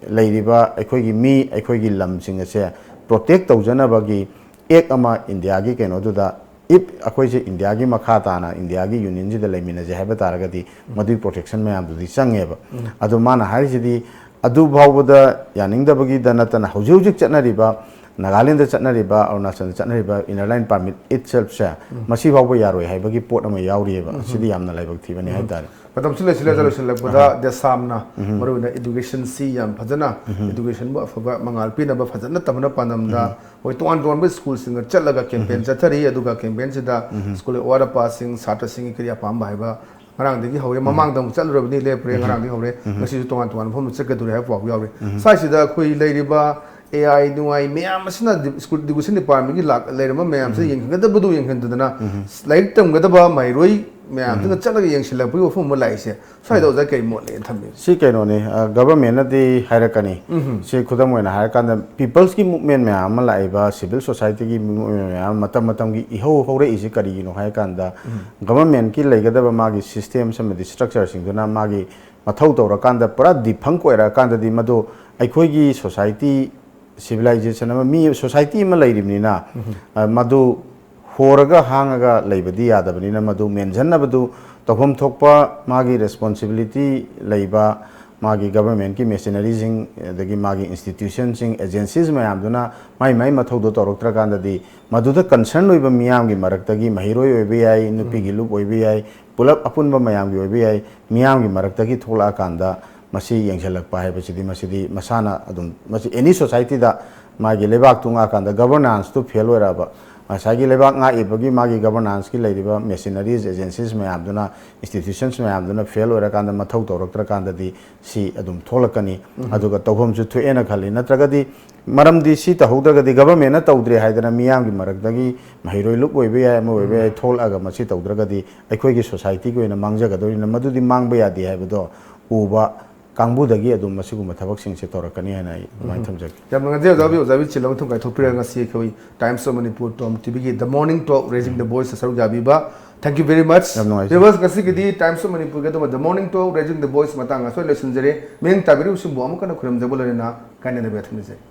ꯂꯩꯔꯤꯕ ꯑꯩꯈꯣꯏꯒꯤ ꯃꯤ, ꯑꯩꯈꯣꯏꯒꯤ ꯂꯝꯁꯤꯡ ꯑꯁꯦ protect ꯇꯧꯖꯅꯕꯒꯤ act ꯑꯃ ꯏꯟꯗꯤꯌꯥꯒꯤ ꯀꯩꯅꯣꯗꯨꯗ, if ꯑꯩꯈꯣꯏꯁꯦ ꯏꯟꯗꯤꯌꯥꯒꯤ ꯃꯈꯥ ꯇꯥꯅ ꯏꯟꯗꯤꯌꯥꯒꯤ unionꯁꯤꯗ ꯂꯩꯃꯤꯟꯅꯁꯦ ꯍꯥꯏꯕ ꯇꯥꯔꯒꯗꯤ, ꯃꯗꯨꯒꯤ protection ꯃꯌꯥꯝꯗꯨꯗꯤ ꯆꯪꯉꯦꯕ꯫ ꯑꯗꯣ ꯃꯥꯅ ꯍꯥꯏꯔꯤꯁꯤꯗꯤ, ꯑꯗꯨ ꯐꯥꯎꯕꯗ ꯌꯥꯅꯤꯡꯗꯕꯒꯤꯗ ꯅꯠꯇꯅ, ꯍꯧꯖꯤꯛ ꯍꯧꯖꯤꯛ ꯆꯠꯅꯔꯤꯕ, ꯅꯥꯒꯥꯂꯦꯟꯗ ꯆꯠꯅꯔꯤꯕ, ꯑꯔꯨꯅꯥꯆꯜꯗ ꯆꯠꯅꯔꯤꯕ inner line permit itselfꯁꯦ, ꯃꯁꯤ ꯐꯥꯎꯕ ꯌꯥꯔꯣꯏ ꯍꯥꯏꯕꯒꯤ ꯄꯣꯠ ꯑꯃ ꯌꯥꯎꯔꯤꯑꯕ꯫ ꯁꯤꯗꯤ ꯌꯥꯝꯅ ꯂꯥꯏꯕꯛ ꯊꯤꯕꯅꯤ ꯍꯥꯏꯇꯥꯔꯦ꯫ ꯃꯇꯝꯁꯨ ꯂꯣꯏꯁꯤꯜꯂꯦ, ꯂꯣꯏꯁꯤꯜꯂꯛꯄꯗ ꯗꯦꯁꯥꯝꯅ ꯃꯔꯨꯑꯣꯏꯅ educationꯁꯤ ꯌꯥꯝ ꯐꯖꯅ, educationꯕꯨ ꯑꯐꯕ ꯃꯉꯥꯜ ꯄꯤꯅꯕ ꯐꯖꯅ ꯇꯝꯅ ꯄꯥꯟꯗꯝꯗ ꯍꯣꯏ, ꯇꯣꯉꯥꯟ ꯇꯣꯉꯥꯟꯕ schoolꯁꯤꯡꯗ ꯆꯠꯂꯒ campaign ꯆꯠꯊꯔꯤ꯫ ꯑꯗꯨꯒ campaignꯁꯤꯗ school ꯑꯋꯥꯠ ꯑꯄꯥꯁꯤꯡ, ꯁꯥꯇ꯭ꯔꯁꯤꯡꯒꯤ ꯀꯔꯤ ꯑꯄꯥꯝꯕ ꯍꯥꯏꯕ ꯉꯔꯥꯡꯗꯒꯤ ꯍꯧꯔꯦ꯫ ꯃꯃꯥꯡꯗ ꯑꯃꯨꯛ ꯆꯠꯂꯨꯔꯕꯅꯤ, ꯂꯦꯞꯄꯨꯔꯦ, ꯉꯔꯥꯡꯗꯒꯤ ꯍꯧꯔꯦ꯫ ꯉꯁꯤꯁꯨ ꯇꯣꯉꯥꯟ ꯇꯣꯉꯥꯟꯕ ꯃꯐꯝꯗ ꯆꯠꯀꯗꯧꯔꯤ ꯍꯥꯏꯕ ꯄꯥꯎ ꯌꯥꯎꯔꯤ꯫ ꯁ꯭ꯋꯥꯏꯁꯤꯗ ꯑꯩꯈꯣꯏ ꯂꯩꯔꯤꯕ ꯑꯦ ꯑꯥꯏ ꯅꯨꯡ ꯑꯥꯏ ꯃꯌꯥꯝ ꯑꯁꯤꯅ ꯗꯤ-, ꯁ꯭ꯀꯨꯜ ꯏꯗꯨꯀꯦꯁꯟ ꯗꯤꯄꯥꯔꯠꯃꯦꯟꯒꯤ ꯂꯥꯛ-, ꯂꯩꯔꯝꯕ ꯃꯌꯥꯝꯁꯤꯅ ꯌꯦꯡꯁꯤꯟꯒꯗꯕꯗꯨ ꯌꯦꯡꯁꯤꯟꯗꯗꯅ, ꯂꯥꯏꯔꯤꯛ ꯇꯝꯒꯗꯕ ꯃꯍꯩꯔꯣꯏ ꯃꯌꯥꯝꯁꯤꯅ ꯆꯠꯂꯒ ꯌꯦꯡꯁꯤꯜꯂꯛꯄꯒꯤ ꯋꯥꯐꯝ ꯑꯃ ꯂꯥꯛꯏꯁꯦ, ꯁ꯭ꯋꯥꯏꯗ ꯑꯣꯖꯥ ꯀꯩ ꯃꯣꯠ ꯂꯩꯅ ꯊꯝꯕꯤꯌꯨ? ꯁꯤ ꯀꯩꯅꯣꯅꯤ, ꯑ, ꯒꯚꯔꯟꯃꯦꯟꯅꯗꯤ ꯍꯥꯏꯔꯛꯀꯅꯤ꯫ ꯁꯤ ꯈꯨꯗꯝ ꯑꯣꯏꯅ ꯍꯥꯏꯔꯀꯥꯟꯗ, ꯄꯤꯄꯜꯁꯀꯤ ꯃꯨꯞꯃꯦꯟ ꯃꯌꯥꯝ ꯑꯃ ꯂꯥꯛꯏꯕ, ꯁꯤꯚꯤꯜ ꯁꯣꯁꯥꯏꯇꯤꯒꯤ ꯃꯨꯞꯃꯦꯟ ꯃꯌꯥꯝ ꯑꯃ ꯃꯇꯝ ꯃꯇꯝꯒꯤ ꯏꯍꯧ ꯍꯧꯔꯛꯏꯁꯤ ꯀꯔꯤꯒꯤꯅꯣ ꯍꯥꯏꯔꯀꯥꯟꯗ, ꯒꯚꯔꯟꯃꯦꯟꯀꯤ ꯂꯩꯒꯗꯕ ꯃꯥꯒꯤ ꯁꯤꯁꯇꯦꯝꯁ ꯑꯃꯗꯤ ꯁ꯭ꯇ꯭ꯔꯛꯆꯔꯁꯤꯡꯗꯨꯅ ꯃꯥꯒꯤ ꯃꯊꯧ ꯇꯧꯔꯀꯥꯟꯗ, ꯄꯨꯔꯥ ꯗꯤꯐꯪꯛ ꯑꯣꯏꯔꯛꯑꯀꯥꯟꯗꯗꯤ, ꯃꯗꯨ ꯑꯩꯈꯣꯏꯒꯤ ꯁꯣꯁꯥꯏꯇꯤ, ꯁꯤꯚꯤꯂꯥꯏꯖꯦꯁꯟ ꯑꯃ, ꯃꯤ, ꯁꯣꯁꯥꯏꯇꯤ ꯑꯃ ꯂꯩꯔꯤꯕꯅꯤꯅ, ꯑ, ꯃꯗꯨ ꯍꯣꯔꯒ ꯍꯥꯡꯉꯒ ꯂꯩꯕꯗꯤ ꯌꯥꯗꯕꯅꯤꯅ, ꯃꯗꯨ ꯃꯦꯟꯁꯤꯟꯅꯕꯗꯨ, ꯇꯧꯐꯝ ꯊꯣꯛꯄ ꯃꯥꯒꯤ ꯔꯦꯁꯄꯣꯟꯁꯤꯕꯤꯂꯤꯇꯤ ꯂꯩꯕ, ꯃꯥꯒꯤ ꯒꯚꯔꯟꯃꯦꯟꯀꯤ ꯃꯦꯁꯤꯅꯔꯤꯁꯤꯡ, ꯑꯗꯒꯤ ꯃꯥꯒꯤ ꯏꯟꯁꯇꯤꯇ꯭ꯌꯨꯁꯟꯁꯤꯡ, ꯑꯦꯖꯦꯟꯁꯤꯁ ꯃꯌꯥꯝꯗꯨꯅ ꯃꯥꯏ ꯃꯥꯏ ꯃꯊꯧꯗꯣ ꯇꯧꯔꯛꯇ꯭ꯔꯀꯥꯟꯗꯗꯤ, ꯃꯗꯨꯗ ꯀꯟꯁꯔꯟ ꯑꯣꯏꯕ ꯃꯤꯌꯥꯝꯒꯤ ꯃꯔꯛꯇꯒꯤ, ꯃꯍꯩꯔꯣꯏ ꯑꯣꯏꯕ ꯌꯥꯏ, ꯅꯨꯄꯤꯒꯤ ꯂꯨꯞ ꯑꯣꯏꯕ ꯌꯥꯏ, ꯄꯨꯂꯞ ꯑꯄꯨꯟꯕ ꯃꯌꯥꯝꯒꯤ ꯑꯣꯏꯕ ꯌꯥꯏ, ꯃꯤꯌꯥꯝꯒꯤ ꯃꯔꯛꯇꯒꯤ ꯊꯣꯛꯂꯛꯑꯀꯥꯟꯗ ꯃꯁꯤ ꯌꯦꯡꯁꯤꯜꯂꯛꯄ ꯍꯥꯏꯕꯁꯤꯗꯤ, ꯃꯁꯤꯗꯤ ꯃꯁꯥꯅ ꯑꯗꯨꯝ, ꯃꯁꯤ ꯑꯦꯅꯤ ꯁꯣꯁꯥꯏꯇꯤꯗ ꯃꯥꯒꯤ ꯂꯩꯕꯥꯛꯇꯨ ꯉꯥꯛꯑꯀꯥꯟꯗ ꯒꯚꯔꯅꯥꯟꯁꯇꯨ ꯐꯦꯜ ꯑꯣꯏꯔꯛꯑꯕ, ꯉꯁꯥꯏꯒꯤ ꯂꯩꯕꯥꯛ ꯉꯥꯛꯏꯕꯒꯤ ꯃꯥꯒꯤ ꯒꯚꯔꯅꯥꯟꯁꯀꯤ ꯂꯩꯔꯤꯕ ꯃꯦꯁꯤꯅꯔꯤꯁ, ꯑꯦꯖꯦꯟꯁꯤꯁ ꯃꯌꯥꯝꯗꯨꯅ, ꯏꯟꯁꯇꯤꯇ꯭ꯌꯨꯁꯟꯁ ꯃꯌꯥꯝꯗꯨꯅ ꯐꯦꯜ ꯑꯣꯏꯔꯀꯥꯟꯗ, ꯃꯊꯧ ꯇꯧꯔꯛꯇ꯭ꯔꯀꯥꯟꯗꯗꯤ ꯁꯤ ꯑꯗꯨꯝ ꯊꯣꯛꯂꯛꯀꯅꯤ꯫ ꯑꯗꯨꯒ ꯇꯧꯐꯝꯁꯨ ꯊꯣꯛꯑꯦꯅ ꯈꯜꯂꯤ꯫ ꯅꯠꯇ꯭ꯔꯒꯗꯤ, ꯃꯔꯝꯗꯤ ꯁꯤ ꯇꯧꯍꯧꯗ꯭ꯔꯒꯗꯤ, ꯒꯚꯔꯟꯃꯦꯟꯅ ꯇꯧꯗ꯭ꯔꯦ ꯍꯥꯏꯗꯅ ꯃꯤꯌꯥꯝꯒꯤ ꯃꯔꯛꯇꯒꯤ, ꯃꯍꯩꯔꯣꯏ ꯂꯨꯞ ꯑꯣꯏꯕ ꯌꯥꯏ, ꯑꯃ ꯑꯣꯏꯕ ꯌꯥꯏ, ꯊꯣꯛꯂꯛꯑꯒ ꯃꯁꯤ ꯇꯧꯗ꯭ꯔꯒꯗꯤ ꯑꯩꯈꯣꯏꯒꯤ ꯁꯣꯁꯥꯏꯇꯤꯒꯤ ꯑꯣꯏꯅ ꯃꯥꯡꯖꯒꯗꯧꯔꯤꯅ, ꯃꯗꯨꯗꯤ ꯃꯥꯡꯕ ꯌꯥꯗꯦ ꯍꯥꯏꯕꯗꯣ ꯎꯕ ꯀꯥꯡꯕꯨꯗꯒꯤ ꯑꯗꯨꯝ ꯃꯁꯤꯒꯨꯝꯕ ꯊꯕꯛꯁꯤꯡꯁꯦ ꯇꯧꯔꯛꯀꯅꯤ ꯍꯥꯏꯅ ꯑꯩ ꯑꯗꯨꯃꯥꯏꯅ ꯊꯝꯖꯒꯦ꯫ ꯌꯥꯝ ꯅꯨꯡꯉꯥꯏꯖꯩ ꯑꯣꯖꯥꯕꯤ, ꯑꯣꯖꯥꯕꯤ ꯆꯤꯜꯂꯕ ꯃꯇꯝ ꯀꯥꯏꯊꯣꯛꯄꯤꯔꯒ ꯉꯁꯤ ꯑꯩꯈꯣꯏ Times of Manipur, Tom ꯇꯤꯚꯤꯒꯤ The Morning Talk Raising the Voice ꯁꯔꯨꯛ ꯌꯥꯕꯤꯕ꯫ Thank you very much. ꯌꯥꯝ ꯅꯨꯡꯉꯥꯏꯖꯩ꯫ Viewers, ꯉꯁꯤꯒꯤꯗꯤ Times of Manipurꯒꯤ ꯑꯗꯨꯝꯕ The Morning Talk Raising the Voice ꯃꯇꯥꯡ ꯑꯁꯤꯗ ꯂꯣꯏꯁꯤꯟꯖꯔꯦ꯫ ꯃꯤꯠꯌꯦꯡ ꯇꯥꯕꯤꯔꯤꯕꯁꯤꯡꯕꯨ ꯑꯃꯨꯛ ꯍꯟꯅ ꯈꯨꯔꯨꯝꯖꯕ ꯂꯣꯏꯅꯅ ꯀꯥꯏꯅꯗꯕ ꯌꯥꯊꯪ ꯅꯤꯖꯔꯤ꯫